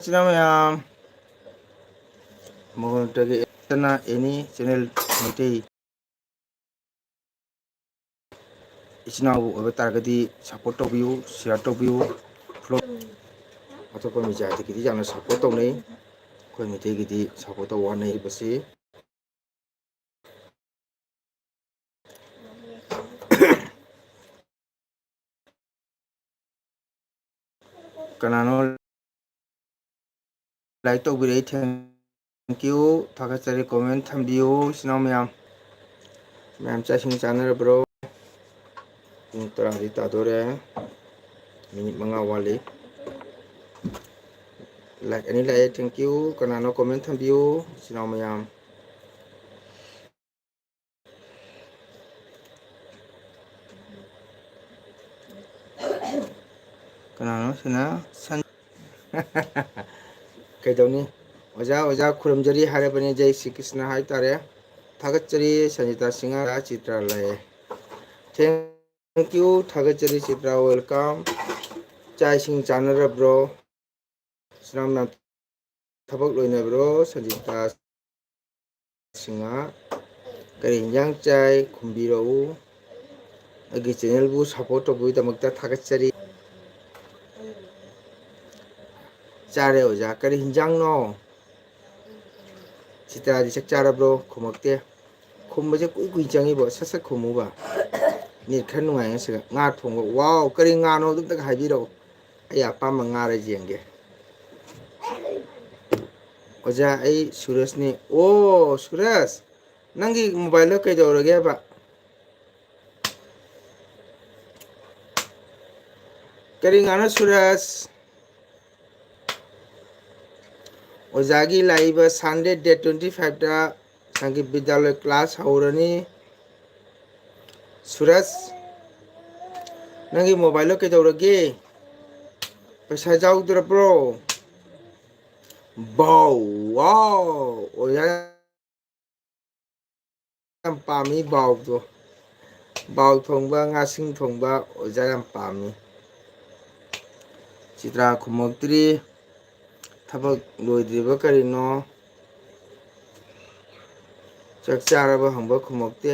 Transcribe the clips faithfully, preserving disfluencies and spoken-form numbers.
ꯏꯆꯤꯟ ꯏꯅꯥꯎ ꯃꯌꯥꯝ, ꯃꯉꯣꯟꯗꯒꯤ ꯑꯦꯅꯤ ꯆꯦꯅꯦꯜ ꯃꯩꯇꯩ ꯏꯆꯤꯟ ꯏꯅꯥꯎꯕꯨ ꯑꯣꯏꯕ ꯇꯥꯔꯒꯗꯤ ꯁꯞꯄꯣꯔꯠ ꯇꯧꯕꯤꯌꯨ, ꯁꯤꯌꯥꯔ ꯇꯧꯕꯤꯌꯨ꯫ ꯐ꯭ꯂꯣꯞ ꯑꯇꯣꯞꯄ ꯃꯤꯖꯥꯇꯤꯒꯤꯗꯤ ꯌꯥꯝꯅ ꯁꯞꯄꯣꯔꯠ ꯇꯧꯅꯩ, ꯑꯩꯈꯣꯏ ꯃꯩꯇꯩꯒꯤꯗꯤ ꯁꯞꯄꯣꯔꯠ ꯇꯧꯕ ꯋꯥꯅꯩꯕꯁꯤ꯫ ꯀꯅꯥꯅꯣ ꯂꯥꯏꯛ ꯇꯧꯕꯤꯔꯛꯏ? Thank you, ꯊꯥꯒꯠꯆꯔꯤ꯫ ꯀꯣꯃꯦꯟ ꯊꯝꯕꯤꯌꯨ ꯏꯆꯤꯟ ꯏꯅꯥꯎ ꯃꯌꯥꯝ꯫ ꯃꯌꯥꯝ ꯆꯥꯛ ꯏꯁꯤꯡ ꯆꯥꯅꯔꯕ꯭ꯔꯣ? ꯄꯨꯡ ꯇꯔꯥꯗꯤ ꯇꯥꯗꯣꯔꯦ, ꯃꯤꯅꯤꯠ ꯃꯉꯥ ꯋꯥꯠꯂꯤ꯫ ꯂꯥꯏꯛ ꯑꯅꯤ ꯂꯥꯛꯑꯦ, thank you꯫ ꯀꯅꯥꯅꯣ ꯀꯣꯃꯦꯟ ꯊꯝꯕꯤꯌꯨ ꯏꯆꯤꯟ ꯏꯅꯥꯎ ꯃꯌꯥꯝ꯫ ꯀꯅꯥꯅꯣ ꯁꯤꯅ ꯁꯟ-, ꯀꯩꯗꯧꯅꯤ? ꯑꯣꯖꯥ, ꯑꯣꯖꯥ ꯈꯨꯔꯨꯝꯖꯔꯤ ꯍꯥꯏꯔꯕꯅꯤ, ꯖꯩ ꯁ꯭ꯔꯤ ꯀ꯭ꯔꯤꯁꯅ ꯍꯥꯏꯇꯥꯔꯦ꯫ ꯊꯥꯒꯠꯆꯔꯤ ꯁꯟꯖꯤꯇꯥ ꯁꯤꯡꯍ, ꯆꯤꯇ꯭ꯔ ꯂꯩ꯫ Thank you, ꯊꯥꯒꯠꯆꯔꯤ ꯆꯤꯇ꯭ꯔ, welcome꯫ ꯆꯥꯛ ꯏꯁꯤꯡ ꯆꯥꯅꯔꯕ꯭ꯔꯣ? ꯁꯅꯥꯝꯅ ꯊꯕꯛ ꯂꯣꯏꯅꯕ꯭ꯔꯣ? ꯁꯟꯖꯤꯇꯥ ꯁꯤꯡꯍ, ꯀꯔꯤ ꯏꯟꯖꯥꯡ ꯆꯥꯏ? ꯈꯨꯝꯕꯤꯔꯛꯎ꯫ ꯑꯩꯒꯤ ꯆꯦꯅꯦꯜꯕꯨ ꯁꯞꯄꯣꯔꯠ ꯇꯧꯕꯒꯤꯗꯃꯛꯇ ꯊꯥꯒꯠꯆꯔꯤ꯫ ꯆꯥꯔꯦ ꯑꯣꯖꯥ꯫ ꯀꯔꯤ ꯍꯤꯟꯖꯥꯡꯅꯣ? ꯁꯤꯇꯥꯗꯤ ꯆꯥꯛ ꯆꯥꯔꯕ꯭ꯔꯣ? ꯈꯨꯝꯃꯛꯇꯦ꯫ ꯈꯨꯝꯕꯁꯦ ꯀꯨꯏ ꯀꯨꯏ ꯆꯪꯉꯤꯕꯣ? ꯁꯠ ꯁꯠ ꯈꯨꯝꯃꯨꯕ꯫ ꯅꯦꯠ ꯈꯔ ꯅꯨꯡꯉꯥꯏ ꯉꯁꯤꯒ꯫ ꯉꯥ ꯊꯣꯡꯕ꯫ ꯋꯥꯎ! ꯀꯔꯤ ꯉꯥꯅꯣ? ꯑꯗꯨꯝꯇꯒ ꯍꯥꯏꯕꯤꯔꯛꯎ꯫ ꯑꯩ ꯑꯄꯥꯝꯕ ꯉꯥꯔ ꯌꯦꯡꯒꯦ꯫ ꯑꯣꯖꯥ, ꯑꯩ ꯁꯨꯔꯖꯅꯤ꯫ ꯑꯣ, ꯁꯨꯔꯖ! ꯅꯪꯒꯤ ꯃꯣꯕꯥꯏꯜꯗꯣ ꯀꯩꯗꯧꯔꯒꯦꯕ? ꯀꯔꯤ ꯉꯥꯅꯣ ꯁꯨꯔꯖ? ꯑꯣꯖꯥꯒꯤ ꯂꯥꯛꯏꯕ Sunday, date twenty five ꯇ ꯁꯪꯒꯤꯠ ꯕꯤꯗ꯭ꯌꯥꯂꯣꯏ class ꯍꯧꯔꯅꯤ꯫ ꯁꯨꯔꯖ, ꯅꯪꯒꯤ ꯃꯣꯕꯥꯏꯜꯗꯣ ꯀꯩꯗꯧꯔꯒꯦ? ꯄꯩꯁꯥ ꯌꯥꯎꯗ꯭ꯔꯕ꯭ꯔꯣ? ꯕꯥꯎ, ꯋꯥꯎ, ꯑꯣꯖꯥ ꯌꯥꯝ ꯄꯥꯝꯃꯤ ꯕꯥꯎꯗꯣ꯫ ꯕꯥꯎ ꯊꯣꯡꯕ, ꯉꯥꯁꯤꯡ ꯊꯣꯡꯕ ꯑꯣꯖꯥ ꯌꯥꯝ ꯄꯥꯝꯃꯤ꯫ ꯆꯤꯇ꯭ꯔꯥ ꯈꯨꯝꯃꯛꯇ꯭ꯔꯤ꯫ ꯊꯕꯛ ꯂꯣꯏꯗ꯭ꯔꯤꯕ ꯀꯔꯤꯅꯣ? ꯆꯥꯛ ꯆꯥꯔꯕ ꯍꯪꯕ ꯈꯨꯝꯃꯛꯇꯦ꯫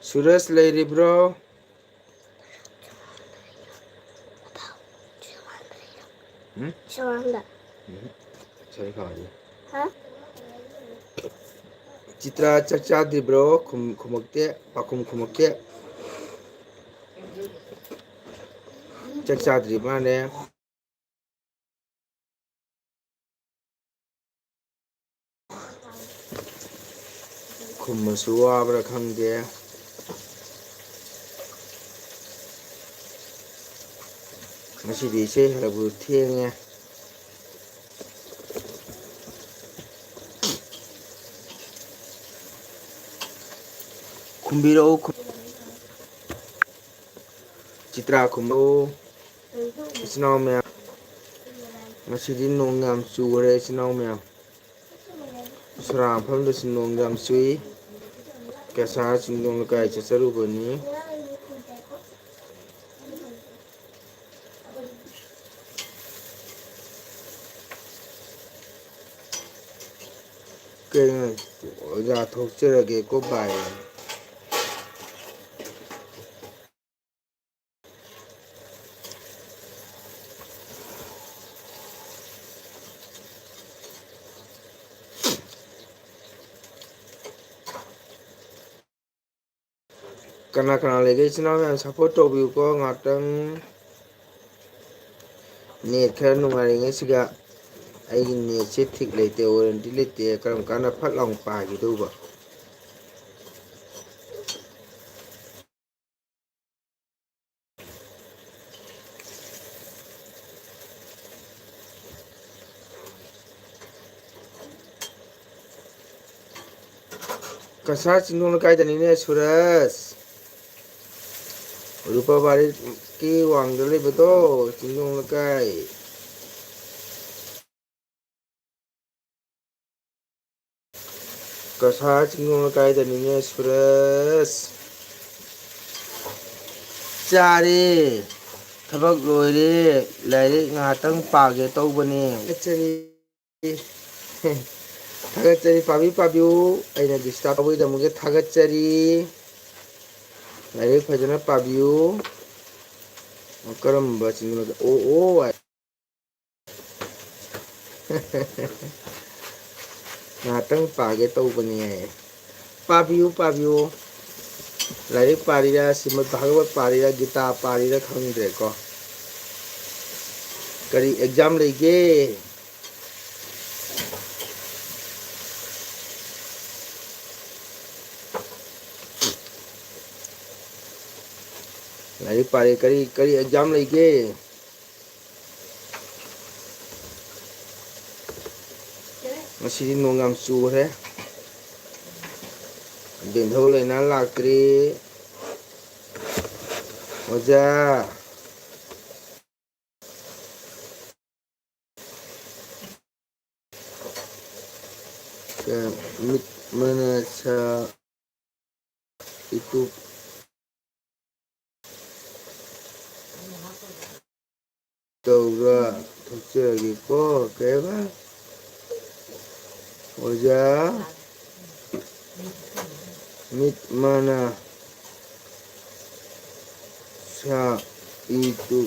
ꯁꯨꯔꯖ ꯂꯩꯔꯤꯕ꯭ꯔꯣ? ꯎꯝ? ꯁꯣꯔꯣꯝꯗ꯫ ꯎꯝ. ꯁꯣꯔꯤ ꯈꯥꯎꯁꯦ꯫ ꯍꯥ? ꯆꯤꯇ꯭ꯔꯥ ꯆꯥꯛ ꯆꯥꯗ꯭ꯔꯤꯕ꯭ꯔꯣ? ꯈꯨꯝ-, ꯈꯨꯝꯃꯛꯇꯦ꯫ ꯄꯥꯎꯈꯨꯝ ꯈꯨꯝꯃꯛꯇꯦ꯫ ꯆꯥꯛ ꯆꯥꯗ꯭ꯔꯤ ꯃꯥꯅꯦ꯫ ꯈꯨꯝꯕꯁꯨ ꯋꯥꯕ꯭ꯔꯥ ꯈꯪꯗꯦ꯫ ꯉꯁꯤꯗꯤ ꯏꯁꯩ ꯍꯜꯂꯛꯄꯗꯨ ꯊꯦꯡꯉꯦ꯫ ꯈꯨꯝꯕꯤꯔꯛꯎ, ꯈꯨ-, ꯆꯤꯇ꯭ꯔꯥ ꯈꯨꯝꯕꯤꯔꯛꯎ꯫ ꯏꯆꯤꯟ ꯏꯅꯥꯎ ꯃꯌꯥꯝ, ꯉꯁꯤꯗꯤ ꯅꯣꯡ ꯌꯥꯝ ꯆꯨꯈ꯭ꯔꯦ, ꯏꯆꯤꯟ ꯏꯅꯥꯎ ꯃꯌꯥꯝ꯫ ꯁꯣꯔꯥ ꯃꯐꯝꯗꯁꯨ ꯅꯣꯡ ꯌꯥꯝ ꯆꯨꯏ꯫ ꯀꯩꯁꯥ ꯆꯤꯡꯗꯣꯡ ꯂꯩꯀꯥꯏ ꯆꯠꯆꯔꯨꯕꯅꯤ꯫ ꯀꯩꯅꯣ, ꯑꯣꯖꯥ ꯊꯣꯛꯆꯔꯒꯦꯀꯣ ꯕꯥꯏ꯫ ꯀꯅꯥ ꯀꯅꯥ ꯂꯩꯒꯦ? ꯏꯆꯤꯟ ꯏꯅꯥꯎ ꯃꯌꯥꯝ support ꯇꯧꯕꯤꯌꯨꯀꯣ ꯉꯥꯛꯇꯪ꯫ ꯅꯦꯠ ꯈꯔ ꯅꯨꯡꯉꯥꯏꯔꯤꯉꯩꯁꯤꯒ꯫ ꯑꯩꯒꯤ ꯅꯦꯠꯁꯦ ꯊꯤꯛ ꯂꯩꯇꯦ, ꯋꯥꯔꯦꯟꯇꯤ ꯂꯩꯇꯦ, ꯀꯔꯝ ꯀꯥꯟꯗ ꯐꯠ ꯂꯥꯎꯅ ꯄꯥꯏꯈꯤꯗꯧꯕ? ꯀꯁꯥꯔ ꯆꯤꯡꯗꯣꯡ ꯂꯩꯀꯥꯏꯗꯅꯤꯅꯦ ꯁꯨꯔꯖ꯫ ꯔꯨꯄꯥ ꯕꯥꯔꯤꯀꯤ ꯋꯥꯡꯗ ꯂꯩꯕꯗꯣ, ꯆꯤꯡꯗꯣꯡ ꯂꯩꯀꯥꯏ꯫ ꯀꯁꯥꯔ ꯆꯤꯡꯗꯣꯡ ꯂꯩꯀꯥꯏꯗꯅꯤꯅꯦ ꯁꯨꯔꯖ꯫ ꯆꯥꯔꯦ, ꯊꯕꯛ ꯂꯣꯏꯔꯦ, ꯂꯥꯏꯔꯤꯛ ꯉꯥꯏꯍꯥꯛꯇꯪ ꯄꯥꯒꯦ ꯇꯧꯕꯅꯦ꯫ ꯊꯥꯒꯠꯆꯔꯤ꯫ ꯊꯥꯒꯠꯆꯔꯤ, ꯄꯥꯕꯤꯌꯨ, ꯄꯥꯕꯤꯌꯨ꯫ ꯑꯩꯅ ꯗꯤꯁꯇꯥꯔꯕ ꯇꯧꯕꯒꯤꯗꯃꯛꯇ ꯊꯥꯒꯠꯆꯔꯤ꯫ ꯂꯥꯏꯔꯤꯛ ꯐꯖꯅ ꯄꯥꯕꯤꯌꯨ꯫ ꯀꯔꯝꯕ ꯆꯤꯡꯗꯣꯟ? ꯑꯣ, ꯑꯣ, ꯍꯥꯏ꯫ ꯉꯥꯏꯍꯥꯛꯇꯪ ꯄꯥꯒꯦ ꯇꯧꯕꯅꯦ꯫ ꯄꯥꯕꯤꯌꯨ, ꯄꯥꯕꯤꯌꯨ꯫ ꯂꯥꯏꯔꯤꯛ ꯄꯥꯔꯤꯔꯥ, ꯁ꯭ꯔꯤꯃꯗ ꯚꯥꯒꯕꯠ ꯄꯥꯔꯤꯔꯥ, ꯒꯤꯇꯥ ꯄꯥꯔꯤꯔꯥ ꯈꯪꯗ꯭ꯔꯦꯀꯣ꯫ ꯀꯔꯤ ꯑꯦꯛꯖꯥꯝ ꯂꯩꯒꯦ? ꯂꯥꯏꯔꯤꯛ ꯄꯥꯔꯦ꯫ ꯀꯔꯤ, ꯀꯔꯤ ꯑꯦꯛꯖꯥꯝ ꯂꯩꯒꯦ? ꯉꯁꯤꯗꯤ ꯅꯣꯡ ꯌꯥꯝ ꯆꯨꯈ꯭ꯔꯦ꯫ ꯕꯦꯟꯊꯧ ꯂꯩꯅꯥ ꯂꯥꯛꯇ꯭ꯔꯤ꯫ ꯑꯣꯖꯥ꯫ ꯀ-, ꯃꯤꯠ ꯃꯅ ꯁꯥ ꯏꯇꯨ ꯇꯧꯔ ꯊꯣꯛꯆꯔꯒꯦꯀꯣ꯫ ꯀꯩꯕ? ꯑꯣꯖꯥ, ꯃꯤꯠ ꯃꯅ ꯁꯥ ꯏꯇꯨ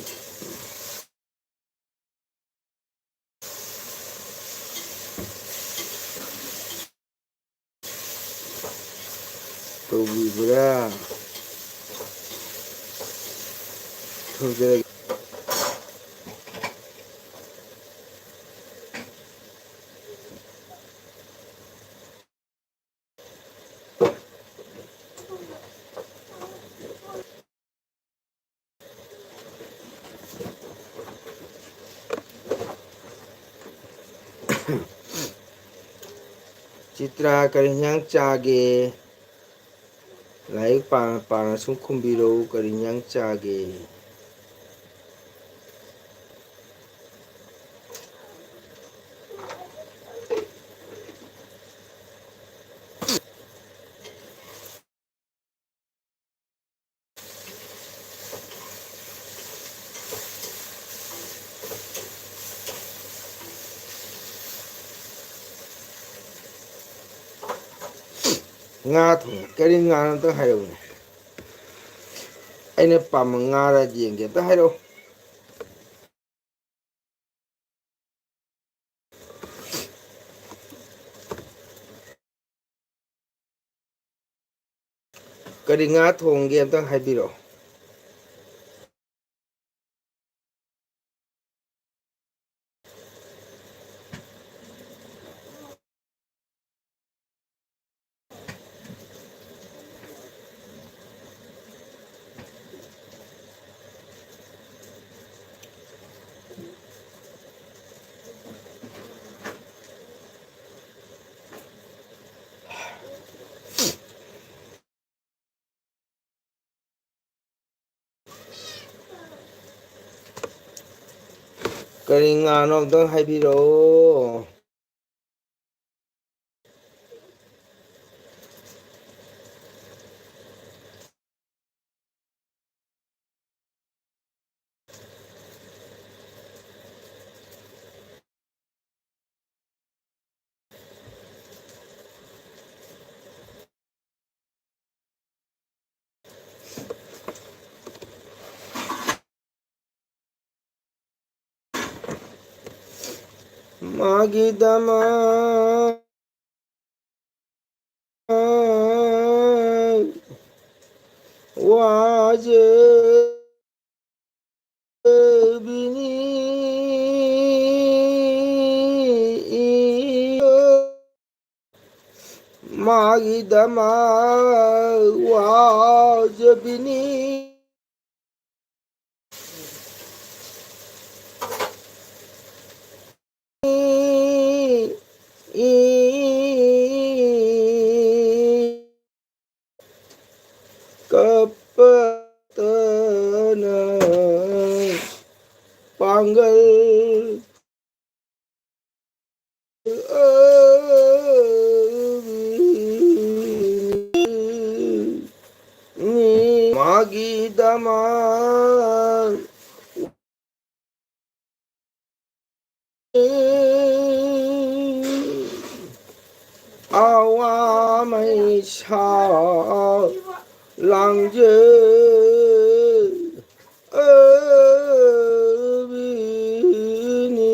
ꯇꯧꯕꯤꯕ꯭ꯔꯥ? ꯊꯧꯖꯔꯒꯦ꯫ ꯆꯤꯇ꯭ꯔꯥ, ꯀꯔꯤ ꯍꯤꯟꯖꯥꯡ ꯆꯥꯒꯦ? ꯂꯥꯏꯔꯤꯛ ꯄꯥꯅ ꯄꯥꯅ ꯁꯨꯝ ꯈꯨꯝꯕꯤꯔꯛꯎ, ꯀꯔꯤ ꯍꯤꯟꯖꯥꯡ ꯆꯥꯒꯦ? ꯉꯥ ꯊꯣꯡꯉꯦ꯫ ꯀꯔꯤ ꯉꯥꯅꯣ ꯑꯝꯇ ꯍꯥꯏꯔꯛꯎꯅꯦ꯫ ꯑꯩꯅ ꯄꯥꯝꯕ ꯉꯥꯔ ꯌꯦꯡꯒꯦ꯫ ꯑꯝꯇ ꯍꯥꯏꯔꯛꯑꯣ꯫ ꯀꯔꯤ ꯉꯥ ꯊꯣꯡꯒꯦ ꯑꯝꯇꯪ ꯍꯥꯏꯕꯤꯔꯛꯑꯣ꯫ ꯀꯔꯤ ꯉꯥꯅꯣ ꯑꯝꯇꯪ ꯍꯥꯏꯕꯤꯔꯛꯑꯣ꯫ ꯃꯥꯒꯤꯗꯃꯛ ꯋꯥꯖꯕꯤꯅꯤ꯫ ꯃꯥꯒꯤꯗꯃꯛ ꯋꯥꯖꯕꯤꯅꯤ꯫ ꯄꯥꯡꯒꯜ ꯃꯥꯒꯤꯗꯃꯛ ꯑꯋꯥ ꯃꯩꯁꯥ ꯂꯥꯡꯖ ꯑꯕꯤꯅꯤ꯫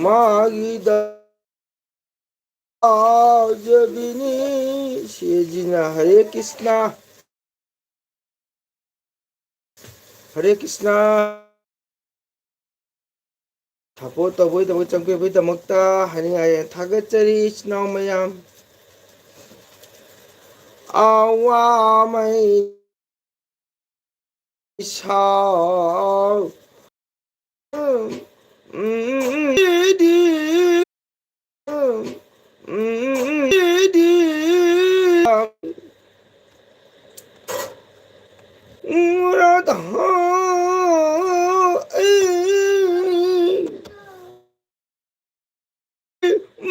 ꯃꯥꯒꯤꯗ ꯑꯖꯕꯤꯅꯤ꯫ ꯁꯤꯖꯤꯅ ꯍꯔꯦ ꯀ꯭ꯔꯤꯁꯅ, ꯍꯔꯦ ꯀ꯭ꯔꯤꯁꯅ꯫ ꯁꯄꯣꯔꯠ ꯇꯧꯕꯒꯤꯗꯃꯛ, ꯆꯪꯕꯤꯕꯒꯤꯗꯃꯛꯇ ꯍꯥꯏꯅꯤꯡꯉꯥꯏ ꯊꯥꯒꯠꯆꯔꯤ ꯏꯆꯤꯟ ꯏꯅꯥꯎ ꯃꯌꯥꯝ꯫ ꯑꯋꯥ ꯃꯩ ꯏꯁꯥꯎ꯫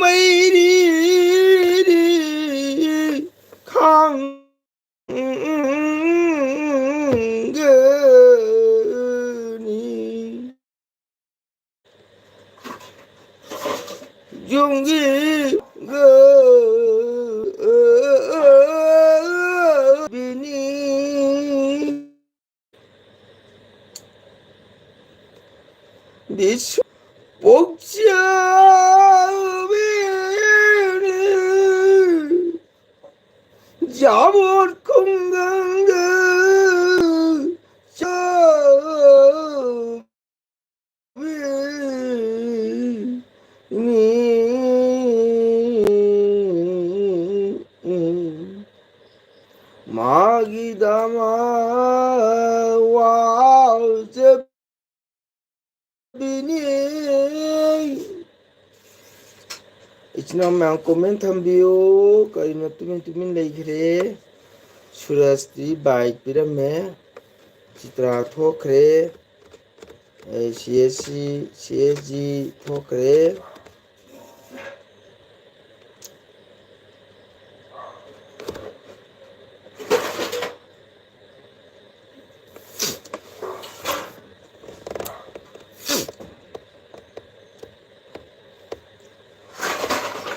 ꯃꯩꯔꯤ ꯈꯥꯡ ꯒꯅꯤ꯫ ꯌꯨꯝꯒꯤ ꯒꯕꯤꯅꯤ꯫ ꯕꯤꯁ ꯄꯣꯛꯆꯕꯤꯅꯤ꯫ ꯌꯥꯕꯣꯠ ꯈꯨꯡꯒꯪꯗ ꯆꯥꯕꯤꯅꯤ꯫ ꯃꯥꯒꯤꯗꯃꯛ ꯋꯥꯖꯕꯤꯅꯤ꯫ ꯏꯆꯤꯟ ꯏꯅꯥꯎ ꯃꯌꯥꯝ comment ꯊꯝꯕꯤꯌꯨ꯫ ꯀꯔꯤꯅꯣ ꯇꯨꯃꯤꯟ ꯇꯨꯃꯤꯟ ꯂꯩꯈ꯭ꯔꯦ? ꯁꯨꯔꯖꯇꯤ ꯕꯥꯏ ꯄꯤꯔꯝꯃꯦ꯫ ꯆꯤꯇ꯭ꯔꯥ ꯊꯣꯛꯈ꯭ꯔꯦ꯫ ꯑꯦ, C S C, C S G ꯊꯣꯛꯈ꯭ꯔꯦ꯫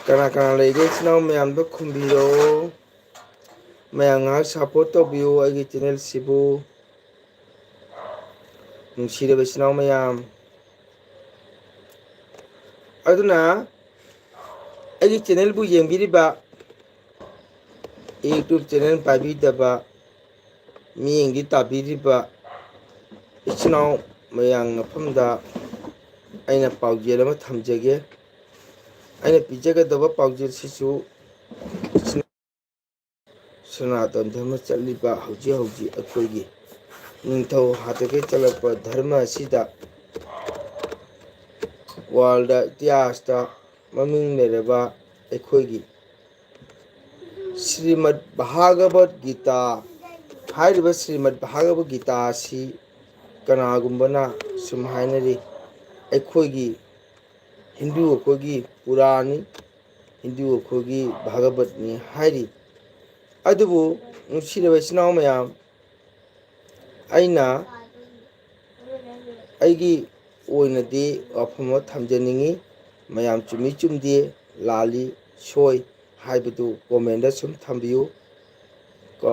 ꯀꯅꯥ ꯀꯅꯥ ꯂꯩꯒꯦ? ꯏꯆꯤꯟ ꯏꯅꯥꯎ ꯃꯌꯥꯝꯗꯣ ꯈꯨꯝꯕꯤꯔꯛꯑꯣ꯫ ꯃꯌꯥꯝ ꯉꯥꯏꯍꯥꯛ ꯁꯞꯄꯣꯔꯠ ꯇꯧꯕꯤꯌꯨ ꯑꯩꯒꯤ ꯆꯦꯅꯦꯜꯁꯤꯕꯨ꯫ ꯅꯨꯡꯁꯤꯔꯕ ꯏꯆꯤꯟ ꯏꯅꯥꯎ ꯃꯌꯥꯝ, ꯑꯗꯨꯅ ꯑꯩꯒꯤ ꯆꯦꯅꯦꯜꯕꯨ ꯌꯦꯡꯕꯤꯔꯤꯕ, ꯌꯨꯇ꯭ꯌꯨꯕ ꯆꯦꯅꯦꯜ ꯄꯥꯏꯕꯤꯗꯕ, ꯃꯤꯠꯌꯦꯡꯗꯤ ꯇꯥꯕꯤꯔꯤꯕ ꯏꯆꯤꯟ ꯏꯅꯥꯎ ꯃꯌꯥꯝ ꯃꯐꯝꯗ ꯑꯩꯅ ꯄꯥꯎꯖꯦꯜ ꯑꯃ ꯊꯝꯖꯒꯦ꯫ ꯑꯩꯅ ꯄꯤꯖꯒꯗꯕ ꯄꯥꯎꯖꯦꯜꯁꯤꯁꯨ ꯏꯆꯤꯟ ꯁꯅꯥꯇꯟ ꯙꯔꯃ ꯆꯠꯂꯤꯕ ꯍꯧꯖꯤꯛ ꯍꯧꯖꯤꯛ ꯑꯩꯈꯣꯏꯒꯤ ꯅꯤꯡꯊꯧ ꯍꯥꯛꯇꯛꯇꯒꯤ ꯆꯠꯂꯛꯄ ꯙꯔꯃ ꯑꯁꯤꯗ ꯋꯥꯔꯜꯗ ꯏꯇꯤꯍꯥꯁꯇ ꯃꯃꯤꯡ ꯂꯩꯔꯕ ꯑꯩꯈꯣꯏꯒꯤ ꯁ꯭ꯔꯤꯃꯠ ꯚꯥꯒꯕꯠ ꯒꯤꯇꯥ ꯍꯥꯏꯔꯤꯕ ꯁ꯭ꯔꯤꯃꯠ ꯚꯥꯒꯕꯠ ꯒꯤꯇꯥ ꯑꯁꯤ ꯀꯅꯥꯒꯨꯝꯕꯅ ꯁꯨꯝ ꯍꯥꯏꯅꯔꯤ, ꯑꯩꯈꯣꯏꯒꯤ ꯍꯤꯟꯗꯨ ꯑꯩꯈꯣꯏꯒꯤ ꯄꯨꯔꯥꯅꯤ, ꯍꯤꯟꯗꯨ ꯑꯩꯈꯣꯏꯒꯤ ꯚꯥꯒꯕꯠꯅꯤ ꯍꯥꯏꯔꯤ꯫ ꯑꯗꯨꯕꯨ ꯅꯨꯡꯁꯤꯔꯕ ꯏꯆꯤꯟ ꯏꯅꯥꯎ ꯃꯌꯥꯝ, ꯑꯩꯅ ꯑꯩꯒꯤ ꯑꯣꯏꯅꯗꯤ ꯋꯥꯐꯝ ꯑꯃ ꯊꯝꯖꯅꯤꯡꯉꯤ꯫ ꯃꯌꯥꯝ ꯆꯨꯝꯃꯤ ꯆꯨꯝꯗꯦ, ꯂꯥꯜꯂꯤ ꯁꯣꯏ ꯍꯥꯏꯕꯗꯨ ꯀꯣꯃꯦꯟꯗ ꯁꯨꯝ ꯊꯝꯕꯤꯌꯨ ꯀꯣ꯫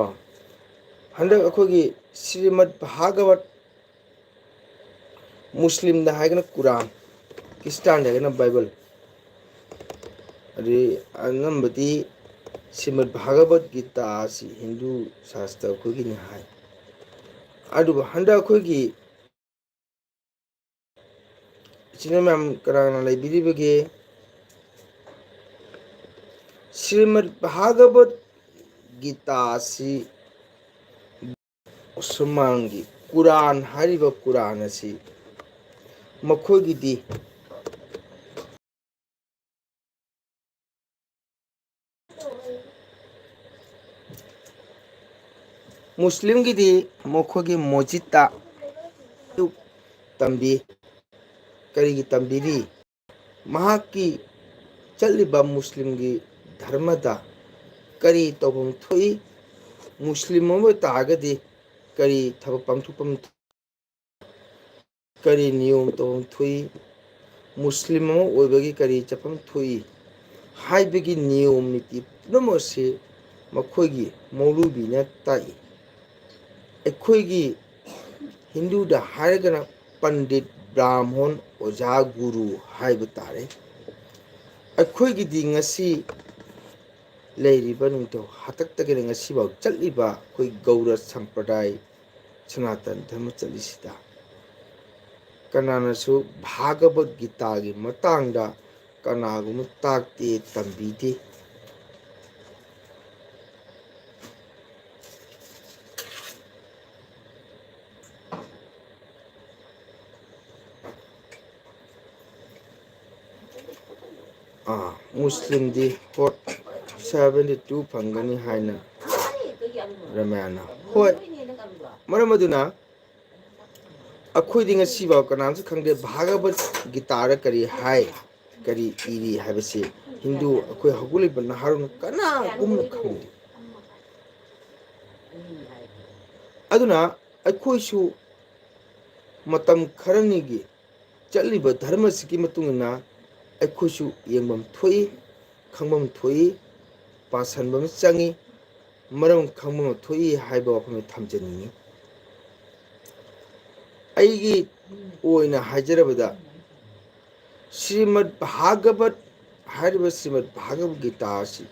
ꯍꯟꯗꯛ ꯑꯩꯈꯣꯏꯒꯤ ꯁ꯭ꯔꯤꯃꯠ ꯚꯥꯒꯕꯠ, ꯃꯨꯁꯂꯤꯝꯗ ꯍꯥꯏꯔꯒꯅ ꯀꯨꯔꯥꯟ, ꯈ꯭ꯔꯤꯁꯇꯥꯟꯗ ꯍꯥꯏꯔꯒꯅ ꯕꯥꯏꯕꯜ, ꯑꯗꯩ ꯑꯅꯝꯕꯗꯤ ꯁ꯭ꯔꯤꯃꯠ ꯚꯥꯒꯕꯠ ꯒꯤꯇꯥ ꯑꯁꯤ ꯍꯤꯟꯗꯨ ꯁꯥꯁꯇ꯭ꯔ ꯑꯩꯈꯣꯏꯒꯤꯅꯤ ꯍꯥꯏ꯫ ꯑꯗꯨꯕꯨ ꯍꯟꯗꯛ ꯑꯩꯈꯣꯏꯒꯤ ꯏꯆꯤꯟ ꯏꯅꯥꯎ ꯃꯌꯥꯝ ꯀꯅꯥ ꯀꯅꯥ ꯂꯩꯕꯤꯔꯤꯕꯒꯦ? ꯁ꯭ꯔꯤꯃꯠ ꯚꯥꯒꯕꯠ ꯒꯤꯇꯥ ꯑꯁꯤ ꯃꯨꯁꯜꯃꯥꯟꯒꯤ ꯀꯨꯔꯥꯟ ꯍꯥꯏꯔꯤꯕ ꯀꯨꯔꯥꯟ ꯑꯁꯤ ꯃꯈꯣꯏꯒꯤꯗꯤ ꯃꯨꯁꯂꯤꯝꯒꯤꯗꯤ ꯃꯈꯣꯏꯒꯤ ꯃꯣꯖꯤꯠꯇ ꯇꯝꯕꯤ꯫ ꯀꯔꯤꯒꯤ ꯇꯝꯕꯤꯔꯤ? ꯃꯍꯥꯛꯀꯤ ꯆꯠꯂꯤꯕ ꯃꯨꯁꯂꯤꯝꯒꯤ ꯙꯔꯃꯗ ꯀꯔꯤ ꯇꯧꯐꯝ ꯊꯣꯛꯏ? ꯃꯨꯁꯂꯤꯝ ꯑꯃ ꯑꯣꯏ ꯇꯥꯔꯒꯗꯤ ꯀꯔꯤ ꯊꯕꯛ ꯄꯥꯡꯊꯣꯛꯐꯝ ꯊꯣꯛꯏ? ꯀꯔꯤ ꯅꯤꯌꯣꯝ ꯇꯧꯐꯝ ꯊꯣꯛꯏ? ꯃꯨꯁꯂꯤꯝ ꯑꯃ ꯑꯣꯏꯕꯒꯤ ꯀꯔꯤ ꯆꯠꯐꯝ ꯊꯣꯛꯏ? ꯍꯥꯏꯕꯒꯤ ꯅꯤꯌꯣꯝ ꯅꯤꯇꯤ ꯄꯨꯝꯅꯃꯛ ꯑꯁꯤ ꯃꯈꯣꯏꯒꯤ ꯃꯧꯂꯨꯕꯤꯅ ꯇꯥꯛꯏ꯫ ꯑꯩꯈꯣꯏꯒꯤ ꯍꯤꯟꯗꯨꯗ ꯍꯥꯏꯔꯒꯅ ꯄꯟꯗꯤꯠ, ꯕ꯭ꯔꯥꯍꯃꯣꯟ, ꯑꯣꯖꯥ, ꯒꯨꯔꯨ ꯍꯥꯏꯕ ꯇꯥꯔꯦ꯫ ꯑꯩꯈꯣꯏꯒꯤꯗꯤ ꯉꯁꯤ ꯂꯩꯔꯤꯕ ꯅꯤꯡꯊꯧ ꯍꯥꯛꯇꯛꯇꯒꯤꯅ ꯉꯁꯤꯐꯥꯎ ꯆꯠꯂꯤꯕ ꯑꯩꯈꯣꯏ ꯒꯧꯔ ꯁꯝꯄ꯭ꯔꯗꯥꯏ, ꯁꯅꯥꯇꯟ ꯙꯔꯃ ꯆꯠꯂꯤꯁꯤꯗ ꯀꯅꯥꯅꯁꯨ ꯚꯥꯒꯕꯠ ꯒꯤꯇꯥꯒꯤ ꯃꯇꯥꯡꯗ ꯀꯅꯥꯒꯨꯝꯕ ꯇꯥꯛꯇꯦ, ꯇꯝꯕꯤꯗꯦ꯫ ꯑꯥ, ꯃꯨꯁꯂꯤꯝꯗꯤ ꯍꯣꯠ ꯁꯚꯦꯟꯇꯤ ꯇꯨ ꯐꯪꯒꯅꯤ ꯍꯥꯏꯅ ꯔꯃꯌꯥꯅ꯫ ꯍꯣꯏ, ꯃꯔꯝ ꯑꯗꯨꯅ ꯑꯩꯈꯣꯏꯗꯤ ꯉꯁꯤꯐꯥꯎ ꯀꯅꯥꯝꯁꯨ ꯈꯪꯗꯦ ꯚꯥꯒꯕꯠ ꯒꯤꯇꯥꯗ ꯀꯔꯤ ꯍꯥꯏ, ꯀꯔꯤ ꯏꯔꯤ ꯍꯥꯏꯕꯁꯤ ꯍꯤꯟꯗꯨ ꯑꯩꯈꯣꯏ ꯍꯧꯒꯠꯂꯤꯕ ꯅꯍꯥꯔꯣꯜꯅ ꯀꯅꯥꯒꯨꯝꯅ ꯈꯪꯗꯦ꯫ ꯑꯗꯨꯅ ꯑꯩꯈꯣꯏꯁꯨ ꯃꯇꯝ ꯈꯔꯅꯤꯒꯤ ꯆꯠꯂꯤꯕ ꯙꯔꯃꯁꯤꯒꯤ ꯃꯇꯨꯡ ꯏꯟꯅ ꯑꯩꯈꯣꯏꯁꯨ ꯌꯦꯡꯐꯝ ꯊꯣꯛꯏ, ꯈꯪꯐꯝ ꯊꯣꯛꯏ, ꯄꯥꯁꯟꯕ ꯑꯃ ꯆꯪꯏ, ꯃꯔꯝ ꯈꯪꯕ ꯑꯃ ꯊꯣꯛꯏ ꯍꯥꯏꯕ ꯋꯥꯐꯝꯁꯤ ꯊꯝꯖꯅꯤꯡꯏ꯫ ꯑꯩꯒꯤ ꯑꯣꯏꯅ ꯍꯥꯏꯖꯔꯕꯗ, ꯁ꯭ꯔꯤꯃꯗ ꯚꯥꯒꯕꯠ ꯍꯥꯏꯔꯤꯕ ꯁ꯭ꯔꯤꯃꯗ ꯚꯥꯒꯕꯠ ꯒꯤꯇꯥ ꯑꯁꯤ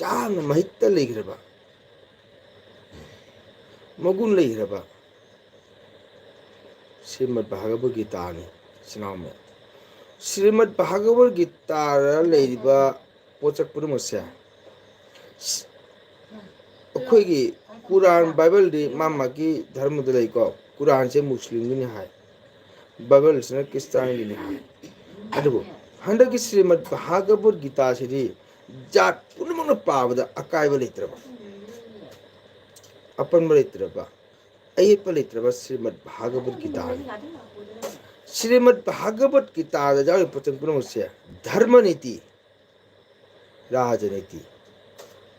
ꯌꯥꯝꯅ ꯃꯍꯤꯛꯇ ꯂꯩꯈ꯭ꯔꯕ, ꯃꯒꯨꯟ ꯂꯩꯈ꯭ꯔꯕ ꯁ꯭ꯔꯤꯃꯗ ꯚꯥꯒꯕꯠ ꯒꯤꯇꯥꯅꯤ, ꯏꯆꯤꯟ ꯏꯅꯥꯎ ꯃꯌꯥꯝ꯫ ꯁ꯭ꯔꯤꯃꯗ ꯚꯥꯒꯕꯠ ꯒꯤꯇꯥꯗ ꯂꯩꯔꯤꯕ ꯄꯣꯠꯁꯛ ꯄꯨꯝꯅꯃꯛꯁꯦ, ꯑꯩꯈꯣꯏꯒꯤ ꯀꯨꯔꯥꯟ, ꯕꯥꯏꯕꯜꯗꯤ ꯃꯥ ꯃꯥꯒꯤ ꯙꯔꯃꯗ ꯂꯩꯀꯣ, ꯀꯨꯔꯥꯟꯁꯦ ꯃꯨꯁꯂꯤꯝꯒꯤꯅꯤ ꯍꯥꯏ, ꯕꯥꯏꯕꯜꯁꯤꯅ ꯈ꯭ꯔꯤꯁꯇꯥꯟꯒꯤꯅꯤ ꯍꯥꯏ꯫ ꯑꯗꯨꯕꯨ ꯍꯟꯗꯛꯀꯤ ꯁ꯭ꯔꯤꯃꯗ ꯚꯥꯒꯕꯠ ꯒꯤꯇꯥꯁꯤꯗꯤ ꯖꯥꯠ ꯄꯨꯝꯅꯃꯛꯅ ꯄꯥꯕꯗ ꯑꯀꯥꯏꯕ ꯂꯩꯇ꯭ꯔꯕ, ꯑꯄꯟꯕ ꯂꯩꯇ꯭ꯔꯕ, ꯑꯌꯦꯠꯄ ꯂꯩꯇ꯭ꯔꯕ ꯁ꯭ꯔꯤꯃꯠ ꯚꯥꯒꯕꯠ ꯒꯤꯇꯥꯅꯤ꯫ ꯁ꯭ꯔꯤꯃꯠ ꯚꯥꯒꯕꯠ ꯒꯤꯇꯥꯗ ꯌꯥꯎꯔꯤꯕ ꯄꯣꯠꯆꯪ ꯄꯨꯝꯅꯃꯛꯁꯦ ꯙꯔꯃ ꯅꯤꯇꯤ, ꯔꯥꯖꯅꯤꯇꯤ,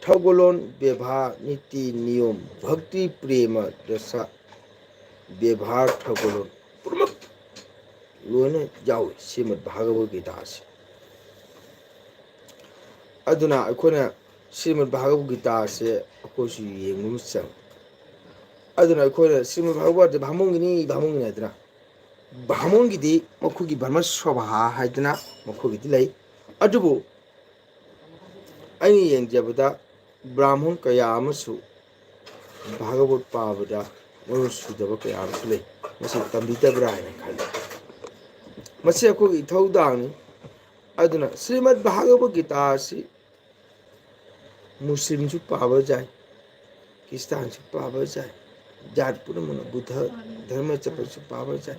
ꯊꯧꯒꯜꯂꯣꯟ, ꯕꯦꯕꯥꯔ, ꯅꯤꯇꯤ ꯅꯤꯌꯣꯝ, ꯚꯛꯇꯤ, ꯄ꯭ꯔꯦꯃ, ꯔꯁ, ꯕꯦꯕꯥꯔ, ꯊꯧꯒꯜꯂꯣꯟ ꯄꯨꯝꯅꯃꯛ ꯂꯣꯏꯅ ꯌꯥꯎꯏ ꯁ꯭ꯔꯤꯃꯠ ꯚꯥꯒꯕꯠ ꯒꯤꯇꯥꯁꯦ꯫ ꯑꯗꯨꯅ ꯑꯩꯈꯣꯏꯅ ꯁ꯭ꯔꯤꯃꯠ ꯚꯥꯒꯕꯠ ꯒꯤꯇꯥꯁꯦ ꯑꯩꯈꯣꯏꯁꯨ ꯌꯦꯡꯕ ꯑꯃ ꯆꯪꯉꯤ꯫ ꯑꯗꯨꯅ ꯑꯩꯈꯣꯏꯅ ꯁ꯭ꯔꯤꯃꯠ ꯚꯥꯒꯕꯠ ꯚꯥꯃꯣꯟꯒꯤꯅꯤ, ꯚꯥꯃꯣꯟꯒꯤꯅꯤ ꯍꯥꯏꯗꯅ, ꯚꯥꯃꯣꯟꯒꯤꯗꯤ ꯃꯈꯣꯏꯒꯤ ꯕ꯭ꯔꯍꯃ ꯁꯚꯥ ꯍꯥꯏꯗꯅ ꯃꯈꯣꯏꯒꯤꯗꯤ ꯂꯩ꯫ ꯑꯗꯨꯕꯨ ꯑꯩꯅ ꯌꯦꯡꯖꯕꯗ ꯕ꯭ꯔꯥꯍꯃꯟ ꯀꯌꯥ ꯑꯃꯁꯨ ꯚꯥꯒꯕꯠ ꯄꯥꯕꯗ ꯃꯔꯣꯟ ꯁꯨꯗꯕ ꯀꯌꯥ ꯑꯃꯁꯨ ꯂꯩ꯫ ꯃꯁꯤ ꯇꯝꯕꯤꯗꯕ꯭ꯔꯥ ꯍꯥꯏꯅ ꯈꯜꯂꯤ꯫ ꯃꯁꯤ ꯑꯩꯈꯣꯏꯒꯤ ꯏꯊꯧꯗꯥꯡꯅꯤ꯫ ꯑꯗꯨꯅ ꯁ꯭ꯔꯤꯃꯠ ꯚꯥꯒꯕꯠ ꯒꯤꯇꯥ ꯑꯁꯤ ꯃꯨꯁꯂꯤꯝꯁꯨ ꯄꯥꯕ ꯌꯥꯏ, ꯈ꯭ꯔꯤꯁꯇꯥꯟꯁꯨ ꯄꯥꯕ ꯌꯥꯏ, ꯖꯥꯠ ꯄꯨꯝꯅꯃꯛꯅ, ꯕꯨꯙ ꯙꯔꯃ ꯆꯠꯄꯁꯨ ꯄꯥꯕ ꯌꯥꯏ꯫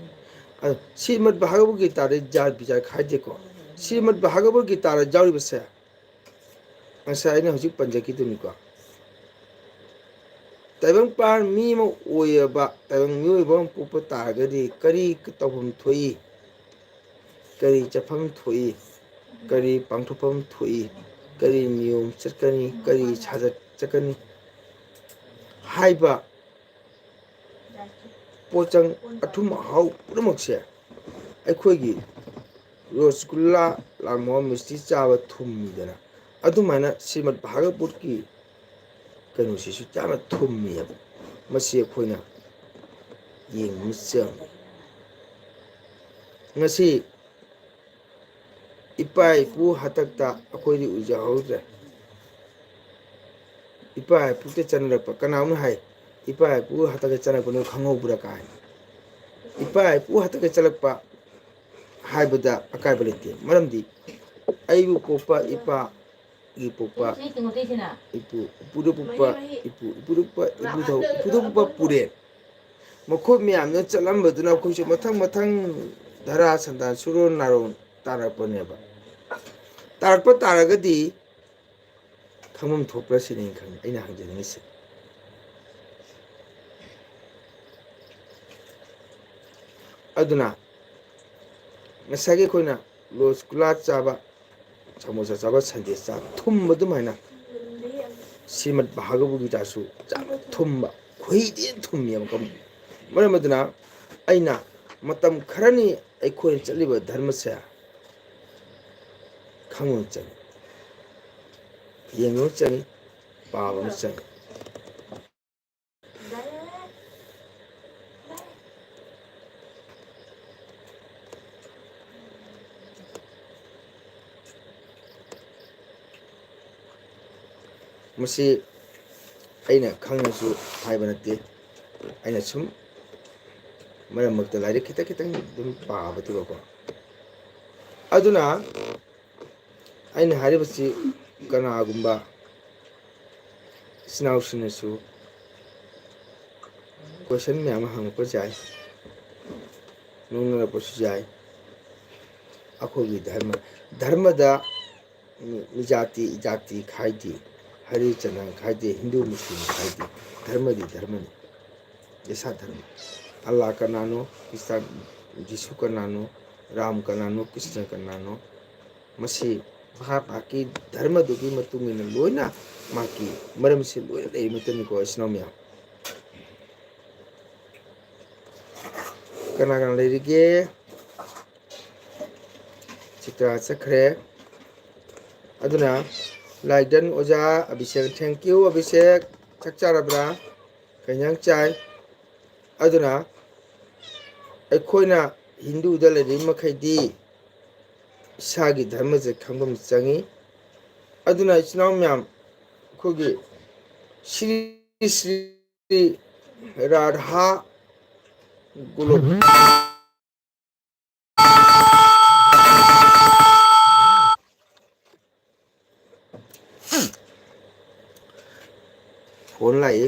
ꯑꯗꯣ ꯁ꯭ꯔꯤꯃꯠ ꯚꯥꯒꯕꯠ ꯒꯤꯇꯥꯗ ꯖꯥꯠ ꯕꯤꯆꯥꯔ ꯈꯥꯏꯗꯦꯀꯣ꯫ ꯁ꯭ꯔꯤꯃꯠ ꯚꯥꯒꯕꯠ ꯒꯤꯇꯥꯗ ꯌꯥꯎꯔꯤꯕꯁꯦ ꯉꯁꯥꯏ ꯑꯩꯅ ꯍꯧꯖꯤꯛ ꯄꯟꯖꯈꯤꯗꯨꯅꯤꯀꯣ꯫ ꯇꯥꯏꯕꯪꯄꯥꯟ ꯃꯤ ꯑꯃ ꯑꯣꯏꯔꯕ ꯇꯥꯏꯕꯪ ꯃꯤꯑꯣꯏꯕ ꯑꯃ ꯄꯣꯛꯄ ꯇꯥꯔꯒꯗꯤ ꯀꯔꯤ ꯇꯧꯐꯝ ꯊꯣꯛꯏ, ꯀꯔꯤ ꯆꯠꯐꯝ ꯊꯣꯛꯏ, ꯀꯔꯤ ꯄꯥꯡꯊꯣꯛꯐꯝ ꯊꯣꯛꯏ, ꯀꯔꯤ ꯅꯤꯌꯣꯝ ꯆꯠꯀꯅꯤ, ꯀꯔꯤ ꯁꯥꯖꯠ ꯆꯠꯀꯅꯤ ꯍꯥꯏꯕ ꯄꯣꯠꯆꯪ ꯑꯊꯨꯝ ꯑꯍꯥꯎ ꯄꯨꯝꯅꯃꯛꯁꯦ ꯑꯩꯈꯣꯏꯒꯤ ꯔꯣꯁꯒꯨꯜꯂꯥ, ꯂꯥꯜ ꯃꯣꯍꯟ ꯃꯤꯁꯇꯤ ꯆꯥꯕ ꯊꯨꯝꯃꯤꯗꯅ, ꯑꯗꯨꯃꯥꯏꯅ ꯁ꯭ꯔꯤꯃꯠ ꯚꯥꯒꯕꯠꯀꯤ ꯀꯩꯅꯣꯁꯤꯁꯨ ꯌꯥꯝꯅ ꯊꯨꯝꯃꯦꯕ꯫ ꯃꯁꯤ ꯑꯩꯈꯣꯏꯅ ꯌꯦꯡꯕ ꯑꯃ ꯆꯪꯉꯤ꯫ ꯉꯁꯤ ꯏꯄꯥ ꯏꯄꯨ ꯍꯥꯛꯇꯛꯇ ꯑꯩꯈꯣꯏꯗꯤ ꯎꯖꯍꯧꯗ꯭ꯔꯦ꯫ ꯏꯄꯥ ꯏꯄꯨꯗ ꯆꯠꯅꯔꯛꯄ ꯀꯅꯥꯒꯨꯝꯅ ꯍꯥꯏ, "ꯏꯄꯥ ꯏꯄꯨ ꯍꯥꯛꯇꯛꯇ ꯆꯠꯅꯔꯛꯄ ꯅꯣꯏ ꯈꯪꯍꯧꯕ꯭ꯔꯥ?" ꯀꯥꯏꯅ꯫ ꯏꯄꯥ ꯏꯄꯨ ꯍꯥꯛꯇꯛꯇ ꯆꯠꯂꯛꯄ ꯍꯥꯏꯕꯗ ꯑꯀꯥꯏꯕ ꯂꯩꯇꯦ꯫ ꯃꯔꯝꯗꯤ ꯑꯩꯕꯨ ꯄꯣꯛꯄ ꯏꯄꯥꯒꯤ ꯄꯣꯛꯄ ꯏꯄꯨ, ꯏꯄꯨꯗ ꯄꯣꯛꯄ ꯏꯄꯨ, ꯏꯄꯨꯗ ꯄꯣꯛꯄ ꯏꯄꯨꯊꯧ, ꯏꯄꯨꯗ ꯄꯣꯛꯄ ꯄꯨꯔꯦꯟ, ꯃꯈꯣꯏ ꯃꯌꯥꯝꯗꯨꯅ ꯆꯠꯂꯝꯕꯗꯨꯅ ꯑꯩꯈꯣꯏꯁꯨ ꯃꯊꯪ ꯃꯊꯪ ꯙꯔꯥ ꯁꯟꯗꯥꯟ ꯁꯨꯔꯣꯟ ꯅꯥꯔꯣꯟ ꯇꯥꯔꯛꯄꯅꯦꯕ꯫ ꯇꯥꯔꯛꯄ ꯇꯥꯔꯒꯗꯤ ꯈꯪꯐꯝ ꯊꯣꯛꯄ꯭ꯔꯥ ꯁꯤꯅꯤ ꯑꯩꯅ ꯈꯪ-, ꯑꯩꯅ ꯍꯪꯖꯅꯤꯡꯉꯤꯁꯦ꯫ ꯑꯗꯨꯅ ꯉꯁꯥꯏꯒꯤ ꯑꯩꯈꯣꯏꯅ ꯔꯣꯁꯒꯨꯂꯥ ꯆꯥꯕ, ꯁꯃꯣꯁꯥ ꯆꯥꯕ, ꯁꯟꯗꯦꯁ ꯆꯥꯕ, ꯊꯨꯝꯕ ꯑꯗꯨꯃꯥꯏꯅ ꯁ꯭ꯔꯤꯃꯗ ꯚꯥꯒꯕꯠ ꯒꯤꯇꯥꯁꯨ ꯌꯥꯝ ꯊꯨꯝꯕ, ꯈꯣꯏꯍꯤꯗꯤ ꯍꯦꯟꯅ ꯊꯨꯝꯃꯦꯕꯀꯣ꯫ ꯃꯔꯝ ꯑꯗꯨꯅ ꯑꯩꯅ ꯃꯇꯝ ꯈꯔꯅꯤ ꯑꯩꯈꯣꯏꯅ ꯆꯠꯂꯤꯕ ꯙꯔꯃꯁꯦ ꯈꯪꯕ ꯑꯃ ꯆꯪꯉꯤ, ꯌꯦꯡꯕ ꯑꯃ ꯆꯪꯉꯤ, ꯄꯥꯕ ꯑꯃ ꯆꯪꯉꯤ꯫ ꯃꯁꯤ ꯑꯩꯅ ꯈꯪꯅꯁꯨ ꯍꯥꯏꯕ ꯅꯠꯇꯦ, ꯑꯩꯅ ꯁꯨꯝ ꯃꯔꯛ ꯃꯔꯛꯇ ꯂꯥꯏꯔꯤꯛ ꯈꯤꯇꯪ ꯈꯤꯇꯪ ꯑꯗꯨꯝ ꯄꯥꯕꯗꯨꯒꯀꯣ꯫ ꯑꯗꯨꯅ ꯑꯩꯅ ꯍꯥꯏꯔꯤꯕꯁꯤ ꯀꯅꯥꯒꯨꯝꯕ ꯏꯆꯤꯟ ꯏꯅꯥꯎꯁꯤꯡꯅꯁꯨ question ꯃꯌꯥꯝ ꯑꯃ ꯍꯪꯉꯛꯄꯁꯨ ꯌꯥꯏ, ꯅꯣꯛꯅꯔꯛꯄꯁꯨ ꯌꯥꯏ꯫ ꯑꯩꯈꯣꯏꯒꯤ ꯙꯔꯃ, ꯙꯔꯃꯗ ꯃꯤ, ꯃꯤ ꯖꯥꯇꯤ ꯖꯥꯇꯤ ꯈꯥꯏꯗꯦ, ꯍꯔꯤ ꯆꯟꯗ꯭ꯔ ꯈꯥꯏꯗꯦ, ꯍꯤꯟꯗꯨ ꯃꯨꯁꯂꯤꯝ ꯈꯥꯏꯗꯦ꯫ ꯙꯔꯃꯗꯤ ꯙꯔꯃꯅꯤ, ꯖꯩꯁꯥ ꯙꯔꯃ꯫ ꯑꯜꯂꯥ ꯀꯅꯥꯅꯣ, ꯈ꯭ꯔꯤꯁꯇꯥꯟ, ꯖꯤꯁꯨ ꯀꯅꯥꯅꯣ, ꯔꯥꯝ ꯀꯅꯥꯅꯣ, ꯀ꯭ꯔꯤꯁꯅ ꯀꯅꯥꯅꯣ, ꯃꯁꯤ ꯃꯍꯥꯛ ꯃꯍꯥꯛꯀꯤ ꯙꯔꯃꯗꯨꯒꯤ ꯃꯇꯨꯡ ꯏꯟꯅ ꯂꯣꯏꯅ ꯃꯍꯥꯛꯀꯤ ꯃꯔꯝꯁꯤ ꯂꯣꯏꯅ ꯂꯩꯔꯤꯃꯛꯇꯅꯤꯀꯣ, ꯏꯆꯤꯟ ꯏꯅꯥꯎ ꯃꯌꯥꯝ꯫ ꯀꯅꯥ ꯀꯅꯥ ꯂꯩꯔꯤꯒꯦ? ꯆꯤꯇ꯭ꯔꯥ ꯆꯠꯈ꯭ꯔꯦ꯫ ꯑꯗꯨꯅ like done ꯑꯣꯖꯥ ꯑꯕꯤꯁꯦꯛ, thank you ꯑꯕꯤꯁꯦꯛ꯫ ꯆꯥꯛ ꯆꯥꯔꯕ꯭ꯔꯥ? ꯀꯩ ꯏꯟꯖꯥꯡ ꯆꯥꯏ? ꯑꯗꯨꯅ ꯑꯩꯈꯣꯏꯅ ꯍꯤꯟꯗꯨꯗ ꯂꯩꯔꯤ ꯃꯈꯩꯗꯤ ꯏꯁꯥꯒꯤ ꯙꯔꯃꯁꯦ ꯈꯪꯕ ꯑꯃ ꯆꯪꯉꯤ꯫ ꯑꯗꯨꯅ ꯏꯆꯤꯟ ꯏꯅꯥꯎ ꯃꯌꯥꯝ, ꯑꯩꯈꯣꯏꯒꯤ ꯁ꯭ꯔꯤ ꯁ꯭ꯔꯤ ꯔꯥꯙꯥ ꯒꯣꯂꯣꯛ phone ꯂꯥꯛꯏ꯫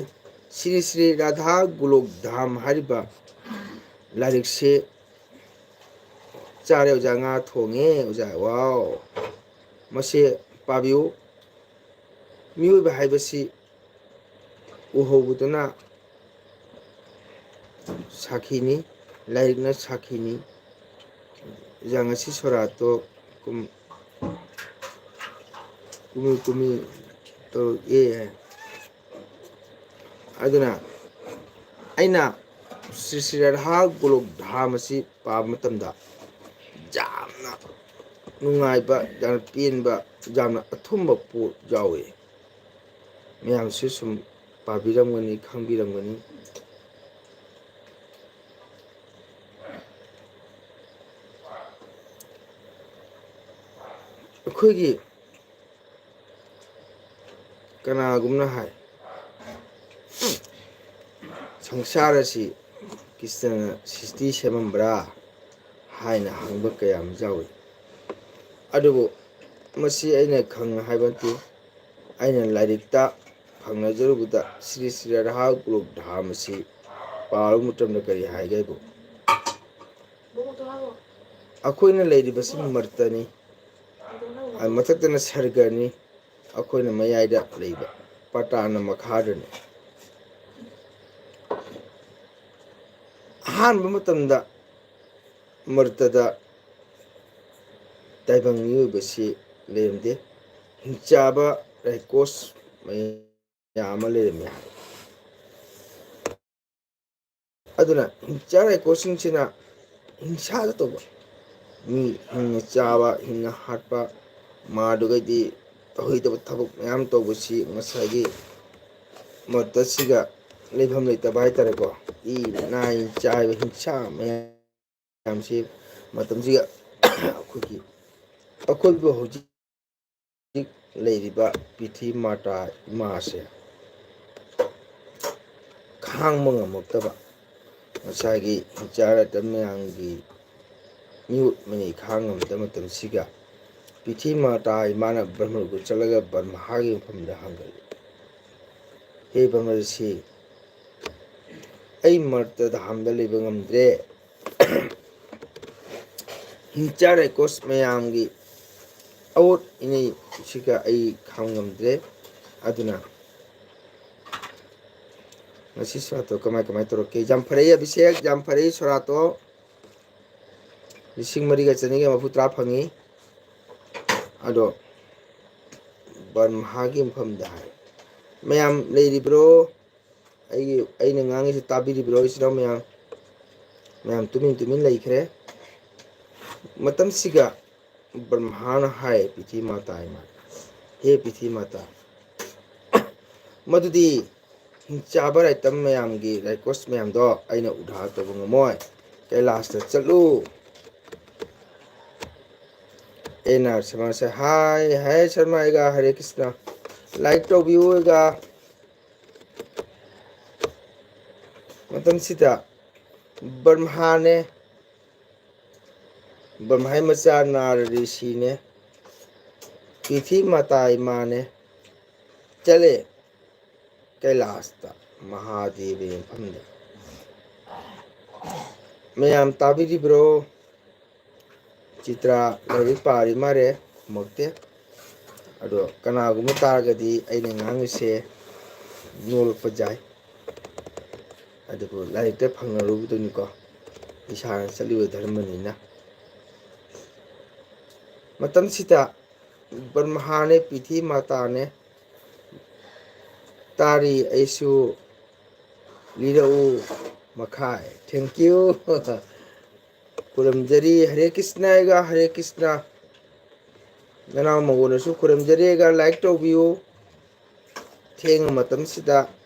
ꯁ꯭ꯔꯤ ꯁ꯭ꯔꯤ ꯔꯥꯙꯥ ꯒꯣꯂꯣꯛ ꯙꯥꯝ ꯍꯥꯏꯔꯤꯕ ꯂꯥꯏꯔꯤꯛꯁꯤ ꯆꯥꯔꯦ ꯑꯣꯖꯥ, ꯉꯥ ꯊꯣꯡꯉꯦ ꯑꯣꯖꯥ꯫ ꯋꯥꯎ! ꯃꯁꯤ ꯄꯥꯕꯤꯌꯨ꯫ ꯃꯤꯑꯣꯏꯕ ꯍꯥꯏꯕꯁꯤ ꯎꯍꯧꯕꯗꯨꯅ ꯁꯥꯈꯤꯅꯤ꯫ ꯂꯥꯏꯔꯤꯛꯅ ꯁꯥꯈꯤꯅꯤ꯫ ꯌꯥꯉꯁꯤ ꯁꯣꯔꯥꯠꯇꯣ ꯀꯨꯝ-, ꯀꯨꯝꯃꯤ ꯀꯨꯝꯃꯤ ꯇꯧꯔꯛꯑꯦ ꯍꯥꯏ꯫ ꯑꯗꯨꯅ ꯑꯩꯅ ꯁ꯭ꯔꯤ ꯁ꯭ꯔꯤ ꯔꯥꯙꯥ ꯒꯣꯂꯣꯛ ꯙꯥꯝ ꯑꯁꯤ ꯄꯥꯕ ꯃꯇꯝꯗ ꯌꯥꯝꯅ ꯅꯨꯡꯉꯥꯏꯕ, ꯌꯥꯝꯅ ꯄꯦꯟꯕ, ꯌꯥꯝꯅ ꯑꯊꯨꯝꯕ ꯄꯣꯠ ꯌꯥꯎꯏ꯫ ꯃꯌꯥꯝꯁꯨ ꯁꯨꯝ ꯄꯥꯕꯤꯔꯝꯒꯅꯤ, ꯈꯪꯕꯤꯔꯝꯒꯅꯤ꯫ ꯑꯩꯈꯣꯏꯒꯤ ꯀꯅꯥꯒꯨꯝꯅ ꯍꯥꯏ, "ꯁꯪꯁꯥꯔ ꯑꯁꯤ ꯀ꯭ꯔꯤꯁꯅꯅ ꯁ꯭ꯔꯤꯁꯇꯤ ꯁꯦꯝꯃꯝꯕ꯭ꯔꯥ?" ꯍꯥꯏꯅ ꯍꯪꯕ ꯀꯌꯥ ꯑꯃ ꯌꯥꯎꯏ꯫ ꯑꯗꯨꯕꯨ ꯃꯁꯤ ꯑꯩꯅ ꯈꯪꯅ ꯍꯥꯏꯕ ꯅꯠꯇꯦ꯫ ꯑꯩꯅ ꯂꯥꯏꯔꯤꯛꯇ ꯐꯪꯅꯖꯔꯨꯕꯗ ꯁ꯭ꯔꯤ ꯁ꯭ꯔꯤ ꯔꯥꯙꯥ ꯒꯣꯂꯣꯛ ꯙꯥꯝ ꯑꯁꯤ ꯄꯥꯔꯨꯕ ꯃꯇꯝꯗ ꯀꯔꯤ ꯍꯥꯏꯒꯦ ꯍꯥꯏꯕꯨ, ꯑꯩꯈꯣꯏꯅ ꯂꯩꯔꯤꯕꯁꯤ ꯃꯔꯇꯅꯤ, ꯃꯊꯛꯇꯅ ꯁꯔꯒꯅꯤ, ꯑꯩꯈꯣꯏꯅ ꯃꯌꯥꯏꯗ ꯂꯩꯕ ꯄꯇꯥꯅ ꯃꯈꯥꯗꯅꯤ꯫ ꯑꯍꯥꯟꯕ ꯃꯇꯝꯗ ꯃꯔꯇꯗ ꯇꯥꯏꯕꯪ ꯃꯤꯑꯣꯏꯕꯁꯤ ꯂꯩꯔꯝꯗꯦ꯫ ꯍꯤꯡꯆꯥꯕ ꯔꯥꯏꯀꯣꯁ ꯃꯌꯥꯝ ꯑꯃ ꯂꯩꯔꯝꯃꯤ ꯍꯥꯏ꯫ ꯑꯗꯨꯅ ꯍꯤꯡꯆꯥ ꯔꯥꯏꯀꯣꯁꯁꯤꯡꯁꯤꯅ ꯍꯤꯡꯁꯥꯗ ꯇꯧꯕ, ꯃꯤ ꯍꯤꯡꯅ ꯆꯥꯕ, ꯍꯤꯡꯅ ꯍꯥꯠꯄ, ꯃꯥꯗꯨꯒꯩꯗꯤ ꯇꯧꯍꯩꯗꯕ ꯊꯕꯛ ꯃꯌꯥꯝ ꯇꯧꯕꯁꯤ ꯉꯁꯥꯏꯒꯤ ꯃꯔꯇꯁꯤꯒ ꯂꯩꯐꯝ ꯂꯩꯇꯕ ꯍꯥꯏꯇꯥꯔꯦꯀꯣ꯫ ꯏ ꯅꯥꯏ ꯆꯥꯏꯕ ꯍꯤꯡꯁꯥ ꯃꯌꯥꯝ ꯃꯌꯥꯝꯁꯤ ꯃꯇꯝꯁꯤꯒ ꯑꯩꯈꯣꯏꯒꯤ ꯑꯀꯣꯏꯕ ꯍꯧꯖꯤꯛ ꯂꯩꯔꯤꯕ ꯄ꯭ꯔꯤꯊꯤ ꯃꯥꯇꯥ ꯏꯃꯥꯁꯦ ꯈꯥꯡꯕ ꯉꯝꯃꯛꯇꯕ, ꯉꯁꯥꯏꯒꯤ ꯍꯤꯡꯆꯥ ꯔꯥꯏꯇꯟ ꯃꯌꯥꯝꯒꯤ ꯃꯤꯑꯣꯠ ꯃꯤꯅꯩ ꯈꯥꯡ ꯉꯝꯗꯕ ꯃꯇꯝꯁꯤꯒ ꯄ꯭ꯔꯤꯊꯤ ꯃꯥꯇꯥ ꯏꯃꯥꯅ ꯕ꯭ꯔꯍ꯭ꯃꯒꯨꯔꯨ ꯆꯠꯂꯒ ꯕ꯭ꯔꯍ꯭ꯃꯒꯤ ꯃꯐꯝꯗ ꯍꯪꯒꯠꯂꯤ, "ꯍꯦ ꯕ꯭ꯔꯍ꯭ꯃ ꯔꯤꯁꯤ, ꯑꯩ ꯃꯔꯇ ꯙꯥꯝꯗ ꯂꯩꯕ ꯉꯝꯗ꯭ꯔꯦ꯫ ꯍꯤꯡꯆꯥ ꯔꯥꯏꯀꯣꯁ ꯃꯌꯥꯝꯒꯤ ꯑꯋꯣꯠ ꯏꯅꯩꯁꯤꯒ ꯑꯩ ꯈꯥꯡ ꯉꯝꯗ꯭ꯔꯦ꯫ ꯑꯗꯨꯅ ꯉꯁꯤ ꯁꯣꯔꯥꯇꯣ ꯀꯃꯥꯏ ꯀꯃꯥꯏ ꯇꯧꯔꯛꯀꯦ? ꯌꯥꯝ ꯐꯔꯦ ꯑꯕꯤꯁꯦꯛ, ꯌꯥꯝ ꯐꯔꯦ ꯁꯣꯔꯥꯇꯣ꯫ ꯂꯤꯁꯤꯡ ꯃꯔꯤꯒ ꯆꯅꯤꯒ ꯃꯔꯤꯐꯨ ꯇꯔꯥ ꯐꯪꯉꯤ꯫ ꯑꯗꯣ ꯕꯔꯃꯥꯒꯤ ꯃꯐꯝꯗ ꯍꯥꯏ꯫ ꯃꯌꯥꯝ ꯂꯩꯔꯤꯕ꯭ꯔꯣ? ꯑꯩꯒꯤ, ꯑꯩꯅ ꯉꯥꯡꯉꯤꯁꯤ ꯇꯥꯕꯤꯔꯤꯕ꯭ꯔꯣ, ꯏꯆꯤꯟ ꯏꯅꯥꯎ ꯃꯌꯥꯝ? ꯃꯌꯥꯝ ꯇꯨꯃꯤꯟ ꯇꯨꯃꯤꯟ ꯂꯩꯈ꯭ꯔꯦ꯫ ꯃꯇꯝꯁꯤꯒ ꯕ꯭ꯔꯍꯃꯥꯅ ꯍꯥꯏ, ꯄ꯭ꯔꯤꯊꯤ ꯃꯥꯇꯥ ꯏꯃꯥ, ꯍꯦ ꯄ꯭ꯔꯤꯊꯤ ꯃꯥꯇꯥ, ꯃꯗꯨꯗꯤ ꯍꯤꯡꯆꯥꯕ ꯔꯥꯏꯇꯝ ꯃꯌꯥꯝꯒꯤ ꯔꯥꯏꯀꯣꯁ ꯃꯌꯥꯝꯗꯣ ꯑꯩꯅ ꯎꯗꯥ ꯇꯧꯕ ꯉꯝꯃꯣꯏ꯫ ꯀꯩꯂꯥꯁꯇ ꯆꯠꯂꯨ꯫ ꯑꯦꯟ ꯑꯥꯔ ꯁꯔꯃꯥꯁꯦ, ꯍꯥꯏ, ꯍꯥꯏ ꯁꯔꯃꯥ ꯑꯩꯒ ꯍꯔꯦ ꯀ꯭ꯔꯤꯁꯅ꯫ ꯂꯥꯏꯛ ꯇꯧꯕꯤꯌꯨ ꯑꯩꯒ꯫ ꯃꯇꯝꯁꯤꯗ ꯕ꯭ꯔꯍꯃꯥꯅꯦ, ꯕ꯭ꯔꯍꯃꯥꯏ ꯃꯆꯥ ꯅꯥꯔ ꯔꯤꯁꯤꯅꯦ, ꯄ꯭ꯔꯤꯊꯤ ꯃꯇꯥ ꯏꯃꯥꯅꯦ, ꯆꯠꯂꯦ ꯀꯩꯂꯥꯁꯇ ꯃꯍꯥꯗꯦꯕꯒꯤ ꯃꯐꯝꯗ꯫ ꯃꯌꯥꯝ ꯇꯥꯕꯤꯔꯤꯕ꯭ꯔꯣ? ꯆꯤꯇ꯭ꯔꯥ ꯂꯥꯏꯔꯤꯛ ꯄꯥꯔꯤ ꯃꯥꯜꯂꯦ, ꯈꯨꯝꯃꯛꯇꯦ꯫ ꯑꯗꯣ ꯀꯅꯥꯒꯨꯝꯕ ꯇꯥꯔꯒꯗꯤ ꯑꯩꯅ ꯉꯥꯡꯉꯤꯁꯦ ꯅꯣꯛꯂꯛꯄ ꯌꯥꯏ, ꯑꯗꯨꯕꯨ ꯂꯥꯏꯔꯤꯛꯇ ꯐꯪꯅꯔꯨꯕꯗꯨꯅꯤꯀꯣ, ꯏꯁꯥꯅ ꯆꯠꯂꯤꯕ ꯙꯔꯃꯅꯤꯅ꯫ ꯃꯇꯝꯁꯤꯗ ꯕ꯭ꯔꯍꯃꯥꯅꯦ, ꯄ꯭ꯔꯤꯊꯤ ꯃꯥꯇꯥꯅꯦ, ꯇꯥꯔꯤ ꯑꯩꯁꯨ ꯂꯤꯔꯛꯎ ꯃꯈꯥꯏ꯫ Thank you꯫ ꯈꯨꯔꯨꯝꯖꯔꯤ꯫ ꯍꯔꯦ ꯀ꯭ꯔꯤꯁꯅ ꯑꯩꯒ ꯍꯔꯦ ꯀ꯭ꯔꯤꯁꯅ꯫ ꯅꯅꯥꯎ ꯃꯉꯣꯟꯗꯁꯨ ꯈꯨꯔꯨꯝꯖꯔꯤ ꯑꯩꯒ, ꯂꯥꯏꯛ ꯇꯧꯕꯤꯌꯨ꯫ ꯊꯦꯡꯉ ꯃꯇꯝꯁꯤꯗ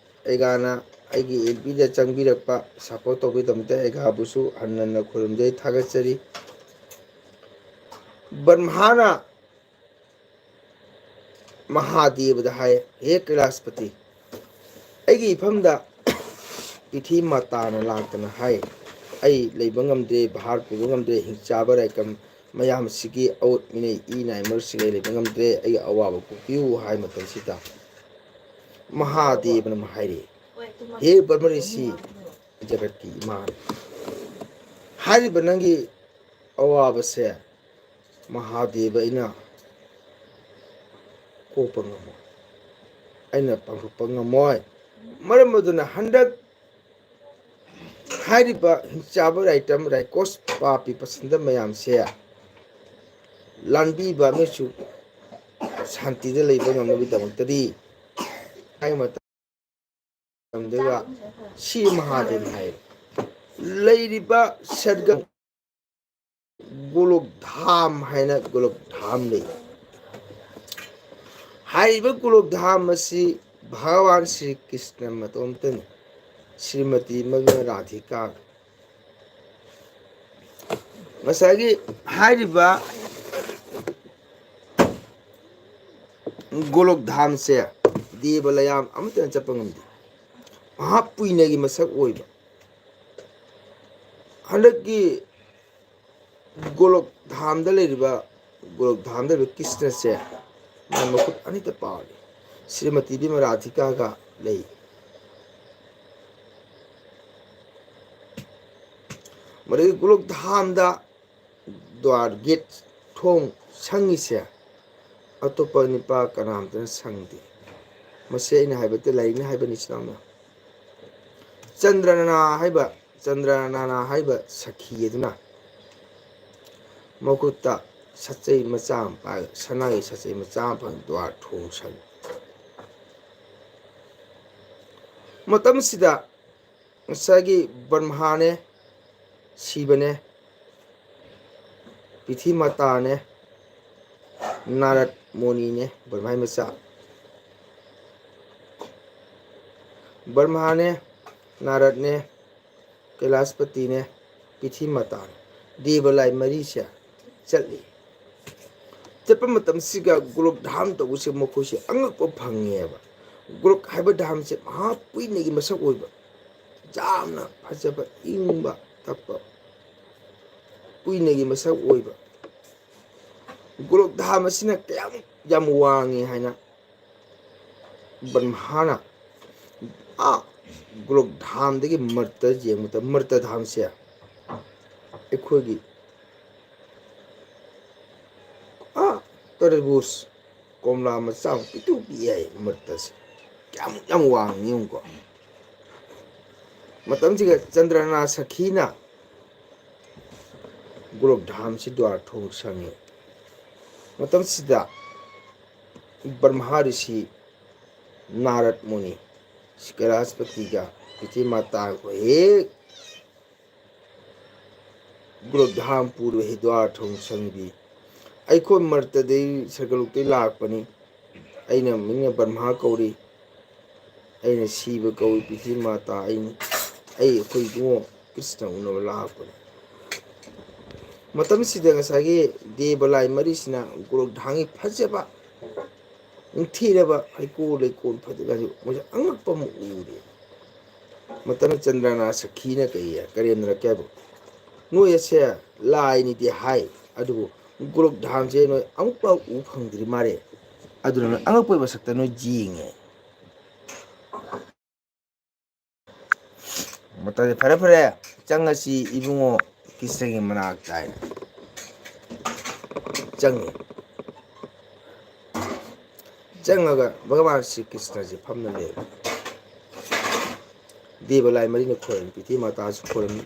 ꯑꯩꯒꯥꯅ ꯑꯩꯒꯤ ꯑꯦꯐ ꯕꯤꯗ ꯆꯪꯕꯤꯔꯛꯄ, ꯁꯞꯄꯣꯔꯠ ꯇꯧꯕꯤꯗꯃꯛꯇ ꯑꯩꯒꯥꯕꯨꯁꯨ ꯍꯟꯅ ꯍꯟꯅ ꯈꯨꯔꯨꯝꯖꯩ, ꯊꯥꯒꯠꯆꯔꯤ꯫ ꯕ꯭ꯔꯍꯃꯥꯅ ꯃꯍꯥꯗꯦꯕꯗ ꯍꯥꯏ, ꯍꯦ ꯀꯩꯂꯥꯁꯄꯇꯤ, ꯑꯩꯒꯤ ꯏꯐꯝꯗ ꯄ꯭ꯔꯤꯊꯤ ꯃꯥꯇꯥꯅ ꯂꯥꯛꯇꯅ ꯍꯥꯏ, ꯑꯩ ꯂꯩꯕ ꯉꯝꯗ꯭ꯔꯦ, ꯚꯥꯔ ꯄꯨꯕ ꯉꯝꯗ꯭ꯔꯦ, ꯍꯤꯡꯆꯥꯕ ꯔꯥꯏꯀꯝ ꯃꯌꯥꯝꯁꯤꯒꯤ ꯑꯋꯨꯠ ꯃꯤꯅꯩ ꯏ ꯅꯥꯏ ꯃꯔꯛꯁꯤꯡ ꯑꯩ ꯂꯩꯕ ꯉꯝꯗ꯭ꯔꯦ, ꯑꯩꯒꯤ ꯑꯋꯥꯕ ꯀꯣꯛꯄꯤꯌꯨ ꯍꯥꯏ ꯃꯇꯝꯁꯤꯗ ꯃꯍꯥꯗꯦꯕꯅ ꯑꯃ ꯍꯥꯏꯔꯛꯏ, ꯍꯦ ꯕ꯭ꯔꯍꯃ ꯔꯤꯁꯤ, ꯖꯒꯠꯀꯤ ꯏꯃꯥ, ꯍꯥꯏꯔꯤꯕ ꯅꯪꯒꯤ ꯑꯋꯥꯕꯁꯦ ꯃꯍꯥꯗꯦꯕ ꯑꯩꯅ ꯀꯣꯛꯄ ꯉꯝꯃꯣꯏ, ꯑꯩꯅ ꯄꯥꯡꯊꯣꯛꯄ ꯉꯝꯃꯣꯏ꯫ ꯃꯔꯝ ꯑꯗꯨꯅ ꯍꯟꯗꯛ ꯍꯥꯏꯔꯤꯕ ꯍꯤꯡꯆꯥꯕ ꯔꯥꯏꯇꯝ ꯔꯥꯏꯀꯣꯁ ꯄꯥꯄꯤ ꯄꯁꯟꯗ ꯃꯌꯥꯝꯁꯦ ꯂꯥꯟꯕꯤꯕ ꯑꯃꯁꯨꯡ ꯁꯥꯟꯇꯤꯗ ꯂꯩꯕ ꯉꯝꯅꯕꯒꯤꯗꯃꯛꯇꯗꯤ ꯍꯥꯏ ꯃꯇꯝꯗꯨꯗ ꯁꯤ ꯃꯍꯥꯗꯦꯕ ꯍꯥꯏ ꯂꯩꯔꯤꯕ ꯁꯔꯒꯝ ꯒꯣꯂꯣꯛ ꯙꯥꯝ ꯍꯥꯏꯅ ꯒꯣꯂꯣꯛ ꯙꯥꯝ ꯂꯩ꯫ ꯍꯥꯏꯔꯤꯕ ꯒꯣꯂꯣꯛ ꯙꯥꯝ ꯑꯁꯤ ꯚꯒꯋꯥꯟ ꯁ꯭ꯔꯤ ꯀ꯭ꯔꯤꯁꯅ ꯃꯇꯣꯝꯇꯅꯤ꯫ ꯁ꯭ꯔꯤꯃꯇꯤ ꯃꯗꯨꯅ ꯔꯥꯙꯤꯀꯥ꯫ ꯉꯁꯥꯏꯒꯤ ꯍꯥꯏꯔꯤꯕ ꯒꯣꯂꯣꯛ ꯙꯥꯝꯁꯦ ꯗꯦꯕ ꯂꯌꯥꯝ ꯑꯃꯠꯇꯅ ꯆꯠꯄ ꯉꯝꯗꯦ꯫ ꯃꯍꯥꯄꯨꯏꯅꯒꯤ ꯃꯁꯛ ꯑꯣꯏꯕ ꯍꯟꯗꯛꯀꯤ ꯒꯣꯂꯣꯛ ꯙꯥꯝꯗ ꯂꯩꯔꯤꯕ ꯒꯣꯂꯣꯛ ꯙꯥꯝꯗ ꯂꯩꯔꯤꯕ ꯀ꯭ꯔꯤꯁꯅꯁꯦ ꯃꯥ ꯃꯈꯨꯠ ꯑꯅꯤꯇ ꯄꯥꯜꯂꯤ꯫ ꯁ꯭ꯔꯤꯃꯇꯤ ꯏꯕꯦꯝꯃ ꯔꯥꯙꯤꯀꯥꯒ ꯂꯩ꯫ ꯃꯗꯨꯒꯤ ꯒꯣꯂꯣꯛ ꯙꯥꯝꯗ ꯗ꯭ꯋꯥꯔ ꯒꯦꯠ ꯊꯣꯡ ꯁꯪꯉꯤꯁꯦ ꯑꯇꯣꯞꯄ ꯅꯨꯄꯥ ꯀꯅꯥꯝꯇꯅ ꯁꯪꯗꯦ꯫ ꯃꯁꯤ ꯑꯩꯅ ꯍꯥꯏꯕ ꯅꯠꯇꯦ, ꯂꯥꯏꯔꯤꯛꯅ ꯍꯥꯏꯕꯅꯤ, ꯏꯆꯤꯟ ꯏꯅꯥꯎꯅ꯫ ꯆꯟꯗ꯭ꯔꯅꯥ ꯍꯥꯏꯕ, ꯆꯟꯗ꯭ꯔꯅꯥꯅꯥ ꯍꯥꯏꯕ ꯁꯈꯤ ꯑꯗꯨꯅ ꯃꯈꯨꯠꯇ ꯁꯠꯆꯩ ꯃꯆꯥ ꯑꯃ ꯄꯥꯏ, ꯁꯅꯥꯒꯤ ꯁꯠꯆꯩ ꯃꯆꯥ ꯑꯃ ꯄꯥꯏ, ꯗ꯭ꯋꯥꯔ ꯊꯣꯡ ꯁꯪꯉꯤ꯫ ꯃꯇꯝꯁꯤꯗ ꯉꯁꯥꯏꯒꯤ ꯕ꯭ꯔꯍ꯭ꯃꯥꯅꯦ, ꯁꯤꯕꯅꯦ, ꯄꯤꯊꯤ ꯃꯇꯥꯅꯦ, ꯅꯥꯔꯗ ꯃꯣꯅꯤꯅꯦ, ꯕ꯭ꯔꯍ꯭ꯃꯥꯏ ꯃꯆꯥ꯫ ꯕ꯭ꯔꯍ꯭ꯃꯥꯅꯦ, ꯅꯥꯔꯗꯅꯦ, ꯀꯩꯂꯥꯁꯄꯇꯤꯅꯦ, ꯄꯤꯊꯤ ꯃꯇꯥꯅꯦ, ꯗꯦꯕ ꯂꯥꯏ ꯃꯔꯤꯁꯦ ꯆꯠꯂꯤ꯫ ꯆꯠꯄ ꯃꯇꯝꯁꯤꯒ ꯒꯣꯂꯣꯛ ꯙꯥꯝ ꯇꯧꯕꯁꯦ ꯃꯈꯣꯏꯁꯦ ꯑꯉꯛꯄ ꯐꯪꯉꯦꯕ꯫ ꯒꯣꯂꯣꯛ ꯍꯥꯏꯕ ꯙꯥꯝꯁꯦ ꯃꯍꯥ ꯀꯨꯏꯅꯒꯤ ꯃꯁꯛ ꯑꯣꯏꯕ, ꯌꯥꯝꯅ ꯐꯖꯕ, ꯏꯪꯕ ꯇꯞꯄ, ꯀꯨꯏꯅꯒꯤ ꯃꯁꯛ ꯑꯣꯏꯕ꯫ ꯒꯣꯂꯣꯛ ꯙꯥꯝ ꯑꯁꯤꯅ ꯀꯌꯥꯃꯨꯛ ꯌꯥꯝ ꯋꯥꯡꯉꯤ ꯍꯥꯏꯅ ꯕ꯭ꯔꯍ꯭ꯃꯥꯅ ꯑꯥ ꯒꯣꯂꯣꯛ ꯙꯥꯝꯗꯒꯤ ꯃꯔꯇ ꯌꯦꯡꯕꯗ, ꯃꯔꯇ ꯙꯥꯝꯁꯦ ꯑꯩꯈꯣꯏꯒꯤ ꯑꯥ ꯇꯔꯕꯨꯖ, ꯀꯣꯝꯂꯥ ꯃꯆꯥ ꯑꯃ ꯄꯤꯛꯇꯨ ꯄꯤꯛꯏ ꯍꯥꯏ ꯃꯔꯇꯁꯦ꯫ ꯀꯌꯥꯃꯨꯛ ꯌꯥꯝ ꯋꯥꯡꯉꯤ ꯌꯦꯡꯉꯨꯀꯣ꯫ ꯃꯇꯝꯁꯤꯒ ꯆꯟꯗ꯭ꯔꯅꯥ ꯁꯈꯤꯅ ꯒꯣꯂꯣꯛ ꯙꯥꯝꯁꯤ ꯗ꯭ꯋꯥꯔ ꯊꯣꯡ ꯁꯪꯉꯤ꯫ ꯃꯇꯝꯁꯤꯗ ꯕ꯭ꯔꯍꯃꯥ ꯔꯤꯁꯤ, ꯅꯥꯔꯗ ꯃꯨꯅꯤ, ꯀꯩꯂꯥꯁꯄꯇꯤꯒ ꯄ꯭ꯔꯤꯊꯤ ꯃꯥꯇꯥ ꯍꯦꯛ ꯒꯣꯂꯣꯛ ꯙꯥꯝ ꯄꯨꯔꯤꯕ ꯍꯦ ꯗ꯭ꯋꯥꯔ ꯊꯣꯡ ꯁꯪꯕꯤ꯫ ꯑꯩꯈꯣꯏ ꯃꯔꯛꯇꯗꯩ ꯁꯔꯒꯂꯣꯛꯇꯩ ꯂꯥꯛꯄꯅꯤ꯫ ꯑꯩꯅ ꯃꯤꯡꯅ ꯕ꯭ꯔꯍꯃꯥ ꯀꯧꯔꯤ꯫ ꯑꯩꯅ ꯁꯤꯕ ꯀꯧꯏ, ꯄ꯭ꯔꯤꯊꯤ ꯃꯥꯇꯥ ꯑꯩꯅꯤ꯫ ꯑꯩ ꯑꯩꯈꯣꯏ ꯏꯕꯨꯡꯉꯣ ꯀ꯭ꯔꯤꯁꯅ ꯎꯅꯕ ꯂꯥꯛꯄꯅꯤ꯫ ꯃꯇꯝꯁꯤꯗ ꯉꯁꯥꯏꯒꯤ ꯗꯦꯕ ꯂꯥꯏ ꯃꯔꯤꯁꯤꯅ ꯒꯣꯂꯣꯛ ꯙꯥꯝꯒꯤ ꯐꯖꯕ, ꯅꯤꯡꯊꯤꯔꯕ ꯍꯩꯀꯣꯜ ꯂꯩꯀꯣꯜ ꯐꯖꯕꯁꯤ ꯃꯣꯏꯁꯨ ꯑꯉꯛꯄ ꯑꯃ ꯎꯔꯦ꯫ ꯃꯇꯝ ꯆꯟꯗ꯭ꯔꯅꯥ ꯁꯈꯤꯅ ꯀꯩ ꯀꯔꯦꯝꯅꯔꯛꯀꯦ ꯍꯥꯏꯕ? ꯅꯣꯏ ꯑꯁꯦ ꯂꯥꯏꯅꯤꯗꯤ ꯍꯥꯏ, ꯑꯗꯨꯕꯨ ꯒꯣꯂꯣꯛ ꯙꯥꯝꯁꯦ ꯅꯣꯏ ꯑꯃꯨꯛꯐꯥꯎ ꯎ ꯐꯪꯗ꯭ꯔꯤ ꯃꯥꯜꯂꯦ꯫ ꯑꯗꯨꯅ ꯅꯣꯏ ꯑꯉꯛꯄꯒꯤ ꯃꯁꯛꯇ ꯅꯣꯏ ꯌꯦꯡꯉꯦ꯫ ꯃꯇꯝꯁꯦ ꯐꯔꯦ ꯐꯔꯦ, ꯆꯪꯉꯁꯤ ꯏꯕꯨꯡꯉꯣ ꯀ꯭ꯔꯤꯁꯅꯒꯤ ꯃꯅꯥꯛꯇ ꯍꯥꯏꯅ ꯆꯪꯉꯤ꯫ ꯆꯪꯉꯒ ꯚꯒꯋꯥꯟ ꯁ꯭ꯔꯤ ꯀ꯭ꯔꯤꯁꯅꯁꯦ ꯐꯝꯅ ꯂꯩ꯫ ꯗꯦꯕ ꯂꯥꯏ ꯃꯔꯤꯅ ꯈꯣꯏꯔꯝꯃꯤ, ꯄ꯭ꯔꯤꯊꯤ ꯃꯥꯇꯥꯁꯨ ꯈꯣꯏꯔꯝꯃꯤ,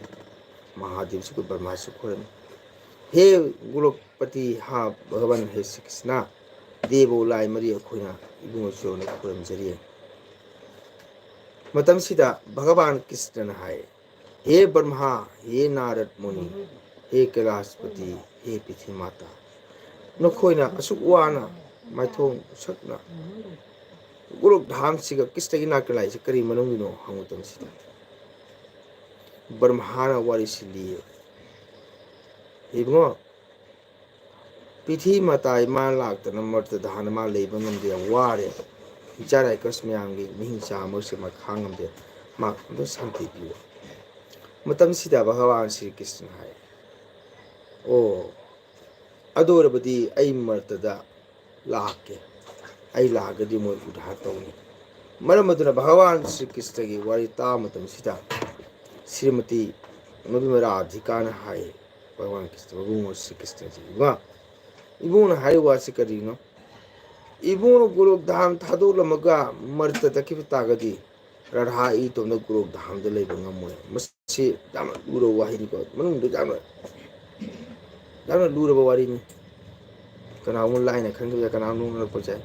ꯃꯍꯥꯗꯦꯕꯁꯨ ꯕ꯭ꯔꯍꯃꯥꯁꯨ ꯈꯣꯏꯔꯝꯃꯤ꯫ ꯍꯦ ꯒꯣꯂꯣꯛꯄꯇꯤ, ꯍꯥ ꯚꯒꯋꯥꯟ, ꯍꯦ ꯁ꯭ꯔꯤ ꯀ꯭ꯔꯤꯁꯅ, ꯗꯦꯕ ꯂꯥꯏ ꯃꯔꯤ ꯑꯩꯈꯣꯏꯅ ꯏꯕꯨꯡꯉꯣ ꯆꯣꯟꯅ ꯈꯣꯏꯔꯝꯖꯔꯤ꯫ ꯃꯇꯝꯁꯤꯗ ꯚꯒꯋꯥꯟ ꯀ꯭ꯔꯤꯁꯅꯅ ꯍꯥꯏ, ꯍꯦ ꯕ꯭ꯔꯍꯃꯥ, ꯍꯦ ꯅꯥꯔꯗ ꯃꯨꯅꯤ, ꯍꯦ ꯀꯩꯂꯥꯁꯄꯇꯤ, ꯍꯦ ꯄ꯭ꯔꯤꯊꯤ ꯃꯥꯇꯥ, ꯅꯈꯣꯏꯅ ꯑꯁꯨꯛ ꯋꯥꯅ ꯃꯥꯏꯊꯣꯡ ꯁꯛꯅ ꯒꯣꯂꯣꯛ ꯙꯥꯝꯁꯤꯒ ꯀ꯭ꯔꯤꯁꯅꯒꯤ ꯅꯥꯀꯜ ꯂꯥꯏꯁꯤ ꯀꯔꯤ ꯃꯔꯝꯒꯤꯅꯣ ꯍꯪꯕ ꯃꯇꯝꯁꯤꯗ ꯕ꯭ꯔꯍꯃꯥꯅ ꯋꯥꯔꯤꯁꯤ ꯂꯤꯌꯦ꯫ ꯏꯕꯨꯡꯉꯣ, ꯄ꯭ꯔꯤꯊꯤ ꯃꯇꯥꯏ ꯃꯥ ꯂꯥꯛꯇꯅ ꯃꯔꯛꯇ ꯗꯥꯍꯟ ꯃꯥ ꯂꯩꯕ ꯉꯝꯗꯦ, ꯌꯥꯝ ꯋꯥꯔꯦ꯫ ꯏꯆꯥ ꯔꯥꯏꯀꯁ ꯃꯌꯥꯝꯒꯤ ꯃꯤꯍꯤꯡ ꯆꯥꯕꯁꯦ ꯃꯥ ꯈꯥꯡꯉꯝꯗꯦ꯫ ꯃꯥ ꯑꯝꯇ ꯁꯥꯟꯇꯤ ꯄꯤꯌꯨ꯫ ꯃꯇꯝꯁꯤꯗ ꯚꯒꯋꯥꯟ ꯁ꯭ꯔꯤ ꯀ꯭ꯔꯤꯁꯅ ꯍꯥꯏ, "ꯑꯣ, ꯑꯗꯨ ꯑꯣꯏꯔꯕꯗꯤ ꯑꯩ ꯃꯔꯛꯇꯗ ꯂꯥꯛꯀꯦ꯫ ꯑꯩ ꯂꯥꯛꯑꯒꯗꯤ ꯃꯣꯏ ꯎꯗꯥꯔ ꯇꯧꯅꯤ꯫" ꯃꯔꯝ ꯑꯗꯨꯅ ꯚꯒꯋꯥꯟ ꯁ꯭ꯔꯤ ꯀ꯭ꯔꯤꯁꯅꯒꯤ ꯋꯥꯔꯤ ꯇꯥꯕ ꯃꯇꯝꯁꯤꯗ ꯁ꯭ꯔꯤꯃꯇꯤ ꯃꯗꯨꯃ ꯔꯥꯙꯤꯀꯥꯅ ꯍꯥꯏ, ꯚꯒꯋꯥꯟ ꯀ꯭ꯔꯤꯁꯅ, ꯃꯕꯨꯡꯉꯣ ꯁ꯭ꯔꯤ ꯀ꯭ꯔꯤꯁꯅꯁꯤ, "ꯏꯕꯨꯡꯉꯣ, ꯏꯕꯨꯡꯉꯣꯅ ꯍꯥꯏꯔꯤꯕ ꯋꯥꯁꯤ ꯀꯔꯤꯅꯣ? ꯏꯕꯨꯡꯉꯣ ꯒꯣꯂꯣꯛ ꯙꯥꯝ ꯊꯥꯗꯣꯛꯂꯝꯃꯒ ꯃꯔꯇ ꯆꯠꯈꯤꯕ ꯇꯥꯔꯒꯗꯤ ꯔꯥꯙꯥ ꯏꯇꯣꯝꯗ ꯒꯣꯂꯣꯛ ꯙꯥꯝꯗ ꯂꯩꯕ ꯉꯝꯃꯣꯏ꯫ ꯃꯁꯤ ꯌꯥꯝꯅ ꯂꯨꯔꯕ ꯋꯥꯍꯩꯅꯤꯀꯣ, ꯃꯅꯨꯡꯗ ꯌꯥꯝꯅ, ꯌꯥꯝꯅ ꯂꯨꯔꯕ ꯋꯥꯔꯤꯅꯤ꯫ ꯀꯅꯥꯒꯨꯝꯕ ꯂꯥꯏꯅ ꯈꯟꯈꯤꯕ ꯌꯥꯏ, ꯀꯅꯥꯒꯨꯝꯕ ꯅꯣꯛꯅꯔꯛꯄꯁꯨ ꯌꯥꯏ꯫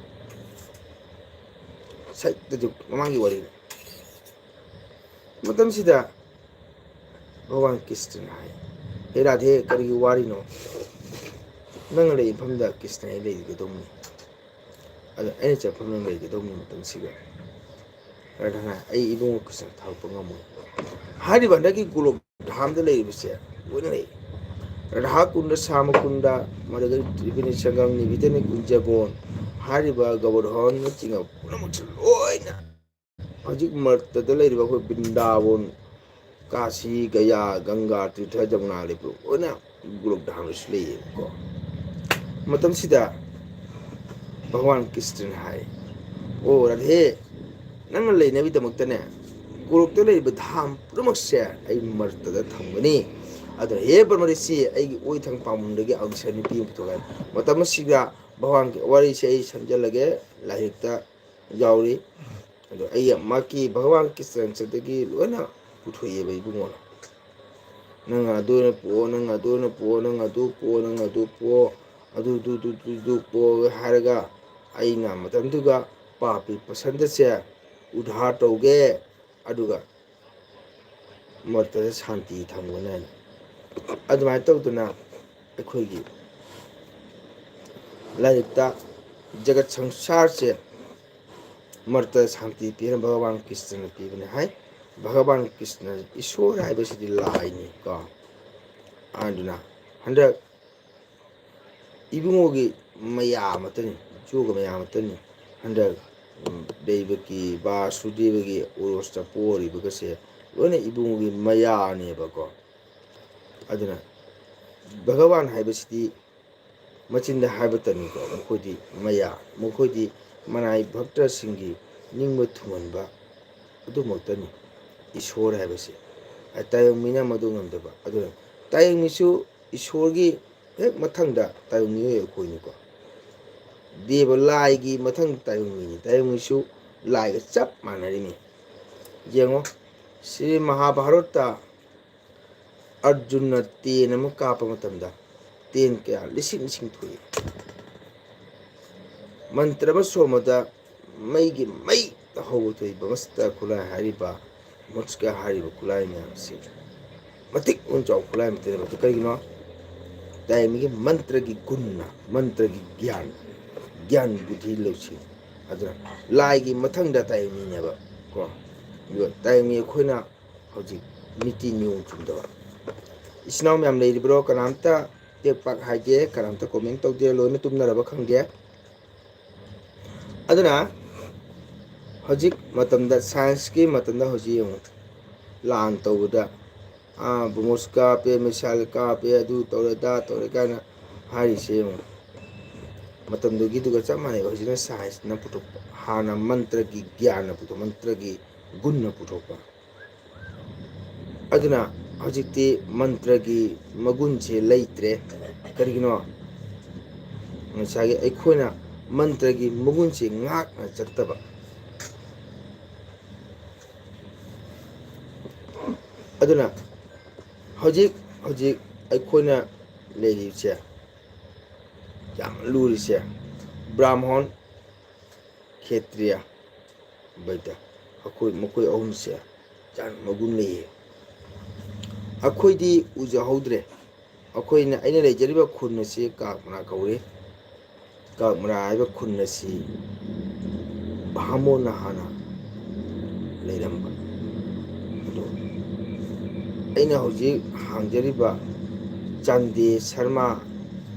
ꯁꯩꯇꯁꯨ ꯃꯃꯥꯡꯒꯤ ꯋꯥꯔꯤꯅꯤ꯫ ꯃꯇꯝꯁꯤꯗ ꯚꯒꯋꯥꯟ ꯀ꯭ꯔꯤꯁꯅꯅ ꯍꯥꯏ, "ꯍꯦ ꯔꯥꯙꯦ, ꯀꯔꯤꯒꯤ ꯋꯥꯔꯤꯅꯣ? ꯅꯪꯅ ꯂꯩ ꯃꯐꯝꯗ ꯀ꯭ꯔꯤꯁꯅ ꯑꯩ ꯂꯩꯒꯗꯧꯕꯅꯤ꯫ ꯑꯗ ꯑꯩꯅ ꯆꯠꯐꯝ ꯅꯪ ꯂꯩꯒꯗꯧꯕꯅꯤ ꯃꯇꯝꯁꯤꯒ"꯫ ꯔꯥꯙꯥꯅ, "ꯑꯩ ꯏꯕꯨꯡꯉꯣ ꯀ꯭ꯔꯤꯁꯅ ꯊꯥꯗꯣꯛꯄ ꯉꯝꯃꯣꯏ"꯫ ꯍꯥꯏꯔꯤꯕ ꯍꯟꯗꯛꯀꯤ ꯒꯣꯂꯣꯛ ꯙꯥꯝꯗ ꯂꯩꯔꯤꯕꯁꯦ ꯂꯣꯏꯅ ꯂꯩ꯫ ꯔꯥꯙꯥ ꯀꯨꯟꯗ, ꯁ꯭ꯌꯥꯃ ꯀꯨꯟꯗ, ꯃꯗꯨꯗꯒꯤ ꯇ꯭ꯔꯤꯕꯦꯅꯤ ꯁꯪꯒꯝ, ꯅꯤꯕꯦꯗꯅꯤ ꯀꯨꯟꯖꯕꯣꯟ, ꯍꯥꯏꯔꯤꯕ ꯒꯣꯕꯔꯙꯟꯅꯆꯤꯡꯕ ꯄꯨꯝꯅꯃꯛꯁꯦ ꯂꯣꯏꯅ ꯍꯧꯖꯤꯛ ꯃꯔꯛꯇꯗ ꯂꯩꯔꯤꯕ ꯑꯩꯈꯣꯏ ꯕ꯭ꯔꯤꯟꯗꯥꯕꯣꯟ, ꯀꯥꯁꯤ, ꯒꯌꯥ, ꯒꯪꯒꯥ, ꯇꯤꯔꯊ, ꯖꯃꯨꯅꯥ ꯂꯩꯕ ꯂꯣꯏꯅ ꯒꯣꯂꯣꯛ ꯙꯥꯝꯗꯁꯨ ꯂꯩꯌꯦꯕꯀꯣ꯫ ꯃꯇꯝꯁꯤꯗ ꯚꯒꯋꯥꯟ ꯀ꯭ꯔꯤꯁꯅꯅ ꯍꯥꯏ, "ꯑꯣ ꯔꯥꯙꯦ, ꯅꯪꯅ ꯂꯩꯅꯕꯒꯤꯗꯃꯛꯇꯅꯦ, ꯒꯣꯂꯣꯛꯇ ꯂꯩꯔꯤꯕ ꯙꯥꯝ ꯄꯨꯝꯅꯃꯛꯁꯦ ꯑꯩ ꯃꯔꯛꯇꯗ ꯊꯝꯒꯅꯤ꯫ ꯑꯗꯨꯅ ꯍꯦ ꯕ꯭ꯔꯍꯃꯔꯤꯁꯤ, ꯑꯩꯒꯤ ꯑꯣꯏ ꯊꯪ ꯄꯥꯝꯕꯣꯝꯗꯒꯤ ꯑꯪꯁ ꯅꯨꯄꯤ ꯑꯃ ꯄꯨꯊꯣꯛꯀꯅꯤ"꯫ ꯃꯇꯝ ꯑꯁꯤꯗ ꯚꯒꯋꯥꯟꯒꯤ ꯋꯥꯔꯤꯁꯦ ꯑꯩ ꯁꯝꯖꯜꯂꯒꯦ, ꯂꯥꯏꯔꯤꯛꯇ ꯌꯥꯎꯔꯤ꯫ ꯑꯗꯣ ꯑꯩ ꯃꯍꯥꯛꯀꯤ ꯚꯒꯋꯥꯟ ꯀ꯭ꯔꯤꯁꯅ ꯆꯠꯇꯒꯤ ꯂꯣꯏꯅ ꯄꯨꯊꯣꯛꯑꯦꯕ ꯏꯕꯨꯡꯉꯣꯅ꯫ "ꯅꯪ ꯑꯗꯨ ꯑꯣꯏꯅ ꯄꯣꯛꯑꯣ, ꯅꯪ ꯑꯗꯨ ꯑꯣꯏꯅ ꯄꯣꯛꯑꯣ, ꯅꯪ ꯑꯗꯨ ꯄꯣꯛꯑꯣ, ꯅꯪ ꯑꯗꯨ ꯄꯣꯛꯑꯣ, ꯑꯗꯨ, ꯑꯗꯨ, ꯑꯗꯨ, ꯑꯗꯨ, ꯑꯗꯨ ꯄꯣꯛꯑꯣ" ꯍꯥꯏꯔꯒ ꯑꯩꯅ ꯃꯇꯝꯗꯨꯒ ꯄꯥꯄꯤ ꯄꯁꯟꯗꯁꯦ ꯎꯙꯥꯔ ꯇꯧꯒꯦ, ꯑꯗꯨꯒ ꯃꯔꯛꯇꯗ ꯁꯥꯟꯇꯤ ꯊꯝꯒꯅꯤ ꯍꯥꯏꯅ꯫ ꯑꯗꯨꯃꯥꯏꯅ ꯇꯧꯗꯅ ꯑꯩꯈꯣꯏꯒꯤ ꯂꯥꯏꯔꯤꯛꯇ ꯖꯒꯠ ꯁꯪꯁꯥꯔꯁꯦ ꯃꯔꯛꯇ ꯁꯥꯟꯇꯤ ꯄꯤꯅꯕ ꯚꯒꯋꯥꯟ ꯀ꯭ꯔꯤꯁꯅꯅ ꯄꯤꯕꯅꯤ ꯍꯥꯏ꯫ ꯚꯒꯋꯥꯟ ꯀ꯭ꯔꯤꯁꯅ, ꯏꯁꯣꯔ ꯍꯥꯏꯕꯁꯤꯗꯤ ꯂꯥꯏꯅꯤ ꯀꯣ꯫ ꯑꯗꯨꯅ ꯍꯟꯗꯛ ꯏꯕꯨꯡꯉꯣꯒꯤ ꯃꯌꯥ ꯑꯃꯠꯇꯅꯤ, ꯏꯆꯣꯒꯤ ꯃꯌꯥ ꯑꯃꯠꯇꯅꯤ꯫ ꯍꯟꯗꯛ, ꯎꯝ, ꯗꯩꯕꯀꯤ, ꯕꯥꯁꯨꯗꯦꯕꯒꯤ ꯎꯔꯣꯁꯇ ꯄꯣꯔꯤꯕꯒꯁꯦ ꯂꯣꯏꯅ ꯏꯕꯨꯡꯉꯣꯒꯤ ꯃꯌꯥꯅꯦꯕꯀꯣ꯫ ꯑꯗꯨꯅ ꯚꯒꯋꯥꯟ ꯍꯥꯏꯕꯁꯤꯗꯤ ꯃꯆꯤꯟꯗ ꯍꯥꯏꯕꯇꯅꯤꯀꯣ, ꯃꯈꯣꯏꯗꯤ ꯃꯌꯥ, ꯃꯈꯣꯏꯗꯤ ꯃꯅꯥꯏ ꯚꯛꯇꯁꯤꯡꯒꯤ ꯅꯤꯡꯕ ꯊꯨꯡꯍꯟꯕ ꯑꯗꯨꯃꯛꯇꯅꯤ ꯏꯁꯣꯔ ꯍꯥꯏꯕꯁꯦ꯫ ꯇꯥꯏꯕꯪ ꯃꯤꯅ ꯃꯗꯨ ꯉꯝꯗꯕ꯫ ꯑꯗꯨꯅ ꯇꯥꯏꯕꯪ ꯃꯤꯁꯨ ꯏꯁꯣꯔꯒꯤ ꯍꯦꯛ ꯃꯊꯪꯗ ꯇꯥꯏꯕꯪ ꯃꯤꯑꯣꯏ ꯑꯩꯈꯣꯏꯅꯤꯀꯣ꯫ ꯗꯦꯕ ꯂꯥꯏꯒꯤ ꯃꯊꯪ ꯇꯥꯏꯕꯪ ꯃꯤꯅꯤ꯫ ꯇꯥꯏꯕꯪ ꯃꯤꯁꯨ ꯂꯥꯏꯒ ꯆꯞ ꯃꯥꯟꯅꯔꯤꯅꯤ꯫ ꯌꯦꯡꯉꯣ, ꯁ꯭ꯔꯤ ꯃꯍꯥꯚꯥꯔꯠꯇ ꯑꯔꯖꯨꯟꯅ ꯇꯦꯟ ꯑꯃ ꯀꯥꯞꯄ ꯃꯇꯝꯗ ꯇꯦꯟ ꯀꯌꯥ ꯂꯤꯁꯤꯡ ꯂꯤꯁꯤꯡ ꯊꯣꯛꯏ꯫ ꯃꯟꯇ꯭ꯔ ꯑꯃ ꯁꯣꯟꯕꯗ ꯃꯩꯒꯤ ꯃꯩ ꯍꯧꯕ ꯊꯣꯛꯏ꯫ ꯕ꯭ꯔꯍꯃꯁꯇ ꯈꯨꯠꯂꯥꯏ ꯍꯥꯏꯔꯤꯕ, ꯃꯨꯁꯀ ꯍꯥꯏꯔꯤꯕ ꯈꯨꯠꯂꯥꯏ ꯃꯌꯥꯝ ꯑꯁꯤ ꯃꯇꯤꯛ ꯃꯒꯨꯟ ꯆꯥꯎꯕ ꯈꯨꯠꯂꯥꯏ ꯑꯃꯠꯇꯅꯦꯕ꯫ ꯑꯗꯨ ꯀꯔꯤꯒꯤꯅꯣ? ꯇꯥꯏꯃꯤꯒꯤ ꯃꯟꯇ꯭ꯔꯒꯤ ꯒꯨꯟꯅ, ꯃꯟꯇ꯭ꯔꯒꯤ ꯒ꯭ꯌꯥꯟ, ꯒ꯭ꯌꯥꯟ ꯕꯨꯙꯤ ꯂꯧꯁꯤꯡ꯫ ꯑꯗꯨꯅ ꯂꯥꯏꯒꯤ ꯃꯊꯪꯗ ꯇꯥꯏꯃꯤꯅꯦꯕ ꯀꯣ꯫ ꯑꯗꯨꯒ ꯇꯥꯏꯃꯤ ꯑꯩꯈꯣꯏꯅ ꯍꯧꯖꯤꯛ ꯅꯤꯇꯤ ꯅꯤꯌꯣꯝ ꯆꯨꯝꯗꯕ ꯏꯆꯤꯟ ꯏꯅꯥꯎ ꯃꯌꯥꯝ ꯂꯩꯔꯤꯕ꯭ꯔꯣ? ꯀꯅꯥꯝꯇ ꯇꯦꯛ ꯄꯥꯛ ꯍꯥꯏꯗꯦ, ꯀꯅꯥꯝꯇ comment ꯇꯧꯗꯦ, ꯂꯣꯏꯅ ꯇꯨꯝꯅꯔꯕ ꯈꯪꯗꯦ꯫ ꯑꯗꯨꯅ ꯍꯧꯖꯤꯛ ꯃꯇꯝꯗ science ꯀꯤ ꯃꯇꯝꯗ ꯍꯧꯖꯤꯛ ꯌꯦꯡꯉꯨ, ꯂꯥꯟ ꯇꯧꯕꯗ, ꯑꯥ, ꯕ꯭ꯔꯍꯃꯣꯁ ꯀꯥꯞꯄꯦ, missile ꯀꯥꯞꯄꯦ, ꯑꯗꯨ ꯇꯧꯔꯦ, ꯑꯗꯥ ꯇꯧꯔꯦ ꯀꯥꯏꯅ ꯍꯥꯏꯔꯤꯁꯦ ꯌꯦꯡꯉꯨ꯫ ꯃꯇꯝꯗꯨꯒꯤꯗꯨꯒ ꯆꯞ ꯃꯥꯟꯅꯩꯕ꯫ ꯍꯧꯖꯤꯛꯅ science ꯅ ꯄꯨꯊꯣꯛꯄ, ꯍꯥꯟꯅ ꯃꯟꯇ꯭ꯔꯒꯤ ꯒ꯭ꯌꯥꯟꯅ ꯄꯨꯊꯣꯛ, ꯃꯟꯇ꯭ꯔꯒꯤ ꯒꯨꯟꯅ ꯄꯨꯊꯣꯛꯄ꯫ ꯑꯗꯨꯅ ꯍꯧꯖꯤꯛꯇꯤ ꯃꯟꯇ꯭ꯔꯒꯤ ꯃꯒꯨꯟꯁꯦ ꯂꯩꯇ꯭ꯔꯦ꯫ ꯀꯔꯤꯒꯤꯅꯣ? ꯉꯁꯥꯏꯒꯤ ꯑꯩꯈꯣꯏꯅ ꯃꯟꯇ꯭ꯔꯒꯤ ꯃꯒꯨꯟꯁꯦ ꯉꯥꯛꯅ ꯆꯠꯇꯕ꯫ ꯑꯗꯨꯅ ꯍꯧꯖꯤꯛ, ꯍꯧꯖꯤꯛ ꯑꯩꯈꯣꯏꯅ ꯂꯩꯔꯤꯕꯁꯦ, ꯌꯥꯝ ꯂꯨꯔꯤꯁꯦ, ꯕ꯭ꯔꯥꯍꯃꯣꯟ, ꯈꯦꯇ꯭ꯔꯤꯌꯥ, ꯕꯩꯗ, ꯑꯩꯈꯣꯏ, ꯃꯈꯣꯏ ꯑꯍꯨꯝꯁꯦ ꯌꯥꯝ ꯃꯒꯨꯟ ꯂꯩꯌꯦ꯫ ꯑꯩꯈꯣꯏꯗꯤ ꯎꯖꯍꯧꯗ꯭ꯔꯦ꯫ ꯑꯩꯈꯣꯏꯅ, ꯑꯩꯅ ꯂꯩꯖꯔꯤꯕ ꯈꯨꯟ ꯑꯁꯤ ꯀꯥꯛꯃꯔꯥ ꯀꯧꯏ꯫ ꯀꯥꯛꯃꯔꯥ ꯍꯥꯏꯕ ꯈꯨꯟ ꯑꯁꯤ ꯕꯥꯃꯣꯟꯅ ꯍꯥꯟꯅ ꯂꯩꯔꯝꯕ꯫ ꯑꯗꯣ ꯑꯩꯅ ꯍꯧꯖꯤꯛ ꯍꯥꯡꯖꯔꯤꯕ ꯆꯥꯟꯗꯦ ꯁꯔꯃ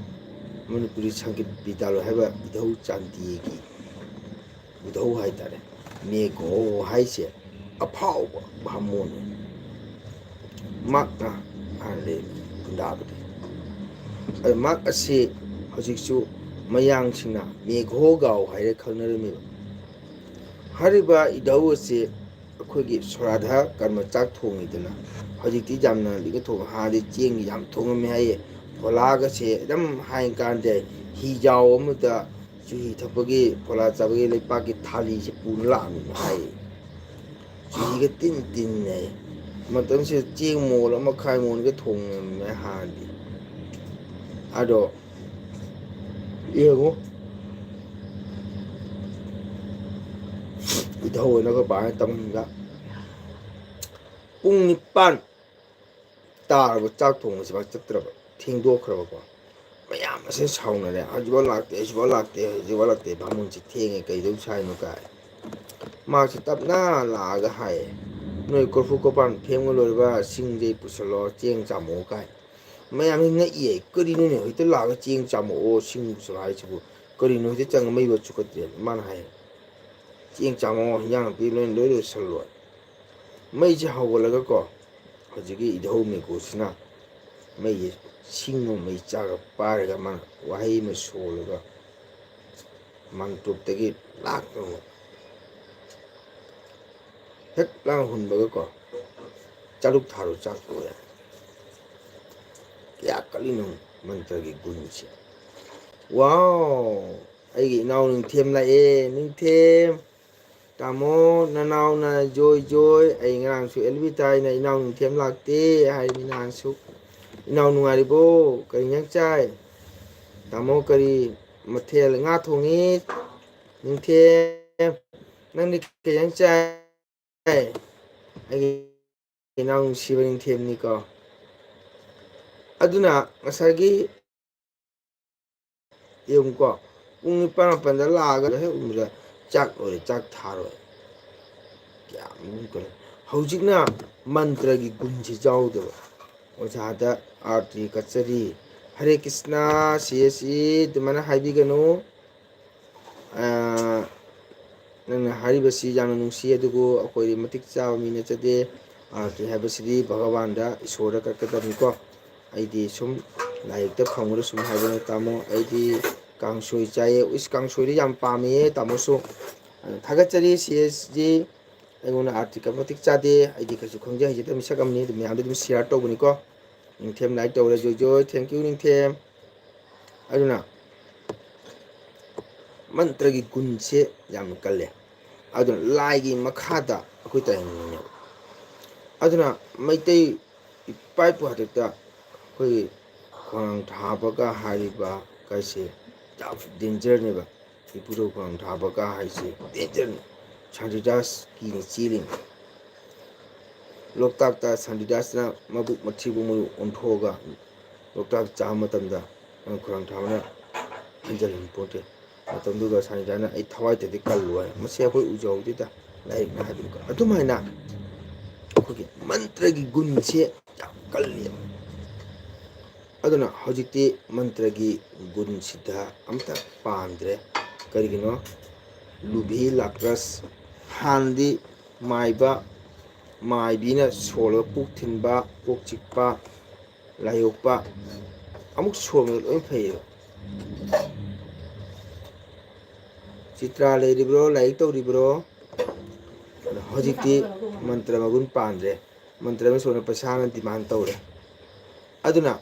ꯃꯅꯤꯄꯨꯔꯤ ꯁꯪꯒꯤꯠ ꯕꯤꯗ꯭ꯌꯥꯂꯣꯏ ꯍꯥꯏꯕ ꯏꯙꯧ ꯆꯥꯟꯗꯦꯒꯤ ꯏꯙꯧ ꯍꯥꯏꯇꯥꯔꯦ, ꯃꯦꯘꯣ ꯍꯥꯏꯁꯦ ꯑꯐꯥꯎꯕ ꯕꯥꯃꯣꯟꯅꯤ꯫ ꯃꯍꯥꯛꯅ ꯍꯥꯟꯅ ꯂꯩꯔꯝꯃꯤ ꯒꯨꯟꯗꯥꯕꯗꯤ꯫ ꯑꯗꯨ ꯃꯍꯥꯛ ꯑꯁꯤ ꯍꯧꯖꯤꯛꯁꯨ ꯃꯌꯥꯡꯁꯤꯡꯅ ꯃꯦꯘꯣ ꯒꯥꯎ ꯍꯥꯏꯔ ꯈꯪꯅꯔꯝꯃꯤꯕ꯫ ꯍꯥꯏꯔꯤꯕ ꯏꯙꯧ ꯑꯁꯤ ꯑꯩꯈꯣꯏꯒꯤ ꯁꯣꯔꯥꯙ ꯀꯔꯃ ꯆꯥꯛ ꯊꯣꯡꯉꯤꯗꯅ, ꯍꯧꯖꯤꯛꯇꯤ ꯌꯥꯝꯅ ꯂꯤꯛꯅ ꯊꯣꯡꯉꯦ꯫ ꯍꯥꯟꯅꯗꯤ ꯆꯦꯡ ꯌꯥꯝ ꯊꯣꯡꯉꯝꯃꯦ ꯍꯥꯏꯌꯦ꯫ ꯐꯣꯂꯥꯒꯁꯦ ꯑꯗꯨꯝ ꯍꯥꯏ ꯀꯥꯟꯗ ꯍꯤꯖꯥꯎ ꯑꯃꯗ ꯆꯨꯍꯤ ꯊꯛꯄꯒꯤ, ꯐꯣꯂꯥ ꯆꯥꯕꯒꯤ ꯂꯩꯄꯥꯛꯀꯤ ꯊꯥꯂꯤꯁꯦ ꯄꯨꯅ ꯂꯥꯛꯑꯃꯤꯅ ꯍꯥꯏ꯫ ꯆꯨꯍꯤꯒ ꯇꯤꯟ ꯇꯤꯟꯅꯩ꯫ ꯃꯇꯝꯁꯤꯗ ꯆꯦꯡ ꯃꯣꯜ ꯑꯃ ꯃꯈꯥꯏ ꯃꯣꯜꯒ ꯊꯣꯡꯉꯝꯃꯦ ꯍꯥꯟꯅꯗꯤ꯫ ꯑꯗꯣ ꯌꯦꯡꯉꯨ, ꯏꯙꯧ ꯑꯣꯏꯅ ꯑꯩꯈꯣꯏ ꯄꯥꯅ ꯇꯝꯕ ꯄꯨꯡ ꯅꯤꯄꯥꯟ ꯇꯥꯔꯕ ꯆꯥꯛ ꯊꯣꯡꯕꯁꯤꯐꯥꯎ ꯆꯠꯇ꯭ꯔꯕ, ꯊꯦꯡꯗꯣꯛꯈ꯭ꯔꯕꯀꯣ꯫ ꯃꯌꯥꯝ ꯑꯁꯦ ꯁꯥꯎꯅꯔꯦ, "ꯍꯧꯖꯤꯛꯐꯥꯎ ꯂꯥꯛꯇꯦ, ꯍꯧꯖꯤꯛꯐꯥꯎ ꯂꯥꯛꯇꯦ, ꯍꯧꯖꯤꯛꯐꯥꯎ ꯂꯥꯛꯇꯦ, ꯚꯥꯃꯣꯟꯁꯤ ꯊꯦꯡꯉꯦ, ꯀꯩꯗꯧ ꯁꯥꯏꯅꯣ?" ꯀꯥꯏ꯫ ꯃꯥꯁꯦ ꯇꯞꯅ ꯂꯥꯛꯑꯒ ꯍꯥꯏꯌꯦ, "ꯅꯣꯏ ꯀꯣꯔꯐꯨ ꯀꯣꯔꯄꯥꯟ ꯐꯦꯡꯕ ꯂꯣꯏꯔꯕ ꯁꯤꯡꯁꯦ ꯄꯨꯁꯜꯂꯣ, ꯆꯦꯡ ꯆꯥꯝꯃꯛꯑꯣ" ꯀꯥꯏ꯫ ꯃꯌꯥꯝꯁꯤ ꯉꯛꯏꯌꯦ, "ꯀꯔꯤꯅꯣꯅꯦ, ꯍꯧꯖꯤꯛꯇ ꯂꯥꯛꯑꯒ ꯆꯦꯡ ꯆꯥꯝꯃꯛꯑꯣ, ꯁꯤꯡ ꯄꯨꯁꯜꯂꯣ ꯍꯥꯏꯁꯤꯕꯨ ꯀꯔꯤꯅꯣ? ꯍꯧꯖꯤꯛꯇ ꯆꯪꯉ ꯃꯩ ꯕꯠꯁꯨ ꯀꯠꯇ꯭ꯔꯦ"꯫ ꯃꯥꯅ ꯍꯥꯏꯌꯦ, "ꯆꯦꯡ ꯆꯥꯝꯃꯛꯑꯣ, ꯍꯤꯟꯖꯥꯡ ꯅꯥꯄꯤ ꯂꯣꯏ, ꯂꯣꯏ ꯂꯣꯏꯁꯜꯂꯣ"꯫ ꯃꯩꯁꯦ ꯍꯧꯒꯠꯂꯒꯀꯣ, ꯍꯧꯖꯤꯛꯀꯤ ꯏꯙꯧ ꯃꯦꯒꯣꯁꯤꯅ ꯃꯩꯁꯦ, ꯁꯤꯡ ꯑꯃ ꯃꯩ ꯆꯥꯒ ꯄꯥꯏꯔꯒ ꯃꯥꯅ ꯋꯥꯍꯩ ꯑꯃ ꯁꯣꯜꯂꯒ ꯃꯥꯟꯇꯣꯞꯇꯒꯤ ꯂꯥꯛꯇꯅ ꯍꯦꯛ ꯂꯥꯡ ꯍꯨꯟꯕꯒꯀꯣ, ꯆꯥꯂꯨꯛ ꯊꯥꯔꯨ ꯆꯥꯛ ꯂꯣꯏꯔꯦ꯫ ꯀꯌꯥ ꯀꯜꯂꯤꯅꯣ ꯃꯟꯇ꯭ꯔꯒꯤ ꯒꯨꯟꯁꯦ꯫ ꯋꯥꯎ! ꯑꯩꯒꯤ ꯏꯅꯥꯎ ꯅꯤꯡꯊꯦꯝ ꯂꯥꯛꯑꯦ, ꯅꯤꯡꯊꯦꯝ꯫ ꯇꯥꯃꯣ, ꯅꯅꯥꯎꯅ ꯖꯣꯏ ꯖꯣꯏ, ꯑꯩ ꯉꯔꯥꯡꯁꯨ ꯑꯦꯜꯕꯤꯇꯥ ꯑꯩꯅ ꯏꯅꯥꯎ ꯅꯤꯡꯊꯦꯝ ꯂꯥꯛꯇꯦ ꯍꯥꯏꯔꯤꯅꯤ ꯅꯍꯥꯟꯁꯨ꯫ ꯏꯅꯥꯎ ꯅꯨꯡꯉꯥꯏꯔꯤꯕꯣ? ꯀꯔꯤ ꯏꯟꯖꯥꯡ ꯆꯥꯏ? ꯇꯥꯃꯣ ꯀꯔꯤ ꯃꯊꯦꯜ? ꯉꯥ ꯊꯣꯡꯉꯤ꯫ ꯅꯤꯡꯊꯦꯝ, ꯅꯪꯗꯤ ꯀꯩ ꯏꯟꯖꯥꯡ ꯆꯥꯏ? ꯑꯩꯒꯤ ꯏꯅꯥꯎ ꯅꯨꯡꯁꯤꯕ ꯅꯤꯡꯊꯦꯝꯅꯤꯀꯣ꯫ ꯑꯗꯨꯅ ꯉꯁꯥꯏꯒꯤ ꯌꯦꯡꯉꯨꯀꯣ, ꯄꯨꯡ ꯅꯤꯄꯥꯟ ꯃꯥꯄꯟꯗ ꯂꯥꯛꯑꯒ ꯍꯦꯛ ꯎꯕꯗ ꯆꯥꯛ ꯂꯣꯏꯔꯦ, ꯆꯥꯛ ꯊꯥꯔꯣꯏ꯫ ꯀꯌꯥꯃꯨꯛ ꯀꯩꯅꯣ꯫ ꯍꯧꯖꯤꯛꯅ ꯃꯟꯇ꯭ꯔꯒꯤ ꯒꯨꯟꯁꯤ ꯌꯥꯎꯗꯕ꯫ ꯑꯣꯖꯥꯗ ꯑꯥꯔꯇꯤ ꯀꯠꯆꯔꯤ꯫ ꯍꯔꯦ ꯀ꯭ꯔꯤꯁꯅ, ꯁꯤ ꯑꯦꯁ ꯏ ꯑꯗꯨꯃꯥꯏꯅ ꯍꯥꯏꯕꯤꯒꯅꯨ꯫ ꯑꯥ, ꯅꯪꯅ ꯍꯥꯏꯔꯤꯕꯁꯤ ꯌꯥꯝꯅ ꯅꯨꯡꯁꯤ, ꯑꯗꯨꯕꯨ ꯑꯩꯈꯣꯏꯗꯤ ꯃꯇꯤꯛ ꯆꯥꯕ ꯃꯤ ꯅꯠꯆꯗꯦ꯫ ꯑꯥꯔꯇꯤ ꯍꯥꯏꯕꯁꯤꯗꯤ ꯚꯒꯋꯥꯟꯗ, ꯏꯁꯣꯔꯗ ꯀꯠꯀꯗꯕꯅꯤꯀꯣ꯫ ꯑꯩꯗꯤ ꯁꯨꯝ ꯂꯥꯏꯔꯤꯛꯇ ꯐꯪꯕꯗ ꯁꯨꯝ ꯍꯥꯏꯕꯅꯦ ꯇꯥꯃꯣ꯫ ꯑꯩꯗꯤ ꯀꯥꯡꯁꯣꯏ ꯆꯥꯏꯌꯦ꯫ ꯏꯁ, ꯀꯥꯡꯁꯣꯏꯗꯤ ꯌꯥꯝ ꯄꯥꯝꯃꯦꯌꯦ ꯇꯥꯃꯣꯁꯨ꯫ ꯑ, ꯊꯥꯒꯠꯆꯔꯤ ꯁꯤ ꯑꯦꯁ ꯖꯤ꯫ ꯑꯩꯉꯣꯟꯗ ꯑꯥꯔꯇꯤꯀꯜ ꯃꯇꯤꯛ ꯆꯥꯗꯦ꯫ ꯑꯩꯗꯤ ꯀꯩꯁꯨ ꯈꯪꯖ ꯍꯩꯖꯗꯕ ꯃꯤꯁꯛ ꯑꯃꯅꯤ꯫ ꯑꯗꯨ ꯃꯌꯥꯝꯗ ꯑꯗꯨꯝ ꯁꯤꯌꯥꯔ ꯇꯧꯕꯅꯤꯀꯣ꯫ ꯅꯤꯡꯊꯦꯝ ꯂꯥꯏꯛ ꯇꯧꯔꯦ, ꯖꯣꯏ ꯖꯣꯏ꯫ Thank you, ꯅꯤꯡꯊꯦꯝ꯫ ꯑꯗꯨꯅ ꯃꯟꯇ꯭ꯔꯒꯤ ꯒꯨꯟꯁꯦ ꯌꯥꯝꯅ ꯀꯜꯂꯦ꯫ ꯑꯗꯨꯅ ꯂꯥꯏꯒꯤ ꯃꯈꯥꯗ ꯑꯩꯈꯣꯏ ꯇꯥꯏꯅꯤꯡꯉꯦꯕ꯫ ꯑꯗꯨꯅ ꯃꯩꯇꯩ ꯏꯄꯥ ꯏꯄꯨ ꯍꯥꯛꯇꯛꯇ ꯑꯩꯈꯣꯏꯒꯤ ꯈꯣꯡꯅꯥꯡ ꯊꯥꯕꯒ ꯍꯥꯏꯔꯤꯕ ꯀꯥꯏꯁꯦ ꯌꯥꯝ ꯗꯦꯟꯖꯔꯅꯦꯕ꯫ ꯏꯄꯨꯗꯧ ꯈꯣꯡꯅꯥꯡ ꯊꯥꯕꯒ ꯍꯥꯏꯁꯦ ꯗꯦꯟꯖꯔꯅꯤ꯫ ꯁꯥꯟꯇꯤꯗꯥꯁ ꯀꯤꯅ ꯆꯦꯜꯂꯤꯅꯤ꯫ ꯂꯣꯛꯇꯥꯛꯇ ꯁꯥꯟꯇꯤꯗꯥꯁꯅ ꯃꯕꯨꯛ ꯃꯊꯤꯕꯨ ꯃꯣꯏ ꯑꯣꯟꯊꯣꯛꯑꯒ ꯂꯣꯛꯇꯥꯛ ꯆꯥꯕ ꯃꯇꯝꯗ ꯈꯣꯡꯅꯥꯡ ꯊꯥꯕꯅ ꯍꯟꯖꯤꯜꯍꯟ ꯄꯣꯠꯇꯦ꯫ ꯃꯇꯝꯗꯨꯗ ꯁꯥꯟꯇꯤꯗꯥꯁꯅ "ꯑꯩ ꯊꯋꯥꯏꯇꯗꯤ ꯀꯜꯂꯨ" ꯍꯥꯏ꯫ ꯃꯁꯤ ꯑꯩꯈꯣꯏ ꯎꯖꯍꯧꯗꯦꯗ, ꯂꯥꯏꯔꯤꯛꯅ ꯍꯥꯏꯕꯅꯤꯀꯣ꯫ ꯑꯗꯨꯃꯥꯏꯅ ꯑꯩꯈꯣꯏꯒꯤ ꯃꯟꯇ꯭ꯔꯒꯤ ꯒꯨꯟꯁꯦ ꯌꯥꯝ ꯀꯜꯂꯦꯕ꯫ ꯑꯗꯨꯅ ꯍꯧꯖꯤꯛꯇꯤ ꯃꯟꯇ꯭ꯔꯒꯤ ꯒꯨꯟꯁꯤꯗ ꯑꯝꯇ ꯄꯥꯟꯗ꯭ꯔꯦ꯫ ꯀꯔꯤꯒꯤꯅꯣ? ꯂꯨꯚꯤ ꯂꯥꯛꯇ꯭ꯔꯁ, ꯍꯥꯟꯅꯗꯤ ꯃꯥꯏꯕ, ꯃꯥꯏꯕꯤꯅ ꯁꯣꯜꯂꯒ ꯄꯨꯛ ꯊꯤꯟꯕ, ꯀꯣꯛ ꯆꯤꯛꯄ, ꯂꯥꯏꯌꯣꯛꯄ, ꯑꯃꯨꯛ ꯁꯣꯟꯕꯗ ꯂꯣꯏ ꯐꯩꯌꯦꯕ꯫ ꯆꯤꯇ꯭ꯔꯥ ꯂꯩꯔꯤꯕ꯭ꯔꯣ? ꯂꯥꯏꯔꯤꯛ ꯇꯧꯔꯤꯕ꯭ꯔꯣ? ꯑꯗꯣ ꯍꯧꯖꯤꯛꯇꯤ ꯃꯟꯇ꯭ꯔ ꯃꯒꯨꯟ ꯄꯥꯟꯗ꯭ꯔꯦ꯫ ꯃꯟꯇ꯭ꯔ ꯑꯃ ꯁꯣꯟꯅ ꯄꯩꯁꯥꯅ ꯗꯤꯃꯥꯟ ꯇꯧꯔꯦ꯫ ꯑꯗꯨꯅ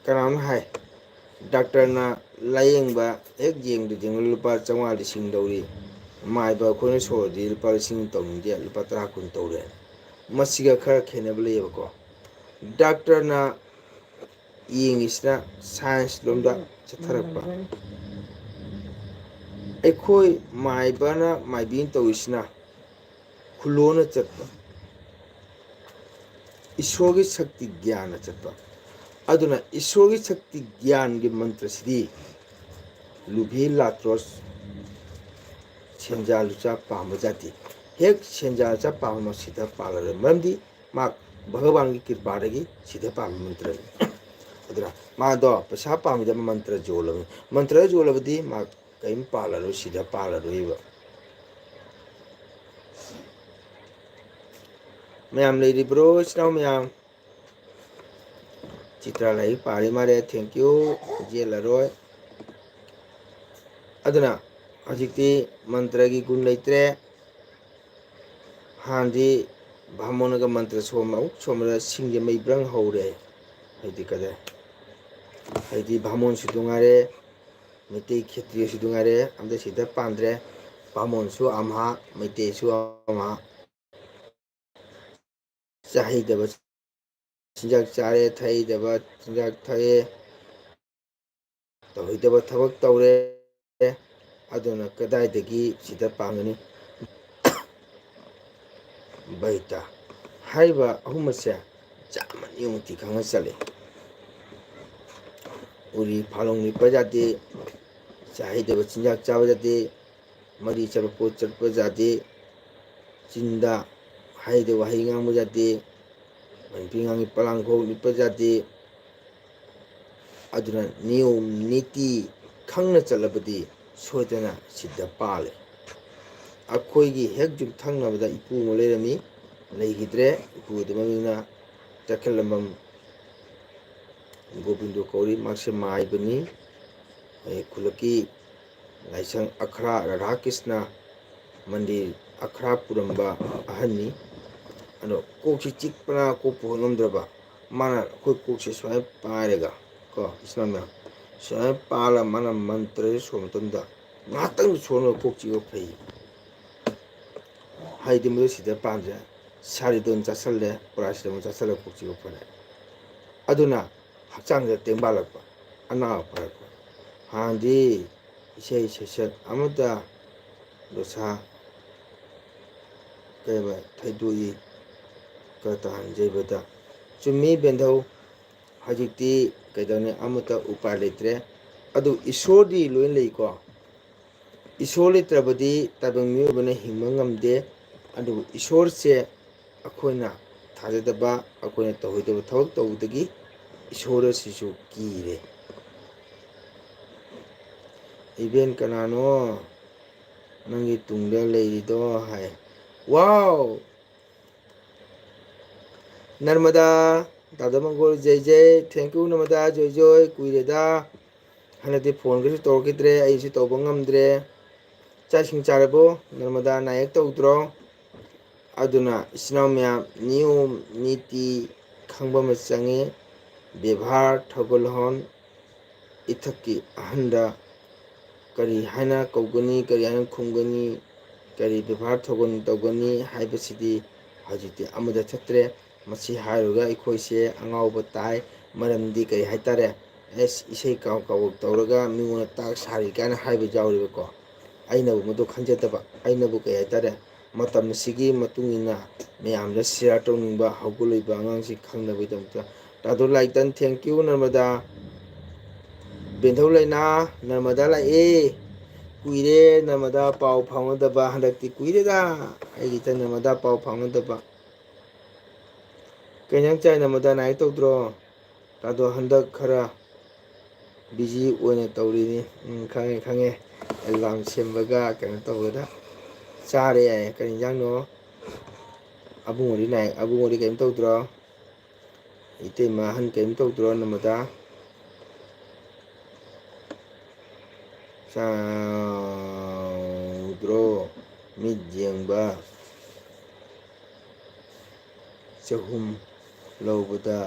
ꯀꯅꯥꯅꯣ ꯍꯥꯏ, ꯗꯥꯛꯇꯔꯅ ꯂꯥꯏꯌꯦꯡꯕ ꯍꯦꯛ ꯌꯦꯡꯕꯗ ꯂꯨꯄꯥ ꯆꯥꯝꯃꯉꯥ ꯂꯤꯁꯤꯡ ꯂꯧꯔꯤ, ꯃꯥꯏꯕ ꯑꯩꯈꯣꯏꯅ ꯁꯣꯜꯂꯗꯤ ꯂꯨꯄꯥ ꯂꯤꯁꯤꯡ ꯇꯧꯅꯤꯡꯗꯦ, ꯂꯨꯄꯥ ꯇꯔꯥ ꯀꯨꯟ ꯇꯧꯔꯦ꯫ ꯃꯁꯤꯒ ꯈꯔ ꯈꯦꯠꯅꯕ ꯂꯩꯌꯦꯕꯀꯣ꯫ ꯗꯥꯛꯇꯔꯅ ꯌꯦꯡꯉꯤꯁꯤꯅ ꯁꯥꯏꯟꯁ ꯂꯣꯝꯗ ꯆꯠꯊꯔꯛꯄ꯫ ꯑꯩꯈꯣꯏ ꯃꯥꯏꯕꯅ, ꯃꯥꯏꯕꯤꯅ ꯇꯧꯔꯤꯁꯤꯅ ꯈꯨꯂꯣꯅ ꯆꯠꯄ, ꯏꯁꯣꯔꯒꯤ ꯁꯛꯇꯤ ꯒ꯭ꯌꯥꯟꯅ ꯆꯠꯄ꯫ ꯑꯗꯨꯅ ꯏꯁꯣꯔꯒꯤ ꯁꯛꯇꯤ ꯒ꯭ꯌꯥꯟꯒꯤ ꯃꯟꯇ꯭ꯔꯁꯤꯗꯤ ꯂꯨꯚꯤ ꯂꯥꯇ꯭ꯔꯣꯁ, ꯁꯦꯟꯖꯥ ꯂꯨꯆꯥ ꯄꯥꯝꯕ ꯖꯥꯇꯤ꯫ ꯍꯦꯛ ꯁꯦꯟꯖꯥ ꯂꯨꯆꯥ ꯄꯥꯝꯕ ꯃꯁꯤꯗ ꯄꯥꯜꯂꯔꯣꯏ꯫ ꯃꯔꯝꯗꯤ ꯃꯥ ꯚꯒꯋꯥꯟꯒꯤ ꯀ꯭ꯔꯤꯄꯥꯗꯒꯤ ꯁꯤꯗ ꯄꯥꯝꯕ ꯃꯟꯇ꯭ꯔꯅꯤ꯫ ꯑꯗꯨꯅ ꯃꯥꯗꯣ ꯄꯩꯁꯥ ꯄꯥꯝꯃꯤꯗ ꯃꯟꯇ꯭ꯔ ꯌꯣꯜꯂꯕꯅꯤ꯫ ꯃꯟꯇ꯭ꯔ ꯌꯣꯜꯂꯕꯗꯤ ꯃꯥ ꯀꯔꯤꯝ ꯄꯥꯜꯂꯔꯣꯏ, ꯁꯤꯗ ꯄꯥꯜꯂꯔꯣꯏꯕ꯫ ꯃꯌꯥꯝ ꯂꯩꯔꯤꯕ꯭ꯔꯣ, ꯏꯆꯤꯟ ꯏꯅꯥꯎ ꯃꯌꯥꯝ? ꯆꯤꯇ꯭ꯔꯥ ꯂꯥꯏꯔꯤꯛ ꯄꯥꯔꯤ ꯃꯥꯜꯂꯦ, thank you, ꯌꯦꯠꯂꯔꯣꯏ꯫ ꯑꯗꯨꯅ ꯍꯧꯖꯤꯛꯇꯤ ꯃꯟꯇ꯭ꯔꯒꯤ ꯒꯨꯟ ꯂꯩꯇ꯭ꯔꯦ꯫ ꯍꯥꯟꯅꯗꯤ ꯚꯥꯃꯣꯟꯅꯒ ꯃꯟꯇ꯭ꯔ ꯁꯣꯟꯕ, ꯑꯃꯨꯛ ꯁꯣꯟꯕꯗ ꯁꯤꯡꯁꯦ ꯃꯩ ꯕ꯭ꯔꯪ ꯍꯧꯔꯦ꯫ ꯍꯧꯖꯤꯛꯇꯤ ꯀꯗꯥꯏ? ꯍꯧꯖꯤꯛꯇꯤ ꯚꯥꯃꯣꯟꯁꯨ ꯅꯨꯡꯉꯥꯏꯔꯦ, ꯃꯩꯇꯩ ꯈꯦꯇ꯭ꯔꯤꯌꯁꯨ ꯑꯗꯨ ꯉꯥꯏꯔꯦ, ꯑꯝꯇ ꯁꯤꯗ ꯄꯥꯟꯗ꯭ꯔꯦ꯫ ꯕꯥꯃꯣꯟꯁꯨ ꯑꯝꯍꯥ, ꯃꯩꯇꯩꯁꯨ ꯑꯝꯍꯥ꯫ ꯆꯥꯍꯩꯗꯕ ꯆꯤꯟꯖꯥꯛ ꯆꯥꯔꯦ, ꯊꯛꯍꯩꯗꯕ ꯆꯤꯟꯖꯥꯛ ꯊꯛꯑꯦ, ꯇꯧꯍꯩꯗꯕ ꯊꯕꯛ ꯇꯧꯔꯦ, ꯑꯗꯨꯅ ꯀꯗꯥꯏꯗꯒꯤ ꯁꯤꯗ ꯄꯥꯟꯒꯅꯤ? ꯕꯩꯇ ꯍꯥꯏꯔꯤꯕ ꯑꯍꯨꯝ ꯑꯁꯦ ꯆꯥꯝꯃ ꯅꯤꯌꯣꯝ ꯅꯤꯇꯤ ꯈꯪꯅ ꯆꯠꯂꯤ꯫ ꯎꯔꯤ ꯐꯥꯂꯣꯡ ꯂꯤꯠꯄ ꯌꯥꯗꯦ, ꯆꯥꯍꯩꯗꯕ ꯆꯤꯟꯖꯥꯛ ꯆꯥꯕ ꯌꯥꯗꯦ, ꯃꯔꯤ ꯆꯠꯄ ꯄꯣꯠ ꯆꯠꯄ ꯌꯥꯗꯦ, ꯆꯤꯟꯗ ꯍꯥꯏꯗꯕ ꯋꯥꯍꯩ ꯉꯥꯡꯕ ꯌꯥꯗꯦ, ꯃꯅꯤꯄꯨꯔꯤ ꯉꯥꯡꯒꯤ ꯄꯂꯥꯡꯈꯣꯛ ꯂꯤꯠꯄ ꯌꯥꯗꯦ꯫ ꯑꯗꯨꯅ ꯅꯤꯌꯣꯝ ꯅꯤꯇꯤ ꯈꯪꯅ ꯆꯠꯂꯕꯗꯤ ꯁꯣꯏꯗꯅ ꯁꯤꯗ ꯄꯥꯜꯂꯦ꯫ ꯑꯩꯈꯣꯏꯒꯤ ꯍꯦꯛ ꯌꯨꯝꯊꯪꯅꯕꯗ ꯏꯄꯨ ꯑꯃ ꯂꯩꯔꯝꯃꯤ, ꯂꯩꯈꯤꯗ꯭ꯔꯦ꯫ ꯏꯄꯨ ꯑꯗꯨ ꯃꯃꯤꯡꯅ ꯇꯈꯦꯜꯂꯝꯕꯝ ꯒꯣꯕꯤꯟꯗꯣ ꯀꯧꯔꯤ, ꯃꯍꯥꯛꯁꯦ ꯃꯥꯏꯕꯅꯤ꯫ ꯑꯩ ꯈꯨꯜꯂꯛꯀꯤ ꯂꯥꯏꯁꯪ ꯑꯈ꯭ꯔꯥ ꯔꯥꯙꯥ ꯀ꯭ꯔꯤꯁꯅ ꯃꯟꯗꯤꯔ ꯑꯈ꯭ꯔꯥ ꯄꯨꯔꯝꯕ ꯑꯍꯟꯅꯤ꯫ ꯑꯗꯣ ꯀꯣꯛꯁꯤ ꯆꯤꯛꯄꯅ ꯀꯣꯛ ꯄꯨ ꯉꯝꯗ꯭ꯔꯕ, ꯃꯥꯅ ꯑꯩꯈꯣꯏ ꯀꯣꯛꯁꯦ ꯁꯨꯃꯥꯏꯅ ꯄꯥꯏꯔꯒ ꯀꯣ, ꯏꯆꯤꯟ ꯏꯅꯥꯎ ꯃꯌꯥꯝ, ꯁꯨꯃꯥꯏꯅ ꯄꯥꯜꯂ ꯃꯥꯅ ꯃꯟꯇ꯭ꯔꯁꯦ ꯁꯣꯟꯕ ꯃꯇꯝꯗ ꯉꯥꯏꯍꯥꯛꯇꯪ ꯁꯣꯟꯕ ꯀꯣꯛ ꯆꯤꯛꯄ ꯐꯩ꯫ ꯍꯥꯏꯗꯤ ꯃꯗꯨ ꯁꯤꯗ ꯄꯥꯟꯗ꯭ꯔꯦ, ꯁꯥꯔꯤꯗꯣꯟ ꯆꯥꯁꯜꯂꯦ, ꯄꯦꯔꯥꯁꯤꯇꯥꯃꯣꯜ ꯆꯥꯁꯜꯂꯒ ꯀꯣꯛ ꯆꯤꯛꯄ ꯐꯔꯦ꯫ ꯑꯗꯨꯅ ꯍꯛꯆꯥꯡꯗ ꯇꯦꯡꯕꯥꯜꯂꯛꯄ, ꯑꯅꯥꯕ ꯐꯔꯛꯄ꯫ ꯍꯥꯟꯅꯗꯤ ꯏꯁꯩ ꯁꯩꯁꯛ ꯑꯃꯠꯇ ꯗꯣꯁꯥ ꯀꯩꯕ ꯊꯩꯗꯣꯛꯏ ꯀꯇꯥꯟ ꯌꯩꯕꯗ꯫ ꯆꯨꯝꯃꯤ ꯕꯦꯟꯙꯧ, ꯍꯧꯖꯤꯛꯇꯤ ꯀꯩꯗꯧꯅꯤ, ꯑꯃꯠꯇ ꯎꯄꯥꯏ ꯂꯩꯇ꯭ꯔꯦ꯫ ꯑꯗꯨ ꯏꯁꯣꯔꯗꯤ ꯂꯣꯏ ꯂꯩꯀꯣ꯫ ꯏꯁꯣꯔ ꯂꯩꯇ꯭ꯔꯕꯗꯤ ꯇꯥꯏꯕꯪ ꯃꯤꯑꯣꯏꯕꯅ ꯍꯤꯡꯕ ꯉꯝꯗꯦ꯫ ꯑꯗꯨꯕꯨ ꯏꯁꯣꯔꯁꯦ ꯑꯩꯈꯣꯏꯅ ꯊꯥꯖꯗꯕ, ꯑꯩꯈꯣꯏꯅ ꯇꯧꯍꯩꯗꯕ ꯊꯕꯛ ꯇꯧꯕꯗꯒꯤ ꯏꯁꯣꯔ ꯑꯁꯤꯁꯨ ꯀꯤꯔꯦ꯫ "ꯏꯕꯦꯟ, ꯀꯅꯥꯅꯣ ꯅꯪꯒꯤ ꯇꯨꯡꯗ ꯂꯩꯔꯤꯗꯣ?" ꯍꯥꯏ꯫ ꯋꯥꯎ! ꯅꯔꯃꯗꯥ, ꯗꯥꯗꯥ ꯃꯪꯒꯣꯜ, ꯖꯩ ꯖꯩ, thank you ꯅꯔꯃꯗꯥ, ꯖꯣꯏ ꯖꯣꯏ, ꯀꯨꯏꯔꯦꯗ꯫ ꯍꯟꯗꯛꯇꯤ ꯐꯣꯟꯒꯁꯨ ꯇꯧꯔꯛꯈꯤꯗ꯭ꯔꯦ, ꯑꯩꯁꯨ ꯇꯧꯕ ꯉꯝꯗ꯭ꯔꯦ꯫ ꯆꯥꯛ ꯏꯁꯤꯡ ꯆꯥꯔꯕꯣ? ꯅꯔꯃꯗꯥ ꯅꯥꯌꯦꯛ ꯇꯧꯗ꯭ꯔꯣ? ꯑꯗꯨꯅ ꯏꯆꯤꯟ ꯏꯅꯥꯎ ꯃꯌꯥꯝ, ꯅꯤꯌꯣꯝ ꯅꯤꯇꯤ ꯈꯪꯕ ꯑꯃ ꯆꯪꯉꯤ꯫ ꯕꯦꯕꯥꯔ, ꯊꯧꯒꯜꯂꯣꯟ, ꯏꯊꯛꯀꯤ ꯑꯍꯟꯗ ꯀꯔꯤ ꯍꯥꯏꯅ ꯀꯧꯒꯅꯤ, ꯀꯔꯤ ꯍꯥꯏꯅ ꯈꯨꯝꯒꯅꯤ, ꯀꯔꯤ ꯕꯦꯕꯥꯔ ꯊꯧꯒꯅꯤ ꯇꯧꯒꯅꯤ ꯍꯥꯏꯕꯁꯤꯗꯤ ꯍꯧꯖꯤꯛꯇꯤ ꯑꯃꯗ ꯆꯠꯇ꯭ꯔꯦ꯫ ꯃꯁꯤ ꯍꯥꯏꯔꯨꯔꯒ ꯑꯩꯈꯣꯏꯁꯦ ꯑꯉꯥꯎꯕ ꯇꯥꯏ꯫ ꯃꯔꯝꯗꯤ ꯀꯔꯤ ꯍꯥꯏꯇꯥꯔꯦ, ꯑꯦꯁ, ꯏꯁꯩ ꯀꯥꯎ ꯀꯥꯎ ꯇꯧꯔꯒ ꯃꯤꯉꯣꯟꯗ ꯇꯥꯛ ꯁꯥꯔꯤ ꯀꯥꯏꯅ ꯍꯥꯏꯕ ꯌꯥꯎꯔꯤꯕꯀꯣ꯫ ꯑꯩꯅꯕꯨ ꯃꯗꯨ ꯈꯟꯖꯗꯕ, ꯑꯩꯅꯕꯨ ꯀꯔꯤ ꯍꯥꯏꯇꯥꯔꯦ, ꯃꯇꯝ ꯑꯁꯤꯒꯤ ꯃꯇꯨꯡ ꯏꯟꯅ ꯃꯌꯥꯝꯗ ꯁꯤꯌꯥꯔ ꯇꯧꯅꯤꯡꯕ ꯍꯧꯒꯠꯂꯛꯏꯕ ꯑꯉꯥꯡꯁꯤꯡ ꯈꯪꯅꯕꯒꯤꯗꯃꯛꯇ꯫ ꯇꯥꯗꯣ ꯂꯥꯏꯇꯟ, thank you ꯅꯔꯃꯗꯥ꯫ ꯕꯦꯟꯊꯧ ꯂꯩꯅꯥ, ꯅꯔꯃꯗꯥ ꯂꯥꯛꯑꯦ꯫ ꯀꯨꯏꯔꯦ ꯅꯔꯃꯗꯥ ꯄꯥꯎ ꯐꯥꯎꯅꯗꯕ, ꯍꯟꯗꯛꯇꯤ ꯀꯨꯏꯔꯦꯗ ꯑꯩꯒꯤ ꯏꯆꯟ ꯅꯔꯃꯗꯥ ꯄꯥꯎ ꯐꯥꯎꯅꯗꯕ꯫ ꯀꯩ ꯏꯟꯖꯥꯡ ꯆꯥꯏ ꯅꯔꯃꯗꯥ, ꯅꯥꯏ ꯇꯧꯗ꯭ꯔꯣ? ꯇꯥꯗꯣ ꯍꯟꯗꯛ ꯈꯔ ꯕꯤꯖꯤ ꯑꯣꯏꯅ ꯇꯧꯔꯤꯅꯤ꯫ ꯎꯝ, ꯈꯪꯉꯦ, ꯈꯪꯉꯦ꯫ ꯑꯦꯜꯕꯝ ꯁꯦꯝꯕꯒ ꯀꯩꯅꯣ ꯇꯧꯕꯗ꯫ ꯆꯥꯔꯦ ꯌꯥꯏꯌꯦ꯫ ꯀꯔꯤ ꯏꯟꯖꯥꯡꯅꯣ? ꯑꯕꯨꯡꯉꯣꯗꯤ ꯅꯥꯏ-, ꯑꯕꯨꯡꯉꯣꯗꯤ ꯀꯩꯝ ꯇꯧꯗ꯭ꯔꯣ? ꯏꯇꯩꯃ ꯑꯍꯟ ꯀꯩꯝ ꯇꯧꯗ꯭ꯔꯣ ꯅꯔꯃꯗꯥ? ꯆꯥꯎꯗ꯭ꯔꯣ ꯃꯤꯠ ꯌꯦꯡꯕ? ꯆꯍꯨꯝ ꯂꯧꯕꯗ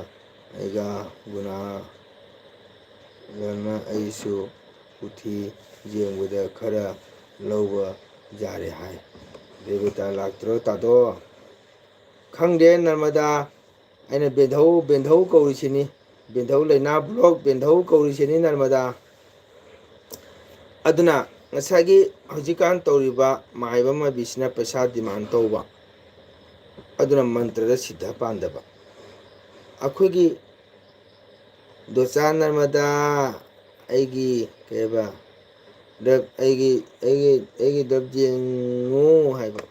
ꯑꯩꯒ ꯒꯨꯅꯥ ꯂꯅ ꯑꯩꯁꯨ ꯀꯨꯊꯤ ꯌꯦꯡꯕꯗ ꯈꯔ ꯂꯧꯕ ꯌꯥꯔꯦ ꯍꯥꯏ꯫ ꯔꯦꯕꯤꯇꯥ ꯂꯥꯛꯇ꯭ꯔꯣ ꯇꯥꯗꯣ? ꯈꯪꯗꯦ ꯅꯔꯃꯗꯥ, ꯑꯩꯅ ꯕꯦꯟꯙꯧ, ꯕꯦꯟꯙꯧ ꯀꯧꯔꯤꯁꯤꯅꯤ꯫ ꯕꯦꯟꯙꯧ ꯂꯩꯅꯥ ꯕ꯭ꯂꯣꯛ ꯕꯦꯟꯙꯧ ꯀꯧꯔꯤꯁꯤꯅꯤ ꯅꯔꯃꯗꯥ꯫ ꯑꯗꯨꯅ ꯉꯁꯥꯏꯒꯤ ꯍꯧꯖꯤꯛꯀꯥꯟ ꯇꯧꯔꯤꯕ ꯃꯥꯏꯕ ꯃꯥꯏꯕꯤꯁꯤꯅ ꯄꯩꯁꯥ ꯗꯤꯃꯥꯟ ꯇꯧꯕ, ꯑꯗꯨꯅ ꯃꯟꯇ꯭ꯔꯗ ꯁꯤꯗ ꯄꯥꯟꯗꯕ꯫ ꯑꯩꯈꯣꯏꯒꯤ ꯗꯣꯆꯥ ꯅꯔꯃꯗꯥ, ꯑꯩꯒꯤ ꯀꯩꯕ, ꯗꯞ, ꯑꯩꯒꯤ, ꯑꯩꯒꯤ, ꯑꯩꯒꯤ ꯗꯞ ꯌꯦꯡꯉꯨ ꯍꯥꯏꯕ꯫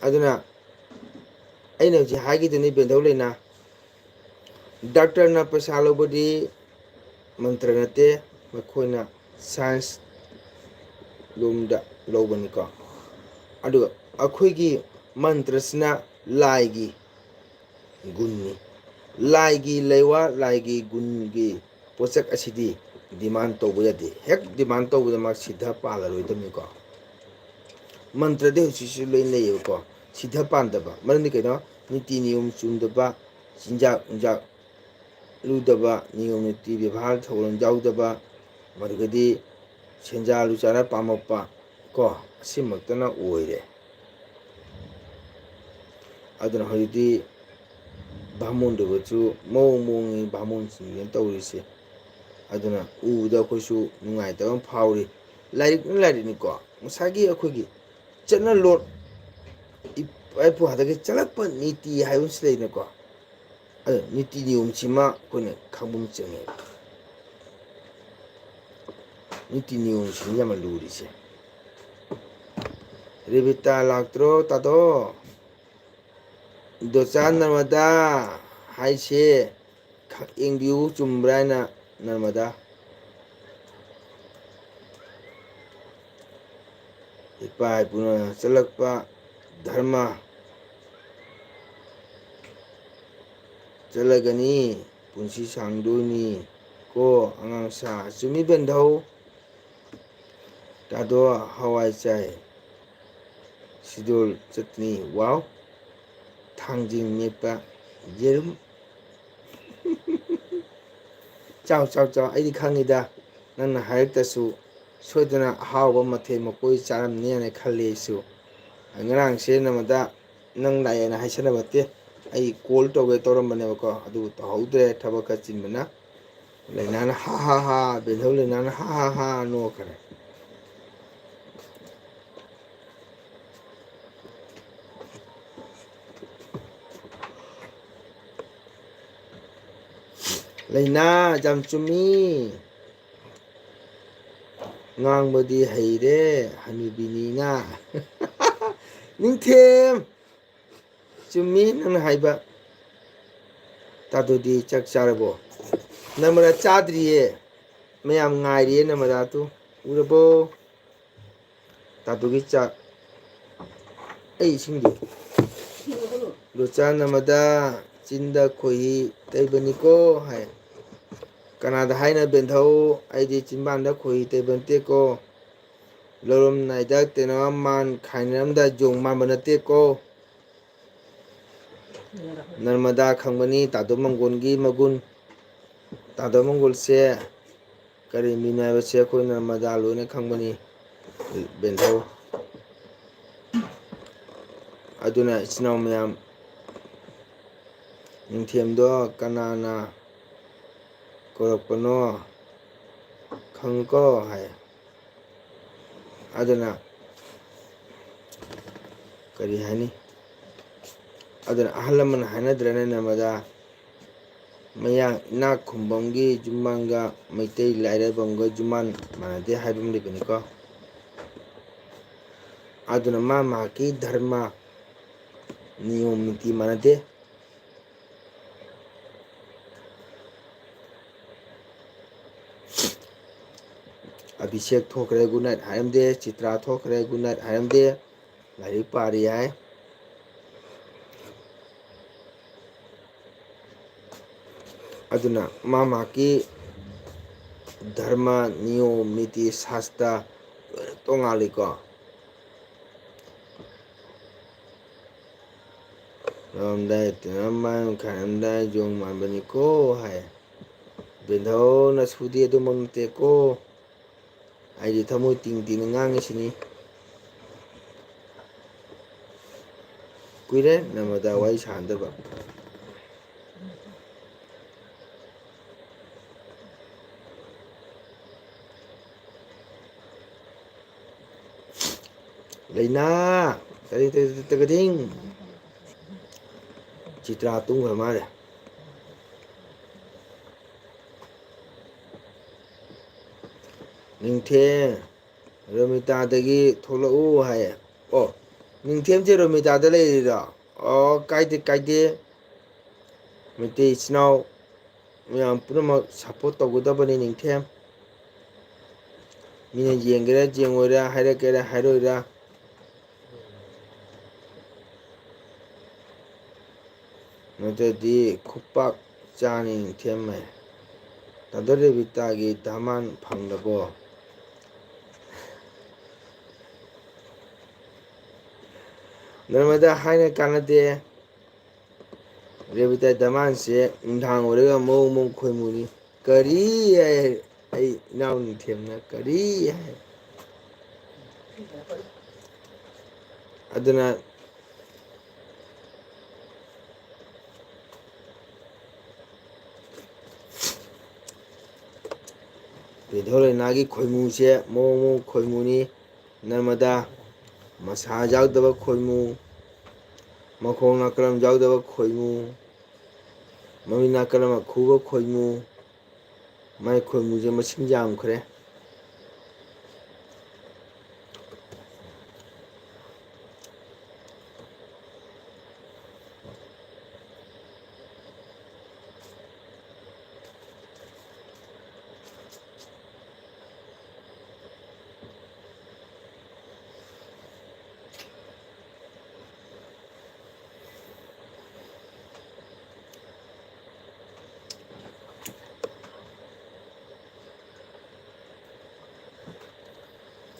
ꯑꯗꯨꯅ ꯑꯩꯅ ꯍꯧꯖꯤꯛ ꯍꯥꯏꯈꯤꯗꯨꯅꯤ ꯕꯦꯟꯙꯧ ꯂꯩꯅꯥ꯫ ꯗꯥꯛꯇꯔꯅ ꯄꯩꯁꯥ ꯂꯧꯕꯗꯤ ꯃꯟꯇ꯭ꯔ ꯅꯠꯇꯦ, ꯃꯈꯣꯏꯅ ꯁꯥꯏꯟꯁ ꯂꯣꯝꯗ ꯂꯧꯕꯅꯤꯀꯣ꯫ ꯑꯗꯨꯒ ꯑꯩꯈꯣꯏꯒꯤ ꯃꯟꯇ꯭ꯔꯁꯤꯅ ꯂꯥꯏꯒꯤ ꯒꯨꯟꯅꯤ꯫ ꯂꯥꯏꯒꯤ ꯂꯩꯋꯥ, ꯂꯥꯏꯒꯤ ꯒꯨꯟꯒꯤ ꯄꯣꯠꯁꯛ ꯑꯁꯤꯗꯤ ꯗꯤꯃꯥꯟ ꯇꯧꯕ ꯌꯥꯗꯦ꯫ ꯍꯦꯛ ꯗꯤꯃꯥꯟ ꯇꯧꯕꯗ ꯃꯥ ꯁꯤꯗ ꯄꯥꯜꯂꯔꯣꯏꯗꯕꯅꯤꯀꯣ꯫ ꯃꯟꯇ꯭ꯔꯗꯤ ꯍꯧꯖꯤꯛꯁꯨ ꯂꯣꯏ ꯂꯩꯌꯦꯕꯀꯣ꯫ ꯁꯤꯗ ꯄꯥꯟꯗꯕ ꯃꯔꯝꯗꯤ ꯀꯩꯅꯣ? ꯅꯤꯇꯤ ꯅꯤꯌꯣꯝ ꯆꯨꯝꯗꯕ, ꯆꯤꯟꯖꯥꯛ ꯅꯨꯡꯖꯥꯛ ꯂꯨꯗꯕ, ꯅꯤꯌꯣꯝ ꯅꯤꯇꯤ ꯕꯦꯕꯥꯔ ꯊꯧꯔꯝ ꯌꯥꯎꯗꯕ, ꯃꯗꯨꯒꯗꯤ ꯁꯦꯟꯖꯥ ꯂꯨꯆꯥꯅ ꯄꯥꯝꯃꯛꯄ ꯀꯣ, ꯑꯁꯤꯃꯛꯇꯅ ꯑꯣꯏꯔꯦ꯫ ꯑꯗꯨꯅ ꯍꯧꯖꯤꯛꯇꯤ ꯚꯥꯃꯣꯟꯗꯨꯒꯁꯨ ꯃꯑꯣꯡ ꯃꯑꯣꯡꯒꯤ ꯚꯥꯃꯣꯟꯁꯤꯡꯁꯤꯅ ꯇꯧꯔꯤꯁꯦ꯫ ꯑꯗꯨꯅ ꯎꯕꯗ ꯑꯩꯈꯣꯏꯁꯨ ꯅꯨꯡꯉꯥꯏꯇꯕ ꯑꯃ ꯐꯥꯎꯔꯤ꯫ ꯂꯥꯏꯔꯤꯛꯅ ꯂꯥꯏꯔꯤꯛꯅꯤꯀꯣ, ꯉꯁꯥꯏꯒꯤ ꯑꯩꯈꯣꯏꯒꯤ ꯆꯠꯅꯂꯣꯟ, ꯏꯄꯥ ꯏꯄꯨ ꯍꯥꯛꯇꯛꯀꯤ ꯆꯠꯂꯛꯄ ꯅꯤꯇꯤ ꯍꯥꯏꯕ ꯑꯃꯁꯨ ꯂꯩꯅꯀꯣ꯫ ꯑꯗꯨ ꯅꯤꯇꯤ ꯅꯤꯌꯣꯝꯁꯤꯃ ꯑꯩꯈꯣꯏꯅ ꯈꯪꯕ ꯑꯃ ꯆꯪꯉꯦꯕ꯫ ꯅꯤꯇꯤ ꯅꯤꯌꯣꯝꯁꯤꯅꯤ ꯌꯥꯝꯅ ꯂꯨꯔꯤꯁꯦ꯫ ꯔꯦꯕꯤꯇꯥ ꯂꯥꯛꯇ꯭ꯔꯣ, ꯇꯥꯗꯣ? ꯗꯣꯆꯥ ꯅꯔꯃꯗꯥ ꯍꯥꯏꯁꯦ ꯈꯛ ꯌꯦꯡꯕꯤꯌꯨ, ꯆꯨꯝꯕ꯭ꯔꯥ ꯍꯥꯏꯅ, ꯅꯔꯃꯗꯥ꯫ ꯏꯄꯥ ꯏꯄꯨꯅ ꯆꯠꯂꯛꯄ ꯙꯔꯃ ꯆꯠꯂꯒꯅꯤ, ꯄꯨꯟꯁꯤ ꯁꯥꯡꯗꯣꯏꯅꯤ ꯀꯣ ꯑꯉꯥꯡ ꯁꯥ꯫ ꯆꯨꯝꯃꯤ ꯕꯦꯟꯙꯧ꯫ ꯇꯥꯗꯣ ꯍꯋꯥꯏ ꯆꯥꯏ꯫ ꯁꯤꯗꯣꯜ ꯆꯠꯅꯤ꯫ ꯋꯥꯎ! ꯊꯥꯡꯖꯤꯡ ꯃꯦꯠꯄ ꯌꯦꯔꯨꯝ꯫ ꯆꯥꯎ, ꯆꯥꯎ, ꯆꯥꯎ꯫ ꯑꯩꯗꯤ ꯈꯪꯉꯤꯗ, ꯅꯪꯅ ꯍꯥꯏꯔꯛꯇꯁꯨ ꯁꯣꯏꯗꯅ ꯑꯍꯥꯎꯕ ꯃꯊꯦꯜ ꯃꯀꯣꯏ ꯆꯥꯔꯝꯅꯤ ꯍꯥꯏꯅ ꯈꯜꯂꯤ ꯑꯩꯁꯨ꯫ ꯉꯔꯥꯡꯁꯦ ꯅꯃꯗ ꯅꯪ ꯂꯥꯛꯑꯦꯅ ꯍꯥꯏꯁꯟꯅꯕ ꯅꯠꯇꯦ, ꯑꯩ ꯀꯣꯜ ꯇꯧꯒꯦ ꯇꯧꯔꯝꯕꯅꯦꯕꯀꯣ, ꯑꯗꯨꯕꯨ ꯇꯧꯍꯧꯗ꯭ꯔꯦ, ꯊꯕꯛ ꯈꯔ ꯆꯤꯟꯕꯅ꯫ ꯂꯩꯅꯥꯅ ꯍꯥ ꯍꯥ ꯍꯥ, ꯕꯦꯟꯊꯧ ꯂꯩꯅꯥꯅ ꯍꯥ ꯍꯥ ꯍꯥ ꯅꯣꯛꯈ꯭ꯔꯦ꯫ ꯂꯩꯅꯥ ꯌꯥꯝ ꯆꯨꯝꯃꯤ꯫ ꯉꯥꯡꯕꯗꯤ ꯍꯩꯔꯦ ꯍꯅꯨꯕꯤꯅꯤꯅ꯫ ꯅꯤꯡꯊꯦꯝ! ꯆꯨꯝꯃꯤ ꯅꯪꯅ ꯍꯥꯏꯕ꯫ ꯇꯥꯗꯨꯗꯤ ꯆꯥꯛ ꯆꯥꯔꯕꯣ? ꯅꯃꯔ ꯆꯥꯗ꯭ꯔꯤꯌꯦ꯫ ꯃꯌꯥꯝ ꯉꯥꯏꯔꯤꯌꯦ ꯅꯃꯔ ꯑꯗꯨ꯫ ꯎꯔꯕꯣ? ꯇꯥꯗꯨꯒꯤ ꯆꯥꯛ꯫ ꯑꯩ ꯏꯁꯤꯡꯗꯤ꯫ ꯂꯨꯆꯥꯟ ꯑꯃꯗ ꯆꯤꯟꯗ ꯈꯣꯏꯍꯤ ꯇꯩꯕꯅꯤꯀꯣ ꯍꯥꯏ꯫ ꯀꯅꯥꯗ ꯍꯥꯏꯅ ꯕꯦꯟꯊꯧ? ꯑꯩꯗꯤ ꯆꯤꯟꯕꯥꯟꯗ ꯈꯣꯏꯍꯤ ꯇꯩꯕ ꯅꯠꯇꯦꯀꯣ꯫ ꯂꯧꯔꯝꯗꯥꯏꯗ ꯇꯦꯅꯋꯥ ꯃꯥꯟ ꯈꯥꯏꯅꯔꯝꯗꯥꯏ ꯌꯣꯡ ꯃꯥꯟꯕ ꯅꯠꯇꯦꯀꯣ꯫ ꯅꯔꯃꯗꯥ ꯈꯪꯕꯅꯤ ꯇꯥꯗꯣ ꯃꯪꯒꯣꯜꯒꯤ ꯃꯒꯨꯟ꯫ ꯇꯥꯗꯣ ꯃꯪꯒꯣꯜꯁꯦ ꯀꯔꯦꯝꯕꯤꯅꯤ ꯍꯥꯏꯕꯁꯦ ꯑꯩꯈꯣꯏꯅ ꯃꯗꯥ ꯂꯣꯏꯅ ꯈꯪꯕꯅꯤ, ꯕꯦꯟꯊꯧ꯫ ꯑꯗꯨꯅ ꯏꯆꯤꯟ ꯏꯅꯥꯎ ꯃꯌꯥꯝ, "ꯅꯤꯡꯊꯦꯝꯗꯣ ꯀꯅꯥꯅ ꯀꯧꯔꯛꯄꯅꯣ ꯈꯪꯉꯨꯀꯣ" ꯍꯥꯏ꯫ ꯑꯗꯨꯅ ꯀꯔꯤ ꯍꯥꯏꯅꯤ? ꯑꯗꯨꯅ ꯑꯍꯜ ꯂꯃꯟ ꯍꯥꯏꯅꯗ꯭ꯔꯅꯦ ꯅꯃꯗ, ꯃꯌꯥꯡ ꯏꯅꯥꯛ ꯈꯨꯝꯕꯝꯒꯤ ꯌꯨꯝꯕꯥꯟꯒ ꯃꯩꯇꯩ ꯂꯥꯏꯔꯕꯝꯒ ꯌꯨꯝꯕꯥꯟ ꯃꯥꯟꯅꯗꯦ ꯍꯥꯏꯕ ꯑꯃ ꯂꯩꯕꯅꯤꯀꯣ꯫ ꯑꯗꯨꯅ ꯃꯥ ꯃꯥꯒꯤ ꯙꯔꯃ ꯅꯤꯌꯣꯝ ꯅꯤꯇꯤ ꯃꯥꯟꯅꯗꯦ꯫ ꯑꯚꯤꯁꯦꯛ ꯊꯣꯛꯈ꯭ꯔꯦ, good night ꯍꯥꯏꯔꯝꯗꯦ꯫ ꯆꯤꯇ꯭ꯔꯥ ꯊꯣꯛꯈ꯭ꯔꯦ, good night ꯍꯥꯏꯔꯝꯗꯦ꯫ ꯂꯥꯏꯔꯤꯛ ꯄꯥꯔꯤ ꯍꯥꯏ꯫ ꯑꯗꯨꯅ ꯃꯥ ꯃꯥꯒꯤ ꯙꯔꯃ, ꯅꯤꯌꯣꯝ, ꯅꯤꯇꯤ, ꯁꯥꯁꯇ꯭ꯔ ꯂꯣꯏꯅ ꯇꯣꯉꯥꯜꯂꯤꯀꯣ꯫ ꯂꯧꯔꯝꯗꯥꯏ ꯇꯤꯟꯅꯔꯝ ꯃꯥꯏ ꯈꯥꯏꯔꯝꯗꯥꯏ ꯌꯣꯡ ꯃꯥꯟꯕꯅꯤꯀꯣ ꯍꯥꯏ꯫ ꯕꯦꯟꯙꯧ ꯅꯁꯨꯗꯤ ꯑꯗꯨꯃꯛ ꯅꯠꯇꯦꯀꯣ꯫ ꯑꯩꯗꯤ ꯊꯃꯣꯏ ꯇꯤꯡ ꯇꯤꯡꯅ ꯉꯥꯡꯉꯤꯁꯤꯅꯤ꯫ ꯀꯨꯏꯔꯦ ꯅꯃꯗ ꯋꯥꯔꯤ ꯁꯥꯟꯅꯗꯕ꯫ ꯂꯩꯅꯥ! ꯀꯔꯤ ꯇ-, ꯇ-, ꯇ-, ꯀꯗꯤꯡ? ꯆꯤꯇ꯭ꯔꯥ ꯇꯨꯝꯈ꯭ꯔ ꯃꯥꯜꯂꯦ꯫ ꯅꯤꯡꯊꯦꯝ, ꯔꯣꯃꯤꯇꯥꯗꯒꯤ ꯊꯣꯛꯂꯛꯎ ꯍꯥꯏꯌꯦ꯫ ꯑꯣ, ꯅꯤꯡꯊꯦꯝꯁꯦ ꯔꯣꯃꯤꯇꯥꯗ ꯂꯩꯔꯤꯔꯣ? ꯑꯣ, ꯀꯥꯏꯗꯦ, ꯀꯥꯏꯗꯦ꯫ ꯃꯩꯇꯩ ꯏꯆꯤꯟ ꯏꯅꯥꯎ ꯃꯌꯥꯝ ꯄꯨꯝꯅꯃꯛ support ꯇꯧꯒꯗꯕꯅꯤ ꯅꯤꯡꯊꯦꯝ꯫ ꯃꯤꯅ ꯌꯦꯡꯒꯦꯔꯥ ꯌꯦꯡꯉꯣꯏꯔꯥ, ꯍꯥꯏꯔꯛꯀꯦꯔꯥ ꯍꯥꯏꯔꯣꯏꯔꯥ, ꯅꯠꯇ꯭ꯔꯗꯤ ꯈꯨꯄꯥꯛ ꯆꯥꯅꯤ ꯅꯤꯡꯊꯦꯝ ꯍꯥꯏ꯫ ꯇꯥꯗꯣ ꯔꯦꯕꯤꯇꯥꯒꯤ ꯗꯥꯃꯥꯟ ꯐꯪꯂꯕꯣ? ꯅꯔꯃꯗꯥ ꯍꯥꯏꯅ ꯀꯥꯟꯅꯗꯦ꯫ ꯔꯦꯕꯤꯇꯥ ꯗꯃꯥꯟꯁꯦ ꯅꯨꯡꯗꯥꯡ ꯑꯣꯏꯔꯒ ꯃꯑꯣꯡ ꯃꯑꯣꯡ ꯈꯣꯏꯃꯨꯅꯤ꯫ ꯀꯔꯤ ꯍꯥꯏ? ꯑꯩ ꯏꯅꯥꯎ ꯅꯤꯡꯊꯦꯝꯅ ꯀꯔꯤ ꯍꯥꯏ? ꯑꯗꯨꯅ ꯄꯦꯗꯣ ꯂꯩꯅꯥꯒꯤ ꯈꯣꯏꯃꯨꯁꯦ ꯃꯑꯣꯡ ꯃꯑꯣꯡ ꯈꯣꯏꯃꯨꯅꯤ꯫ ꯅꯔꯃꯗꯥ, ꯃꯁꯥ ꯌꯥꯎꯗꯕ ꯈꯣꯏꯃꯨ, ꯃꯈꯣꯡ ꯅꯥꯀꯂꯝ ꯌꯥꯎꯗꯕ ꯈꯣꯏꯃꯨ, ꯃꯃꯤꯠ ꯅꯥꯀꯂꯝ ꯈꯨꯕ ꯈꯣꯏꯃꯨ, ꯃꯥꯏ ꯈꯣꯏꯃꯨꯁꯦ ꯃꯁꯤꯡ ꯌꯥꯝꯈ꯭ꯔꯦ꯫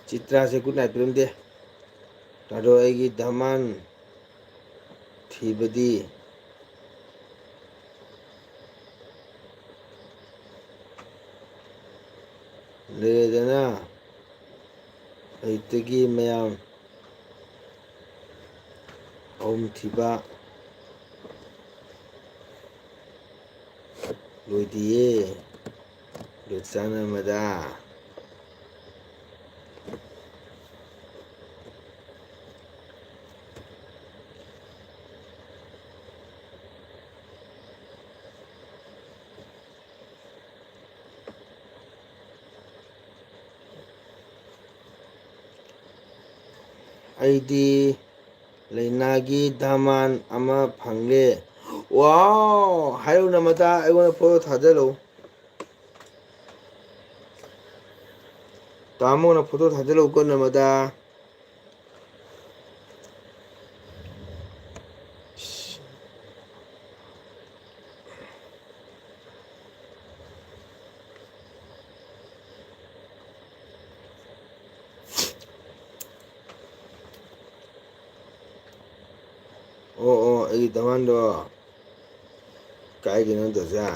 ꯆꯤꯇ꯭ꯔꯥꯁꯦ ꯒꯨꯗ ꯅꯥꯏꯠ ꯄꯤꯔꯝꯗꯦ꯫ ꯑꯗꯣ ꯑꯩꯒꯤ ꯙꯃꯥꯟ ꯊꯤꯕꯗꯤ ꯂꯩꯔꯦꯗꯅ, ꯑꯌꯨꯛꯇꯒꯤ ꯃꯌꯥꯝ ꯑꯍꯨꯝ ꯊꯤꯕ ꯂꯣꯏꯗꯤꯌꯦ꯫ ꯂꯣꯏꯆꯥꯟ ꯑꯃꯗ꯫ ꯑꯩꯗꯤ ꯂꯩꯅꯥꯒꯤ ꯙꯃꯥꯟ ꯑꯃ ꯐꯪꯂꯦ꯫ ꯋꯥꯎ! ꯍꯥꯏꯔꯧ ꯅꯃꯗꯥ, ꯑꯩꯉꯣꯟꯗ ꯐꯣꯇꯣ ꯊꯥꯖꯤꯜꯂꯨ꯫ ꯇꯥꯃꯣꯅ ꯐꯣꯇꯣ ꯊꯥꯖꯤꯜꯂꯨꯀꯣ ꯅꯃꯗꯥ꯫ ꯑꯣ, ꯑꯣ, ꯑꯩꯒꯤ ꯙꯃꯥꯟꯗꯣ ꯀꯥꯏꯒꯤꯅꯣ ꯗꯣꯖꯥ?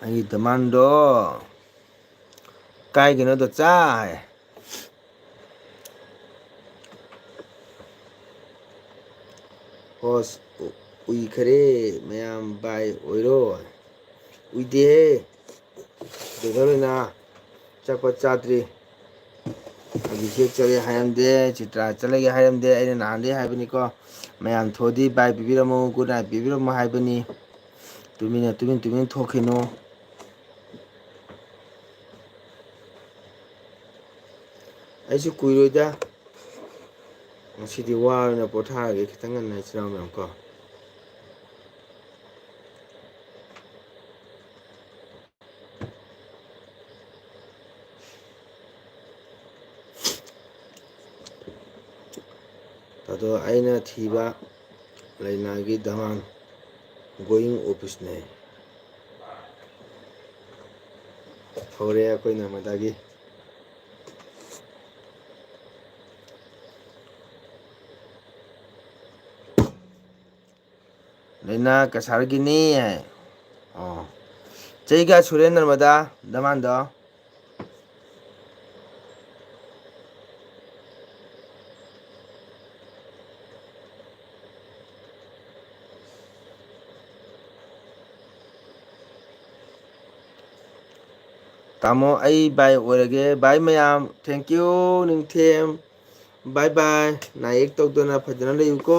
ꯅꯪꯒꯤ ꯗꯃꯥꯟꯗꯣ ꯀꯥꯏꯒꯤꯅꯣꯗꯣ ꯆꯥꯏ꯫ ꯍꯣꯁ, ꯎ-, ꯎꯏꯈꯔꯦ ꯃꯌꯥꯝ, ꯕꯥꯏ ꯑꯣꯏꯔꯣ꯫ ꯎꯏꯗꯦꯍꯦ꯫ ꯗꯦꯗꯣꯂꯤꯅ ꯆꯥꯛꯄ ꯆꯥꯗ꯭ꯔꯤ꯫ ꯑꯕꯤꯁꯦꯛ ꯆꯠꯂꯦ ꯍꯥꯏꯔꯝꯗꯦ, ꯆꯤꯇ꯭ꯔꯥ ꯆꯠꯂꯒꯦ ꯍꯥꯏꯔꯝꯗꯦ꯫ ꯑꯩꯅ ꯅꯍꯥꯟꯗꯩ ꯍꯥꯏꯕꯅꯤꯀꯣ, ꯃꯌꯥꯝ ꯊꯣꯛꯑꯗꯤ ꯕꯥꯏ ꯄꯤꯕꯤꯔꯝꯃꯣ, ꯒꯨꯗ ꯅꯥꯏꯠ ꯄꯤꯕꯤꯔꯝꯃꯣ ꯍꯥꯏꯕꯅꯤ꯫ ꯇꯨꯃꯤꯟꯅ, ꯇꯨꯃꯤꯟ, ꯇꯨꯃꯤꯟ ꯊꯣꯛꯈꯤꯅꯨ꯫ ꯑꯩꯁꯨ ꯀꯨꯏꯔꯣꯏꯗ꯫ ꯉꯁꯤꯗꯤ ꯋꯥꯔꯅ ꯄꯣꯊꯥꯔꯒꯦ, ꯈꯤꯇꯪ ꯉꯟꯅ, ꯏꯆꯤꯜ ꯏꯅꯥꯎ ꯃꯌꯥꯝ ꯀꯣ꯫ ꯑꯗꯣ ꯑꯩꯅ ꯊꯤꯕ ꯂꯩꯅꯥꯒꯤ ꯗꯃꯥꯟ going office ꯅꯦ꯫ ꯍꯧꯔꯦ ꯑꯩꯈꯣꯏ ꯅꯔꯃꯗꯥꯒꯤ꯫ ꯂꯩꯅꯥ ꯀꯁꯥꯔꯒꯤꯅꯤ ꯍꯥꯏ꯫ ꯑꯣ꯫ ꯆꯍꯤ ꯀꯌꯥ ꯁꯨꯔꯦ ꯅꯔꯃꯗꯥ ꯗꯃꯥꯟꯗꯣ? ꯇꯥꯃꯣ, ꯑꯩ ꯕꯥꯏ ꯑꯣꯏꯔꯒꯦ꯫ ꯕꯥꯏ ꯃꯌꯥꯝ, thank you, ꯅꯤꯡꯊꯦꯝ꯫ ꯕꯥꯏ ꯕꯥꯏ꯫ ꯅꯥꯌꯦꯛ ꯇꯧꯗꯅ ꯐꯖꯅ ꯂꯩꯌꯨꯀꯣ꯫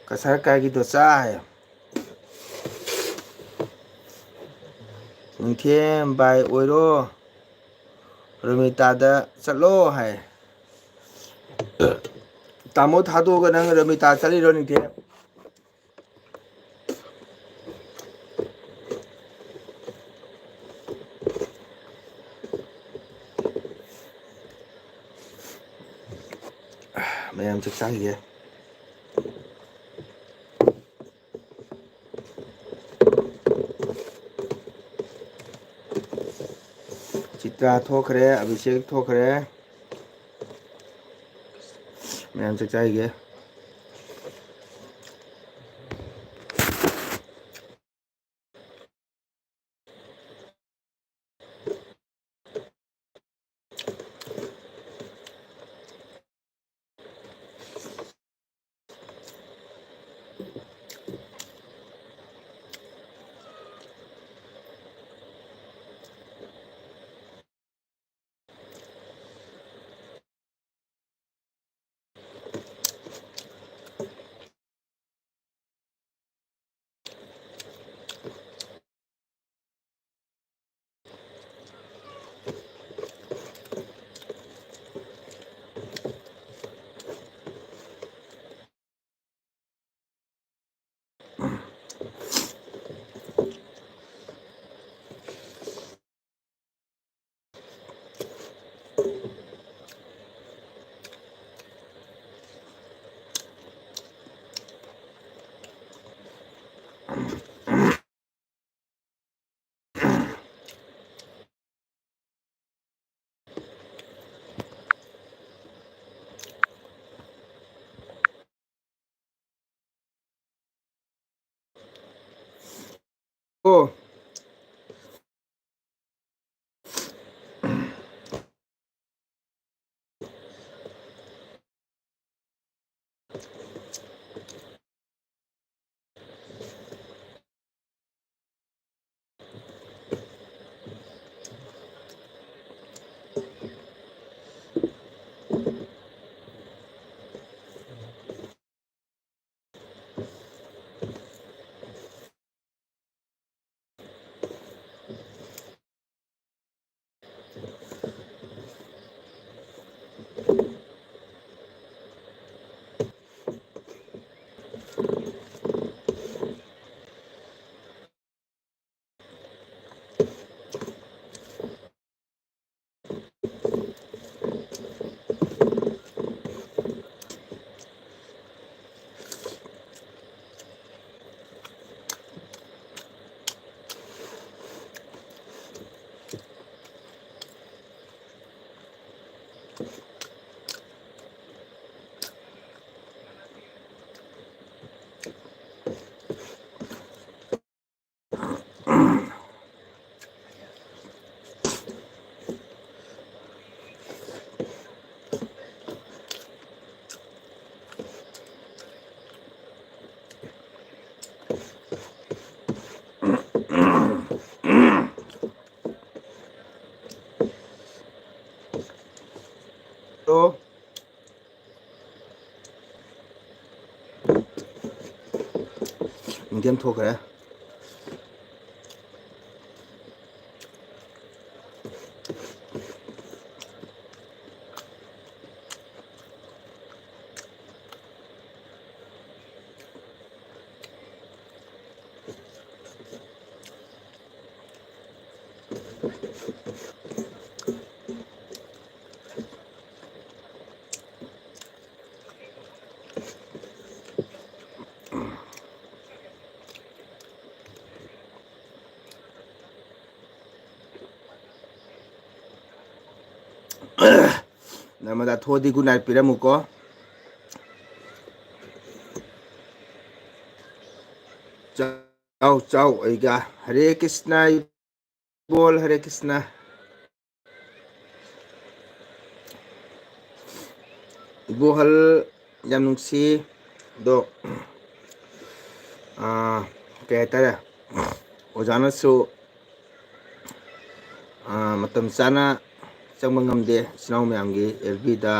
ꯀꯁꯥꯔ ꯀꯥꯏꯒꯤꯗꯣ ꯆꯥ ꯍꯥꯏꯌꯣ꯫ ꯅꯤꯡꯊꯦꯝ ꯕꯥꯏ ꯑꯣꯏꯔꯣ, ꯔꯣꯃꯤꯇꯥꯗ ꯆꯠꯂꯣ ꯍꯥꯏ꯫ ꯇꯥꯃꯣ ꯊꯥꯗꯣꯛꯑꯒ ꯅꯪ ꯔꯣꯃꯤꯇꯥ ꯆꯠꯂꯤꯔꯣ ꯅꯤꯡꯊꯦꯝ? ꯃꯌꯥꯝ ꯆꯥꯛ ꯆꯥꯈꯤꯒꯦ꯫ ꯆꯤꯇ꯭ꯔꯥ ꯊꯣꯛꯈ꯭ꯔꯦ, ꯑꯚꯤꯁꯦꯛ ꯊꯣꯛꯈ꯭ꯔꯦ꯫ ꯃꯌꯥꯝ ꯆꯥꯛ ꯆꯥꯈꯤꯒꯦ꯫ ꯑꯣ꯫ ꯍꯜꯂꯣ꯫ ꯃꯤꯡꯊꯦꯝ ꯊꯣꯛꯈ꯭ꯔꯦ꯫ ꯅꯔꯃꯗꯥ ꯊꯣꯛꯑꯗꯤ good night ꯄꯤꯔꯝꯃꯨꯀꯣ꯫ ꯆꯥꯎ, ꯆꯥꯎ, ꯑꯩꯒ꯫ ꯍꯔꯦ ꯀ꯭ꯔꯤꯁꯅ, ꯏꯕꯣꯜ, ꯍꯔꯦ ꯀ꯭ꯔꯤꯁꯅ꯫ ꯏꯕꯣꯍꯜ ꯌꯥꯝ ꯅꯨꯡꯁꯤ꯫ ꯑꯗꯣ, ꯑꯥ, ꯀꯩ ꯍꯥꯏꯇꯥꯔꯦ, ꯑꯣꯖꯥꯅꯁꯨ, ꯑꯥ, ꯃꯇꯝ ꯆꯥꯅ ꯆꯪꯕ ꯉꯝꯗꯦ꯫ ꯏꯆꯤꯟ ꯏꯅꯥꯎ ꯃꯌꯥꯝꯒꯤ ꯑꯦꯜ ꯕꯤꯗ,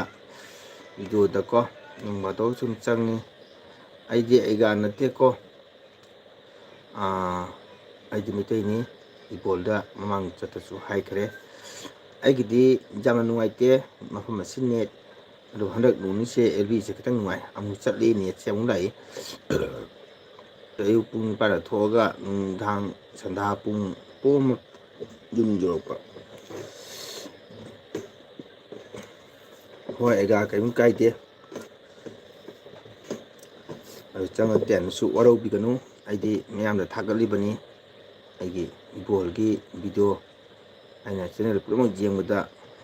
ꯚꯤꯗꯤꯑꯣꯗꯀꯣ, ꯅꯣꯡ ꯐꯥꯗꯣꯛ ꯁꯨꯝ ꯆꯪꯉꯤ꯫ ꯑꯩꯗꯤ ꯑꯩꯒ ꯅꯠꯇꯦꯀꯣ꯫ ꯑꯥ, ꯑꯩꯗꯤ ꯃꯩꯇꯩꯅꯤ꯫ ꯏꯕꯣꯜꯗ ꯃꯃꯥꯡ ꯆꯠꯇꯁꯨ ꯍꯥꯏꯈ꯭ꯔꯦ꯫ ꯑꯩꯒꯤꯗꯤ ꯌꯥꯝꯅ ꯅꯨꯡꯉꯥꯏꯇꯦ, ꯃꯐꯝ ꯑꯁꯤ ꯅꯦꯠ꯫ ꯑꯗꯣ ꯍꯟꯗꯛ ꯅꯣꯡ ꯅꯤꯅꯤꯁꯦ ꯑꯦꯜ ꯕꯤꯁꯦ ꯈꯤꯇꯪ ꯅꯨꯡꯉꯥꯏ, ꯑꯃꯨꯛ ꯆꯠꯂꯤ, ꯅꯦꯠꯁꯦ ꯑꯃꯨꯛ ꯂꯥꯛꯏ꯫ ꯑꯌꯨꯛ ꯄꯨꯡ ꯅꯤꯄꯥꯟꯗ ꯊꯣꯛꯑꯒ ꯅꯨꯡꯗꯥꯡ ꯁꯟꯗꯥ ꯄꯨꯡ ꯄꯨꯡ ꯑꯃ ꯌꯨꯝ ꯌꯧꯔꯛꯄ꯫ ꯍꯣꯏ, ꯑꯩꯒ ꯀꯔꯤꯝ ꯀꯥꯏꯗꯦ꯫ ꯑꯗꯨ ꯆꯪꯉꯛꯇꯦ ꯍꯥꯏꯅꯁꯨ ꯋꯥꯔꯧꯕꯤꯒꯅꯨ꯫ ꯑꯩꯗꯤ ꯃꯌꯥꯝꯗ ꯊꯥꯒꯠꯂꯤꯕꯅꯤ꯫ ꯑꯩꯒꯤ ꯏꯕꯣꯜꯒꯤ ꯚꯤꯗꯤꯑꯣ ꯑꯩꯅ ꯆꯦꯅꯦꯜ ꯄꯨꯝꯅꯃꯛ ꯌꯦꯡꯕꯗ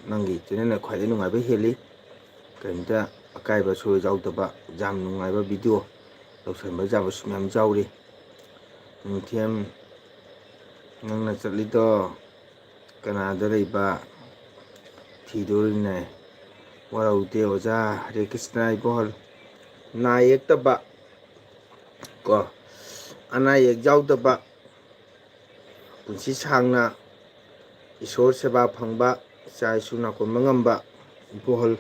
ꯅꯪꯒꯤ ꯆꯦꯅꯦꯜꯅ ꯈ꯭ꯋꯥꯏꯗꯒꯤ ꯅꯨꯡꯉꯥꯏꯕ ꯍꯦꯜꯂꯤ꯫ ꯀꯔꯤꯝꯇ ꯑꯀꯥꯏꯕꯁꯨ ꯌꯥꯎꯗꯕ, ꯌꯥꯝ ꯅꯨꯡꯉꯥꯏꯕ ꯚꯤꯗꯤꯑꯣ ꯂꯧꯁꯤꯟꯕ ꯌꯥꯕꯁꯨ ꯃꯌꯥꯝ ꯌꯥꯎꯔꯤ꯫ ꯅꯨꯡꯊꯦꯝ ꯅꯪꯅ ꯆꯠꯂꯤꯗꯣ ꯀꯅꯥꯗ ꯂꯩꯕ ꯊꯤꯗꯣꯔꯤꯅꯦ? ꯋꯥꯔꯧꯗꯦ ꯑꯣꯖꯥ꯫ ꯍꯔꯦ ꯀ꯭ꯔꯤꯁꯅ ꯏꯕꯣꯍꯜ꯫ ꯅꯥ ꯌꯦꯛꯇꯕ ꯀꯣ, ꯑꯅꯥ ꯑꯌꯦꯛ ꯌꯥꯎꯗꯕ, ꯄꯨꯟꯁꯤ ꯁꯥꯡꯅ ꯏꯁꯣꯔ ꯁꯦꯕꯥ ꯐꯪꯕ, ꯏꯆꯥ ꯏꯁꯨ ꯅꯥꯀꯣꯟꯕ ꯉꯝꯕ ꯏꯕꯣꯍꯜ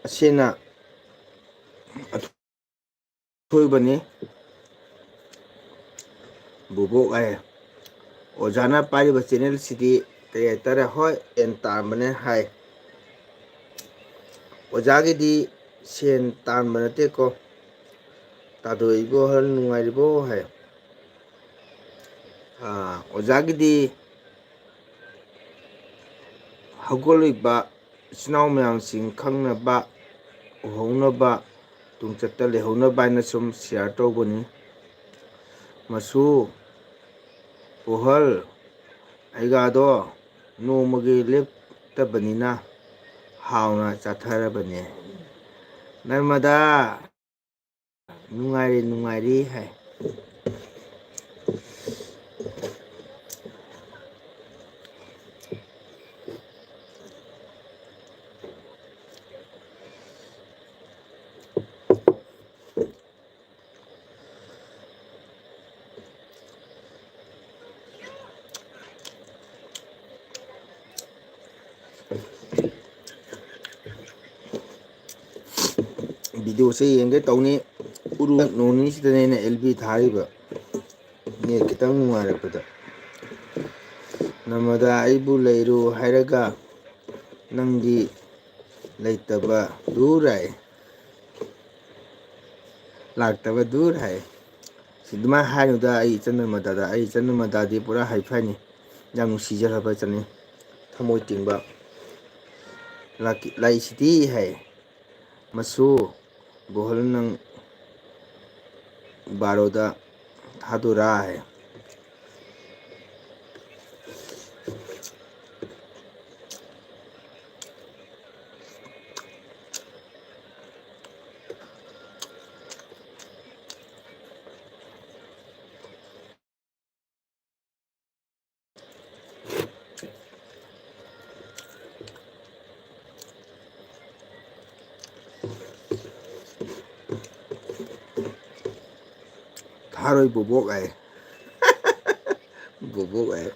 ꯑꯁꯤꯅ ꯑꯊꯣꯏꯕꯅꯤ꯫ ꯕꯨꯕꯣꯛ ꯍꯥꯏ꯫ ꯑꯣꯖꯥꯅ ꯄꯥꯏꯔꯤꯕ ꯆꯦꯅꯦꯜꯁꯤꯗꯤ ꯀꯔꯤ ꯍꯥꯏꯇꯥꯔꯦ? ꯍꯣꯏ, ꯁꯦꯟ ꯇꯥꯟꯕꯅꯦ ꯍꯥꯏ꯫ ꯑꯣꯖꯥꯒꯤꯗꯤ ꯁꯦꯟ ꯇꯥꯟꯕ ꯅꯠꯇꯦꯀꯣ꯫ ꯇꯥꯗꯣ ꯏꯕꯣꯍꯜ ꯅꯨꯡꯉꯥꯏꯔꯤꯕꯣ ꯍꯥꯏ꯫ ꯑꯥ, ꯑꯣꯖꯥꯒꯤꯗꯤ ꯍꯧꯒꯠꯂꯛꯏꯕ ꯏꯆꯤꯟ ꯏꯅꯥꯎ ꯃꯌꯥꯝꯁꯤꯡ ꯈꯪꯅꯕ, ꯎꯍꯧꯅꯕ, ꯇꯨꯡꯆꯠꯇ ꯂꯩꯍꯧꯅꯕ ꯍꯥꯏꯅ ꯁꯨꯝ ꯁꯤꯌꯥꯔ ꯇꯧꯕꯅꯤ꯫ ꯃꯁꯨ ꯕꯣꯍꯜ ꯑꯩꯒꯥꯗꯣ ꯅꯣꯡꯃꯒꯤ ꯂꯦꯞꯇꯕꯅꯤꯅ ꯍꯥꯎꯅ ꯆꯥꯊꯔꯕꯅꯦ꯫ ꯅꯔꯃꯗꯥ ꯅꯨꯡꯉꯥꯏꯔꯤ, ꯅꯨꯡꯉꯥꯏꯔꯤ ꯍꯥꯏ꯫ ꯚꯤꯗꯤꯑꯣꯁꯦ ꯌꯦꯡꯒꯦ ꯇꯧꯅꯤ꯫ ꯎꯔꯨ ꯅꯣꯡꯅꯤꯁꯤꯗꯅꯦ ꯑꯩꯅ ꯑꯦꯜ ꯕꯤ ꯊꯥꯔꯤꯕ꯫ ꯅꯦꯠ ꯈꯤꯇꯪ ꯅꯨꯡꯉꯥꯏꯔꯛꯄꯗ꯫ ꯅꯔꯃꯗꯥ ꯑꯩꯕꯨ ꯂꯩꯔꯨ ꯍꯥꯏꯔꯒ ꯅꯪꯗꯤ ꯂꯩꯇꯕ ꯗꯨꯔ ꯍꯥꯏ꯫ ꯂꯥꯛꯇꯕ ꯗꯨꯔ ꯍꯥꯏ꯫ ꯁꯤ ꯑꯗꯨꯃꯥꯏꯅ ꯍꯥꯏꯅꯨꯗ ꯑꯩ ꯏꯆꯟ ꯅꯔꯃꯗꯥꯗ꯫ ꯑꯩ ꯏꯆꯟ ꯅꯔꯃꯗꯥꯗꯤ ꯄꯨꯔꯥ ꯍꯥꯏ ꯐꯥꯏꯅꯤ꯫ ꯌꯥꯝ ꯅꯨꯡꯁꯤꯖꯔꯕ ꯏꯆꯟꯅꯤ꯫ ꯊꯃꯣꯏ ꯇꯤꯡꯕ꯫ ꯂꯥꯛ-, ꯂꯥꯛꯏꯁꯤꯗꯤ ꯍꯥꯏ꯫ ꯃꯁꯨ ꯕꯣꯍꯜ ꯅꯪ ꯕꯥꯔꯣꯗ ꯊꯥꯗꯣꯔꯥ ꯍꯥꯏ꯫ ꯑꯔꯣꯏ ꯕꯣꯕꯣꯛ ꯍꯥꯏ꯫ ꯕꯣꯕꯣꯛ ꯍꯥꯏ꯫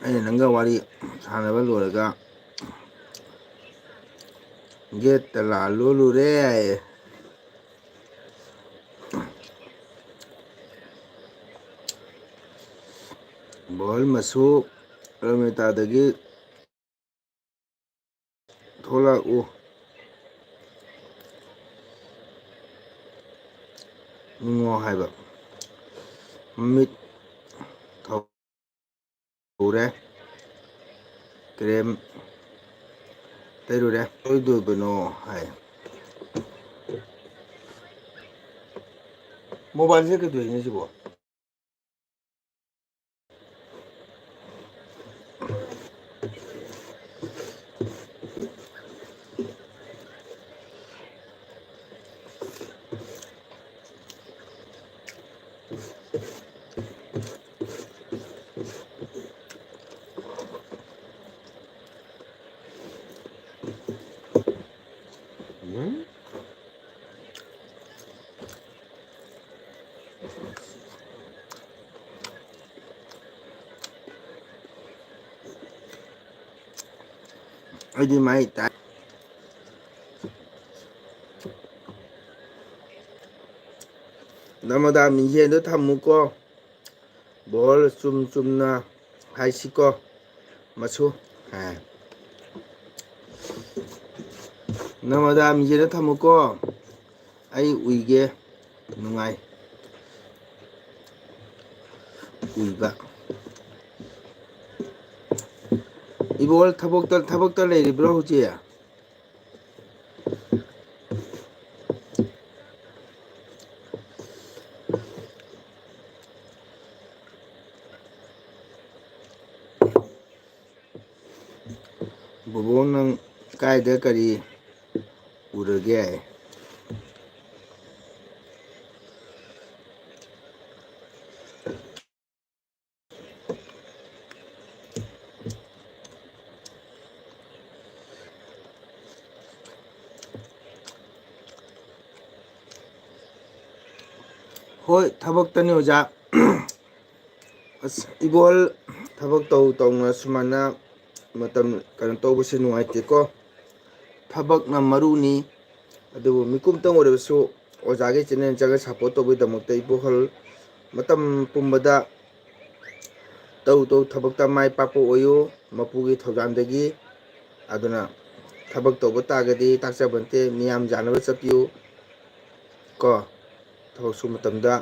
ꯑꯩꯅ ꯅꯪꯒ ꯋꯥꯔꯤ ꯁꯥꯟꯅꯕ ꯂꯣꯏꯔꯒ ꯒꯦꯠꯇ ꯂꯥꯛꯑ ꯂꯣꯜꯂꯨꯔꯦ ꯍꯥꯏꯌꯦ꯫ ꯕꯣꯜ ꯃꯁꯨ ꯔꯣꯃꯤꯇꯥꯗꯒꯤ ꯊꯣꯛꯂꯛꯎ꯫ ꯅꯤꯡꯉꯣ ꯍꯥꯏꯕ꯫ ꯃꯃꯤꯠ ꯊꯧꯔꯦ꯫ ꯀ꯭ꯔꯦꯝ ꯇꯩꯔꯨꯔꯦ꯫ ꯀꯩꯗꯧꯕꯅꯣ ꯍꯥꯏ꯫ ꯃꯣꯕꯥꯏꯜꯁꯦ ꯀꯩꯗꯧꯏꯅꯦ ꯁꯤꯕꯣ? ꯎꯝ? ꯑꯩꯗꯤ ꯃꯥꯏ ꯇꯥꯏ꯫ ꯅꯃꯗꯥ ꯃꯤꯡꯖꯦꯜꯗꯣ ꯊꯝꯃꯨꯀꯣ꯫ ꯕꯣꯜ ꯆꯨꯝ ꯆꯨꯝꯅ ꯍꯥꯏꯁꯤꯀꯣ꯫ ꯃꯁꯨ꯫ ꯍꯥꯏ꯫ ꯅꯃꯗꯥ ꯃꯤꯡꯖꯦꯜꯗ ꯊꯝꯃꯨꯀꯣ꯫ ꯑꯩ ꯎꯏꯒꯦ꯫ ꯅꯨꯡꯉꯥꯏ꯫ ꯎꯏꯕ꯫ ꯏꯕꯣꯜ ꯊꯕꯛꯇ, ꯊꯕꯛꯇ ꯂꯩꯔꯤꯕ꯭ꯔꯣ ꯍꯧꯖꯤꯛ? ꯕꯣꯕꯣꯛ, ꯅꯪ ꯀꯥꯏꯗ ꯀꯔꯤ ꯎꯔꯒꯦ? ꯍꯣꯏ, ꯊꯕꯛꯇꯅꯤ ꯑꯣꯖꯥ꯫ ꯑꯁ, ꯏꯕꯣꯍꯜ, ꯊꯕꯛ ꯇꯧ ꯇꯧꯅ ꯁꯨꯃꯥꯏꯅ ꯃꯇꯝ ꯀꯩꯅꯣ ꯇꯧꯕꯁꯦ ꯅꯨꯡꯉꯥꯏꯇꯦꯀꯣ꯫ ꯊꯕꯛꯅ ꯃꯔꯨꯅꯤ꯫ ꯑꯗꯨꯕꯨ ꯃꯤꯀꯨꯞꯇꯪ ꯑꯣꯏꯔꯕꯁꯨ ꯑꯣꯖꯥꯒꯤ ꯆꯦꯅꯦꯜ ꯆꯪꯉꯒ ꯁꯞꯄꯣꯔꯠ ꯇꯧꯕꯒꯤꯗꯃꯛꯇ ꯏꯕꯣꯍꯜ ꯃꯇꯝ ꯄꯨꯝꯕꯗ ꯇꯧ ꯇꯧ ꯊꯕꯛꯇ ꯃꯥꯏ ꯄꯥꯛꯄ ꯑꯣꯏꯌꯨ꯫ ꯃꯄꯨꯒꯤ ꯊꯧꯖꯥꯜꯗꯒꯤ꯫ ꯑꯗꯨꯅ ꯊꯕꯛ ꯇꯧꯕ ꯇꯥꯔꯒꯗꯤ ꯇꯥꯛꯆꯕ ꯅꯠꯇꯦ, ꯃꯤꯌꯥꯝ ꯌꯥꯅꯕ ꯆꯠꯄꯤꯌꯨ ꯀꯣ꯫ ꯊꯕꯛ ꯁꯨꯕ ꯃꯇꯝꯗ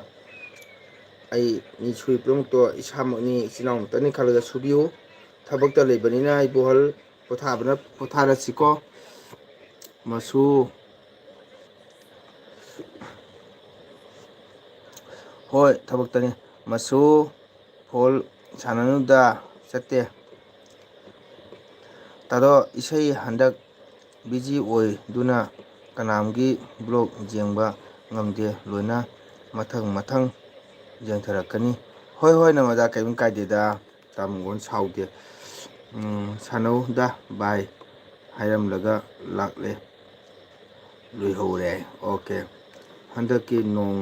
ꯑꯩ ꯃꯤ ꯁꯨꯔꯤ ꯄꯨꯝꯅꯃꯛꯇꯣ ꯏꯁꯥꯃꯛꯅꯤ, ꯏꯆꯤꯟ ꯏꯅꯥꯎꯃꯛꯇꯅꯤ ꯈꯜꯂꯒ ꯁꯨꯕꯤꯌꯨ꯫ ꯊꯕꯛꯇ ꯂꯩꯕꯅꯤꯅ ꯏꯕꯣꯍꯜ ꯄꯣꯊꯥꯕꯅ ꯄꯣꯊꯥꯔꯁꯤꯀꯣ꯫ ꯃꯁꯨ꯫ ꯍꯣꯏ, ꯊꯕꯛꯇꯅꯤ꯫ ꯃꯁꯨ, ꯐꯣꯜ ꯁꯥꯟꯅꯅꯨꯗ, ꯆꯠꯇꯦ꯫ ꯇꯥꯗꯣ, ꯏꯁꯩ ꯍꯟꯗꯛ ꯕꯤꯖꯤ ꯑꯣꯏꯗꯨꯅ ꯀꯅꯥꯝꯒꯤ ꯕ꯭ꯂꯣꯛ ꯌꯦꯡꯕ ꯉꯝꯗꯦ, ꯂꯣꯏꯅ ꯃꯊꯪ ꯃꯊꯪ ꯌꯦꯡꯊꯔꯛꯀꯅꯤ꯫ ꯍꯣꯏ, ꯍꯣꯏ, ꯅꯃꯗꯥ, ꯀꯔꯤꯝ ꯀꯥꯏꯗꯦꯗ, ꯇꯥꯃꯣꯒꯣꯟ ꯁꯥꯎꯗꯦ꯫ ꯎꯝ, ꯁꯥꯟꯅꯧꯗ ꯚꯥꯏ ꯍꯥꯏꯔꯝꯂꯒ ꯂꯥꯛꯂꯦ, ꯂꯣꯏꯍꯧꯔꯦ꯫ ꯑꯣꯀꯦ, ꯍꯟꯗꯛꯀꯤ ꯅꯣꯡ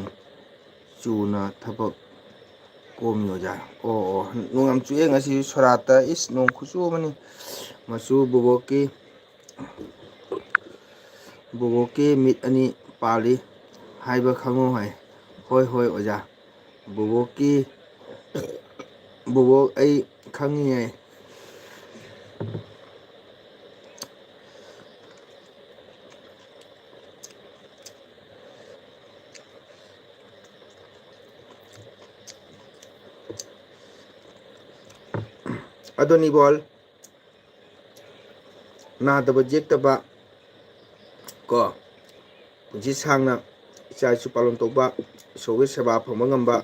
ꯆꯨꯅ ꯊꯕꯛ ꯀꯣꯝꯃꯤ ꯑꯣꯖꯥ꯫ ꯑꯣ, ꯑꯣ, ꯅꯣꯡ ꯌꯥꯝ ꯆꯨꯏꯌꯦ ꯉꯁꯤ ꯁꯣꯔꯥꯠꯇ, ꯏꯁ, ꯅꯣꯡ ꯈꯨꯆꯨ ꯑꯃꯅꯤ꯫ ꯃꯆꯨ ꯕꯣꯕꯣꯛꯀꯤ, ꯕꯣꯕꯣꯛꯀꯤ ꯃꯤꯠ ꯑꯅꯤ ꯄꯥꯜꯂꯤ ꯍꯥꯏꯕ ꯈꯪꯉꯨ ꯍꯥꯏ꯫ ꯍꯣꯏ, ꯍꯣꯏ, ꯑꯣꯖꯥ꯫ ꯕꯣꯕꯣꯛꯀꯤ, ꯕꯣꯕꯣꯛ ꯑꯩ ꯈꯪꯉꯤꯌꯦ꯫ ꯑꯗꯨꯅꯤ ꯏꯕꯣꯜ, ꯅꯥꯗꯕ ꯌꯦꯛꯇꯕ ꯀꯣ, ꯄꯨꯟꯁꯤ ꯁꯥꯡꯅ ꯏꯆꯥ ꯏꯁꯨ ꯄꯥꯂꯟ ꯇꯧꯕ, ꯏꯁꯣꯔꯒꯤ ꯁꯦꯕꯥ ꯐꯪꯕ ꯉꯝꯕ,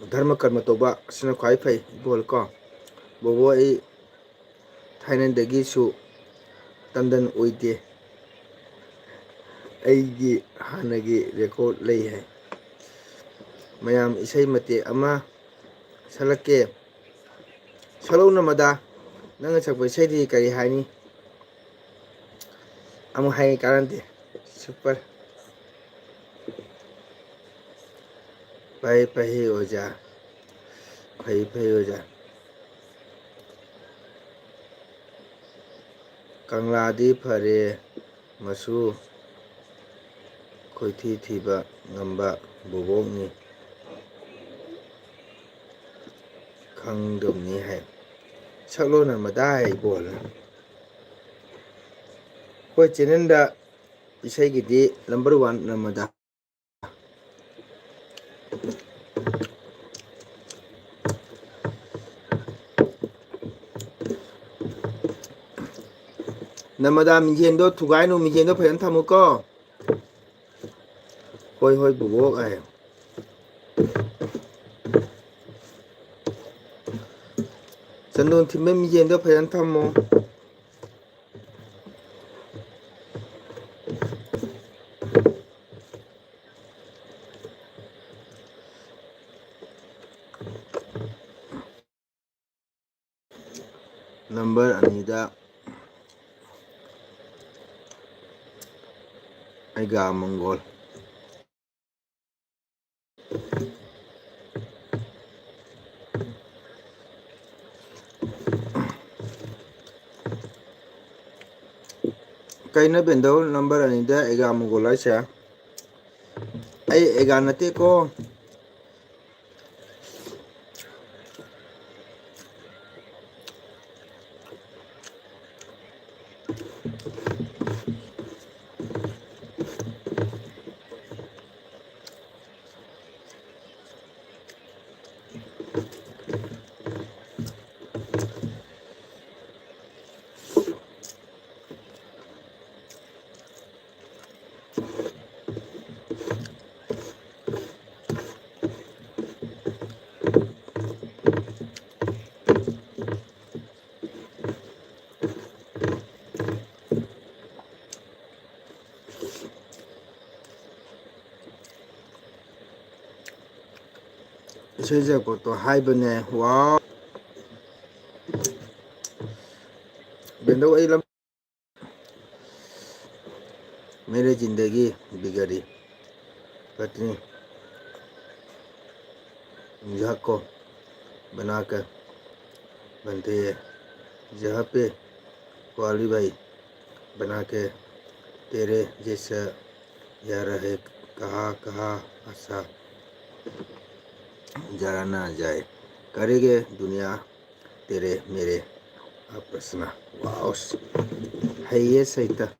ꯙꯔꯃ ꯀꯔꯃ ꯇꯧꯕ, ꯑꯁꯤꯅ ꯈ꯭ꯋꯥꯏ ꯐꯩ ꯏꯕꯣꯜ ꯀꯣ꯫ ꯕꯣꯕꯣ, ꯑꯩ ꯊꯥꯏꯅꯗꯒꯤꯁꯨ ꯇꯟꯗꯟ ꯑꯣꯏꯗꯦ꯫ ꯑꯩꯒꯤ ꯍꯥꯟꯅꯒꯤ ꯔꯦꯀꯣꯔꯠ ꯂꯩ ꯍꯥꯏ꯫ ꯃꯌꯥꯝ ꯏꯁꯩ ꯃꯇꯦꯛ ꯑꯃ ꯁꯛꯂꯛꯀꯦ꯫ ꯁꯛꯂꯛꯎꯅ ꯃꯗꯥ, ꯅꯪꯅ ꯁꯛꯄ ꯏꯁꯩꯗꯤ ꯀꯔꯤ ꯍꯥꯏꯅꯤ? ꯑꯃꯨꯛ ꯍꯥꯏ ꯀꯥꯟꯅꯗꯦ꯫ ꯁꯨꯄꯔ꯫ ꯐꯩ ꯐꯩ ꯑꯣꯖꯥ꯫ ꯐꯩ ꯐꯩ ꯑꯣꯖꯥ꯫ ꯀꯪꯂꯥꯗꯤ ꯐꯔꯦ, ꯃꯆꯨ ꯈꯣꯏꯊꯤ ꯊꯤꯕ ꯉꯝꯕ ꯕꯣꯕꯣꯛꯅꯤ꯫ ꯈꯪꯗꯕꯅꯤ ꯍꯥꯏ꯫ ꯁꯛꯂꯣꯟ ꯑꯃꯗ ꯍꯥꯏ ꯏꯕꯣꯜꯅ꯫ ꯑꯩꯈꯣꯏ ꯆꯦꯅꯦꯜꯗ ꯏꯁꯩꯒꯤꯗꯤ number one ꯅꯝꯃꯗ꯫ ꯅꯃꯗꯥ ꯃꯤꯡꯁꯦꯟꯗꯣ ꯊꯨꯒꯥꯏꯅꯨ, ꯃꯤꯡꯁꯦꯟꯗꯣ ꯐꯖꯅ ꯊꯝꯃꯨꯀꯣ꯫ ꯍꯣꯏ ꯍꯣꯏ ꯕꯨꯕꯣꯛ ꯍꯥꯏ꯫ ꯆꯟꯗꯣꯟ ꯊꯤꯟꯕ ꯃꯤꯡꯁꯦꯟꯗꯣ ꯐꯖꯅ ꯊꯝꯃꯣ꯫ Number ꯑꯅꯤꯗ ꯑꯩꯒꯥ ꯃꯪꯒꯣꯜ꯫ ꯀꯩꯅꯣ ꯕꯦꯟꯗꯧ number ꯑꯅꯤꯗ ꯑꯩꯒꯥ ꯃꯪꯒꯣꯜ ꯍꯥꯏꯁꯦ? ꯑꯩ ꯑꯩꯒꯥ ꯅꯠꯇꯦꯀꯣ꯫ ꯏꯁꯩ ꯁꯛꯄꯗꯣ ꯍꯥꯏꯕꯅꯦ꯫ ꯋꯥꯎ꯫ ꯕꯦꯟꯗꯧ ꯑꯩ ꯂꯝ ꯃꯦꯔꯦ ꯖꯤꯟꯗꯒꯤ ꯕꯤꯒꯔꯤ ꯄꯠꯅꯤ꯫ तुम यहाँ को बना के बनते हैं, जहाँ पे वाली भाई बना के तेरे जैसा यार है, कहाँ कहाँ आशा जरा ना जाए, करेंगे दुनिया तेरे मेरे आपस ना। वाओ, है ये सही था।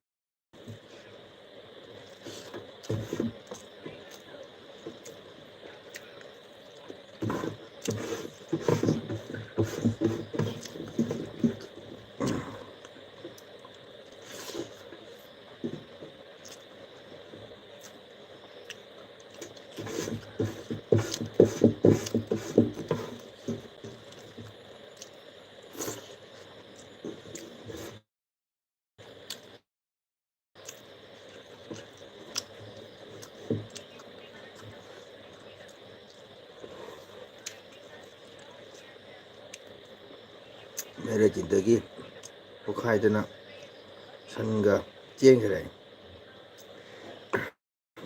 ꯃꯦꯔꯦ ꯖꯤꯟꯗꯒꯤ ꯄꯣꯛꯈꯥꯏꯗꯅ ꯁꯟꯒ ꯆꯦꯟꯈ꯭ꯔꯦ꯫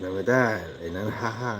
ꯅꯃꯗꯥ ꯂꯩꯅꯅ ꯍꯥ ꯍꯥ꯫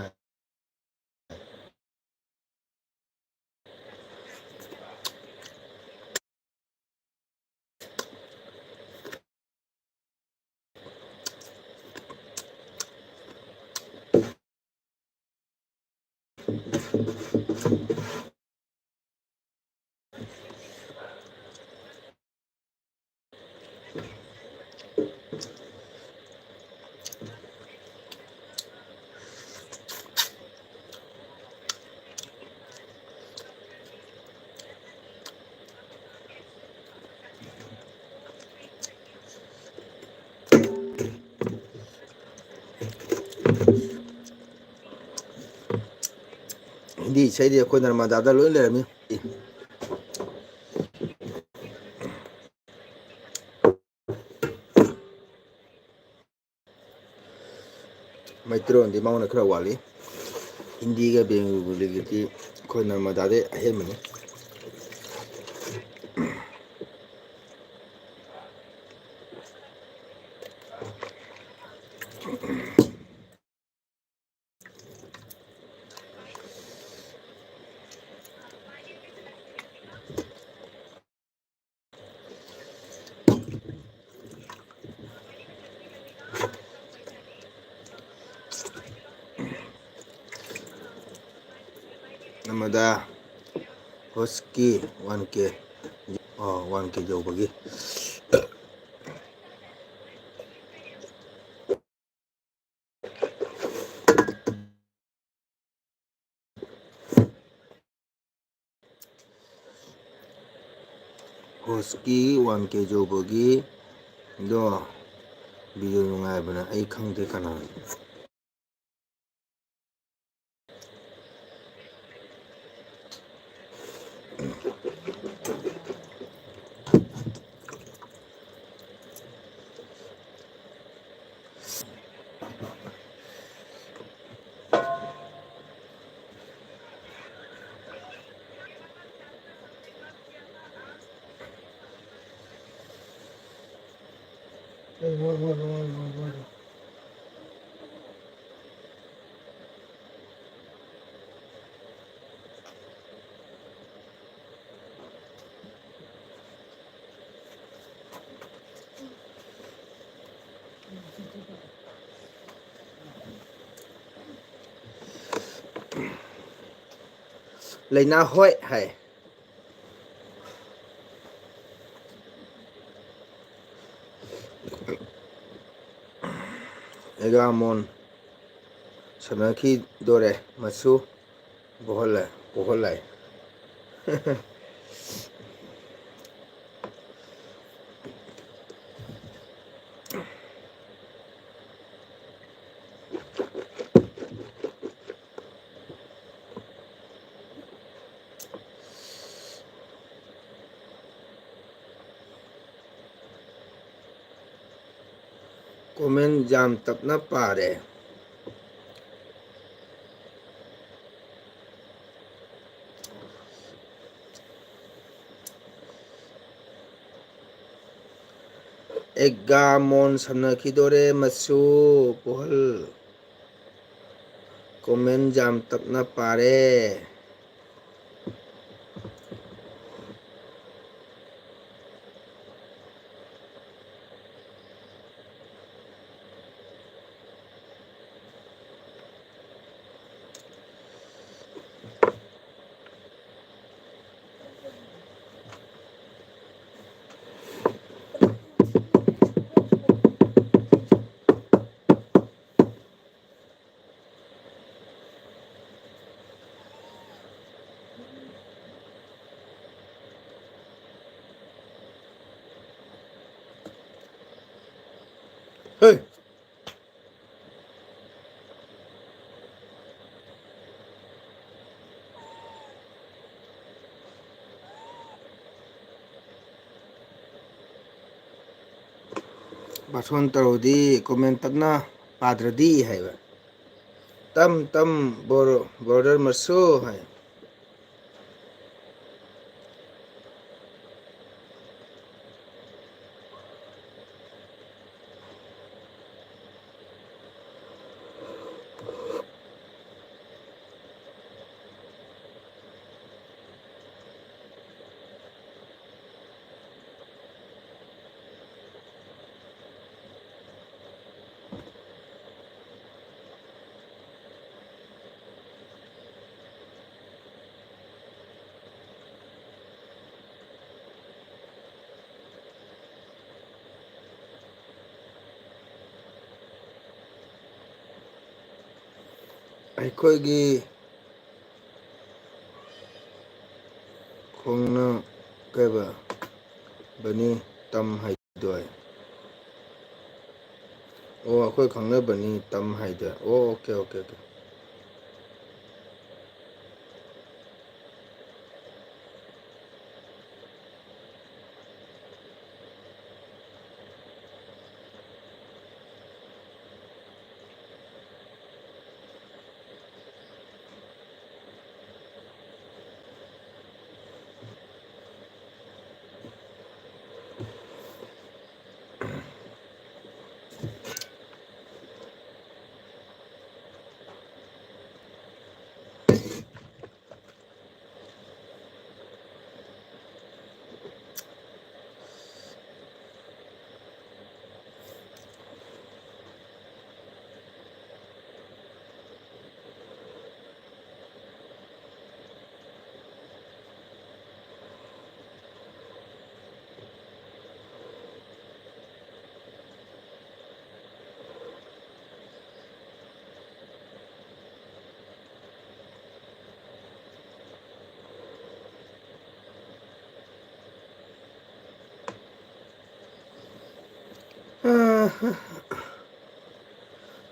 ꯍꯤꯟꯗꯤ ꯏꯁꯩꯗꯤ ꯑꯩꯈꯣꯏ ꯅꯔꯃꯗꯥꯗ ꯂꯣꯏ ꯂꯩꯔꯝꯃꯤ꯫ ꯃꯩꯇꯩꯂꯣꯟꯗꯤ ꯃꯉꯣꯟꯗ ꯈꯔ ꯋꯥꯠꯂꯤ꯫ ꯍꯤꯟꯗꯤꯒ ꯕꯦꯡꯒꯣꯂꯤꯒꯗꯤ ꯑꯩꯈꯣꯏ ꯅꯔꯃꯗꯥꯗꯩ ꯑꯍꯦꯟꯕꯅꯤ꯫ ꯑꯃꯗ ꯍꯣꯁꯀꯤ ꯋꯥꯟ ꯀꯦ, ꯑꯣ, ꯋꯥꯟ ꯀꯦ ꯌꯧꯕꯒꯤ꯫ ꯍꯣꯁꯀꯤ ꯋꯥꯟ ꯀꯦ ꯌꯧꯕꯒꯤꯗꯣ ꯚꯤꯗꯤꯑꯣ ꯅꯨꯡꯉꯥꯏꯕꯅꯦ꯫ ꯑꯩ ꯈꯪꯗꯦ ꯀꯅꯥꯅꯣ꯫ ꯂꯩꯅꯥ ꯍꯣꯏ ꯍꯥꯏ꯫ ꯑꯦꯒꯥꯃꯣꯟ ꯁꯥꯟꯅꯈꯤꯗꯣꯔꯦ ꯃꯁꯨ꯫ ꯄꯣꯍꯜꯂꯦ, ꯄꯣꯍꯜꯂꯦ꯫ ꯀꯣꯃꯦꯟ ꯌꯥꯝ ꯇꯞꯅ ꯄꯥꯔꯦ꯫ ꯑꯦꯒꯥꯃꯣꯟ ꯁꯝꯅꯈꯤꯗꯣꯔꯦ ꯃꯁꯨ ꯄꯣꯍꯜ꯫ ꯀꯣꯃꯦꯟ ꯌꯥꯝ ꯇꯞꯅ ꯄꯥꯔꯦ꯫ ꯍꯦ! ꯕꯥꯁꯣꯟ ꯇꯧꯔꯗꯤ comment ꯇꯞꯅ ꯄꯥꯗ꯭ꯔꯗꯤ ꯍꯥꯏꯕ꯫ ꯇꯝ ꯇꯝ ꯕ꯭ꯔꯣ-, brother ꯃꯁꯨ ꯍꯥꯏ꯫ ꯑꯩꯈꯣꯏꯒꯤ ꯈꯣꯡꯅ ꯀꯩꯕ ꯕꯅꯤ ꯇꯝ ꯍꯥꯏꯗꯣꯏ꯫ ꯑꯣ, ꯑꯩꯈꯣꯏ ꯈꯪꯅꯕꯅꯤ ꯇꯝ ꯍꯥꯏꯗꯣꯏ꯫ ꯑꯣ, okay, okay, okay꯫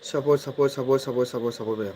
Support, support, support, support, support, support ꯃꯌꯥꯝ꯫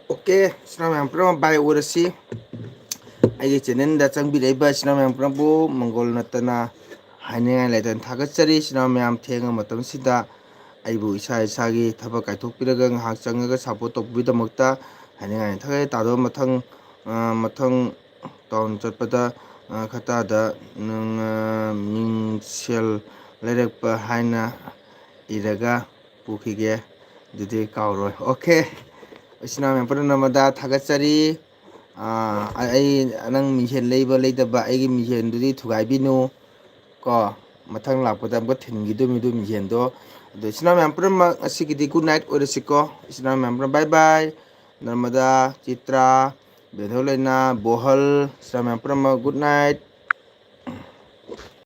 OK, ꯏꯆꯤꯟ ꯏꯅꯥꯎ ꯃꯌꯥꯝ ꯄꯨꯝꯅꯃꯛ bye ꯑꯣꯏꯔꯁꯤ꯫ ꯑꯩꯒꯤ channelꯗ ꯆꯪꯕꯤꯔꯛꯏꯕ ꯏꯆꯤꯟ ꯏꯅꯥꯎ ꯃꯌꯥꯝ ꯄꯨꯝꯅꯃꯛꯄꯨ ꯃꯪꯒꯣꯜ ꯅꯠꯇꯅ ꯍꯥꯏꯅꯤꯡꯉꯥꯏ ꯂꯩꯇꯅ ꯊꯥꯒꯠꯆꯔꯤ꯫ ꯏꯆꯤꯟ ꯏꯅꯥꯎ ꯃꯌꯥꯝ, ꯊꯦꯡꯉ ꯃꯇꯝꯁꯤꯗ ꯑꯩꯕꯨ ꯏꯁꯥ ꯏꯁꯥꯒꯤ ꯊꯕꯛ ꯀꯥꯏꯊꯣꯛꯄꯤꯔꯒ ꯉꯥꯏꯍꯥꯛ ꯆꯪꯉꯒ support ꯇꯧꯕꯤꯕꯒꯤꯗꯃꯛꯇ ꯍꯥꯏꯅꯤꯡꯉꯥꯏ ꯊꯥꯒꯠꯆꯔꯤ꯫ ꯇꯥꯗꯣ ꯃꯊꯪ, ꯑ, ꯃꯊꯪ town ꯆꯠꯄꯗ, ꯑ, ꯈꯇꯥꯗ ꯅꯪ, ꯑ, ꯃꯤꯡꯁꯦꯜ ꯂꯩꯔꯛꯄ ꯍꯥꯏꯅ ꯏꯔꯒ ꯄꯨꯈꯤꯒꯦ꯫ ꯑꯗꯨꯗꯤ ꯀꯥꯎꯔꯣꯏ꯫ OK, ꯏꯆꯤꯟ ꯏꯅꯥꯎ ꯃꯌꯥꯝ ꯄꯨꯝꯅꯃꯛꯇ ꯊꯥꯒꯠꯆꯔꯤ꯫ ꯑ, ꯑꯩ, ꯅꯪ ꯃꯤꯡꯁꯦꯜ ꯂꯩꯕ ꯂꯩꯇꯕ, ꯑꯩꯒꯤ ꯃꯤꯡꯁꯦꯜꯗꯨꯗꯤ ꯊꯨꯒꯥꯏꯕꯤꯅꯨ ꯀꯣ꯫ ꯃꯊꯪ ꯂꯥꯛꯄꯗ ꯑꯃꯨꯛꯀ ꯊꯤꯟꯈꯤꯗꯣꯏꯅꯤ ꯑꯗꯨ ꯃꯤꯡꯁꯦꯜꯗꯣ꯫ ꯑꯗꯣ ꯏꯆꯤꯟ ꯏꯅꯥꯎ ꯃꯌꯥꯝ ꯄꯨꯝꯅꯃꯛ, ꯉꯁꯤꯒꯤꯗꯤ good night ꯑꯣꯏꯔꯁꯤꯀꯣ꯫ ꯏꯆꯤꯟ ꯏꯅꯥꯎ ꯃꯌꯥꯝ ꯄꯨꯝꯅꯃꯛ bye bye꯫ ꯅꯔꯃꯗꯥ, ꯆꯤꯇ꯭ꯔꯥ, ꯕꯦꯟꯊꯧ ꯂꯩꯅꯥ, ꯕꯣꯍꯜ, ꯏꯆꯤꯟ ꯏꯅꯥꯎ ꯃꯌꯥꯝ ꯄꯨꯝꯅꯃꯛ good night꯫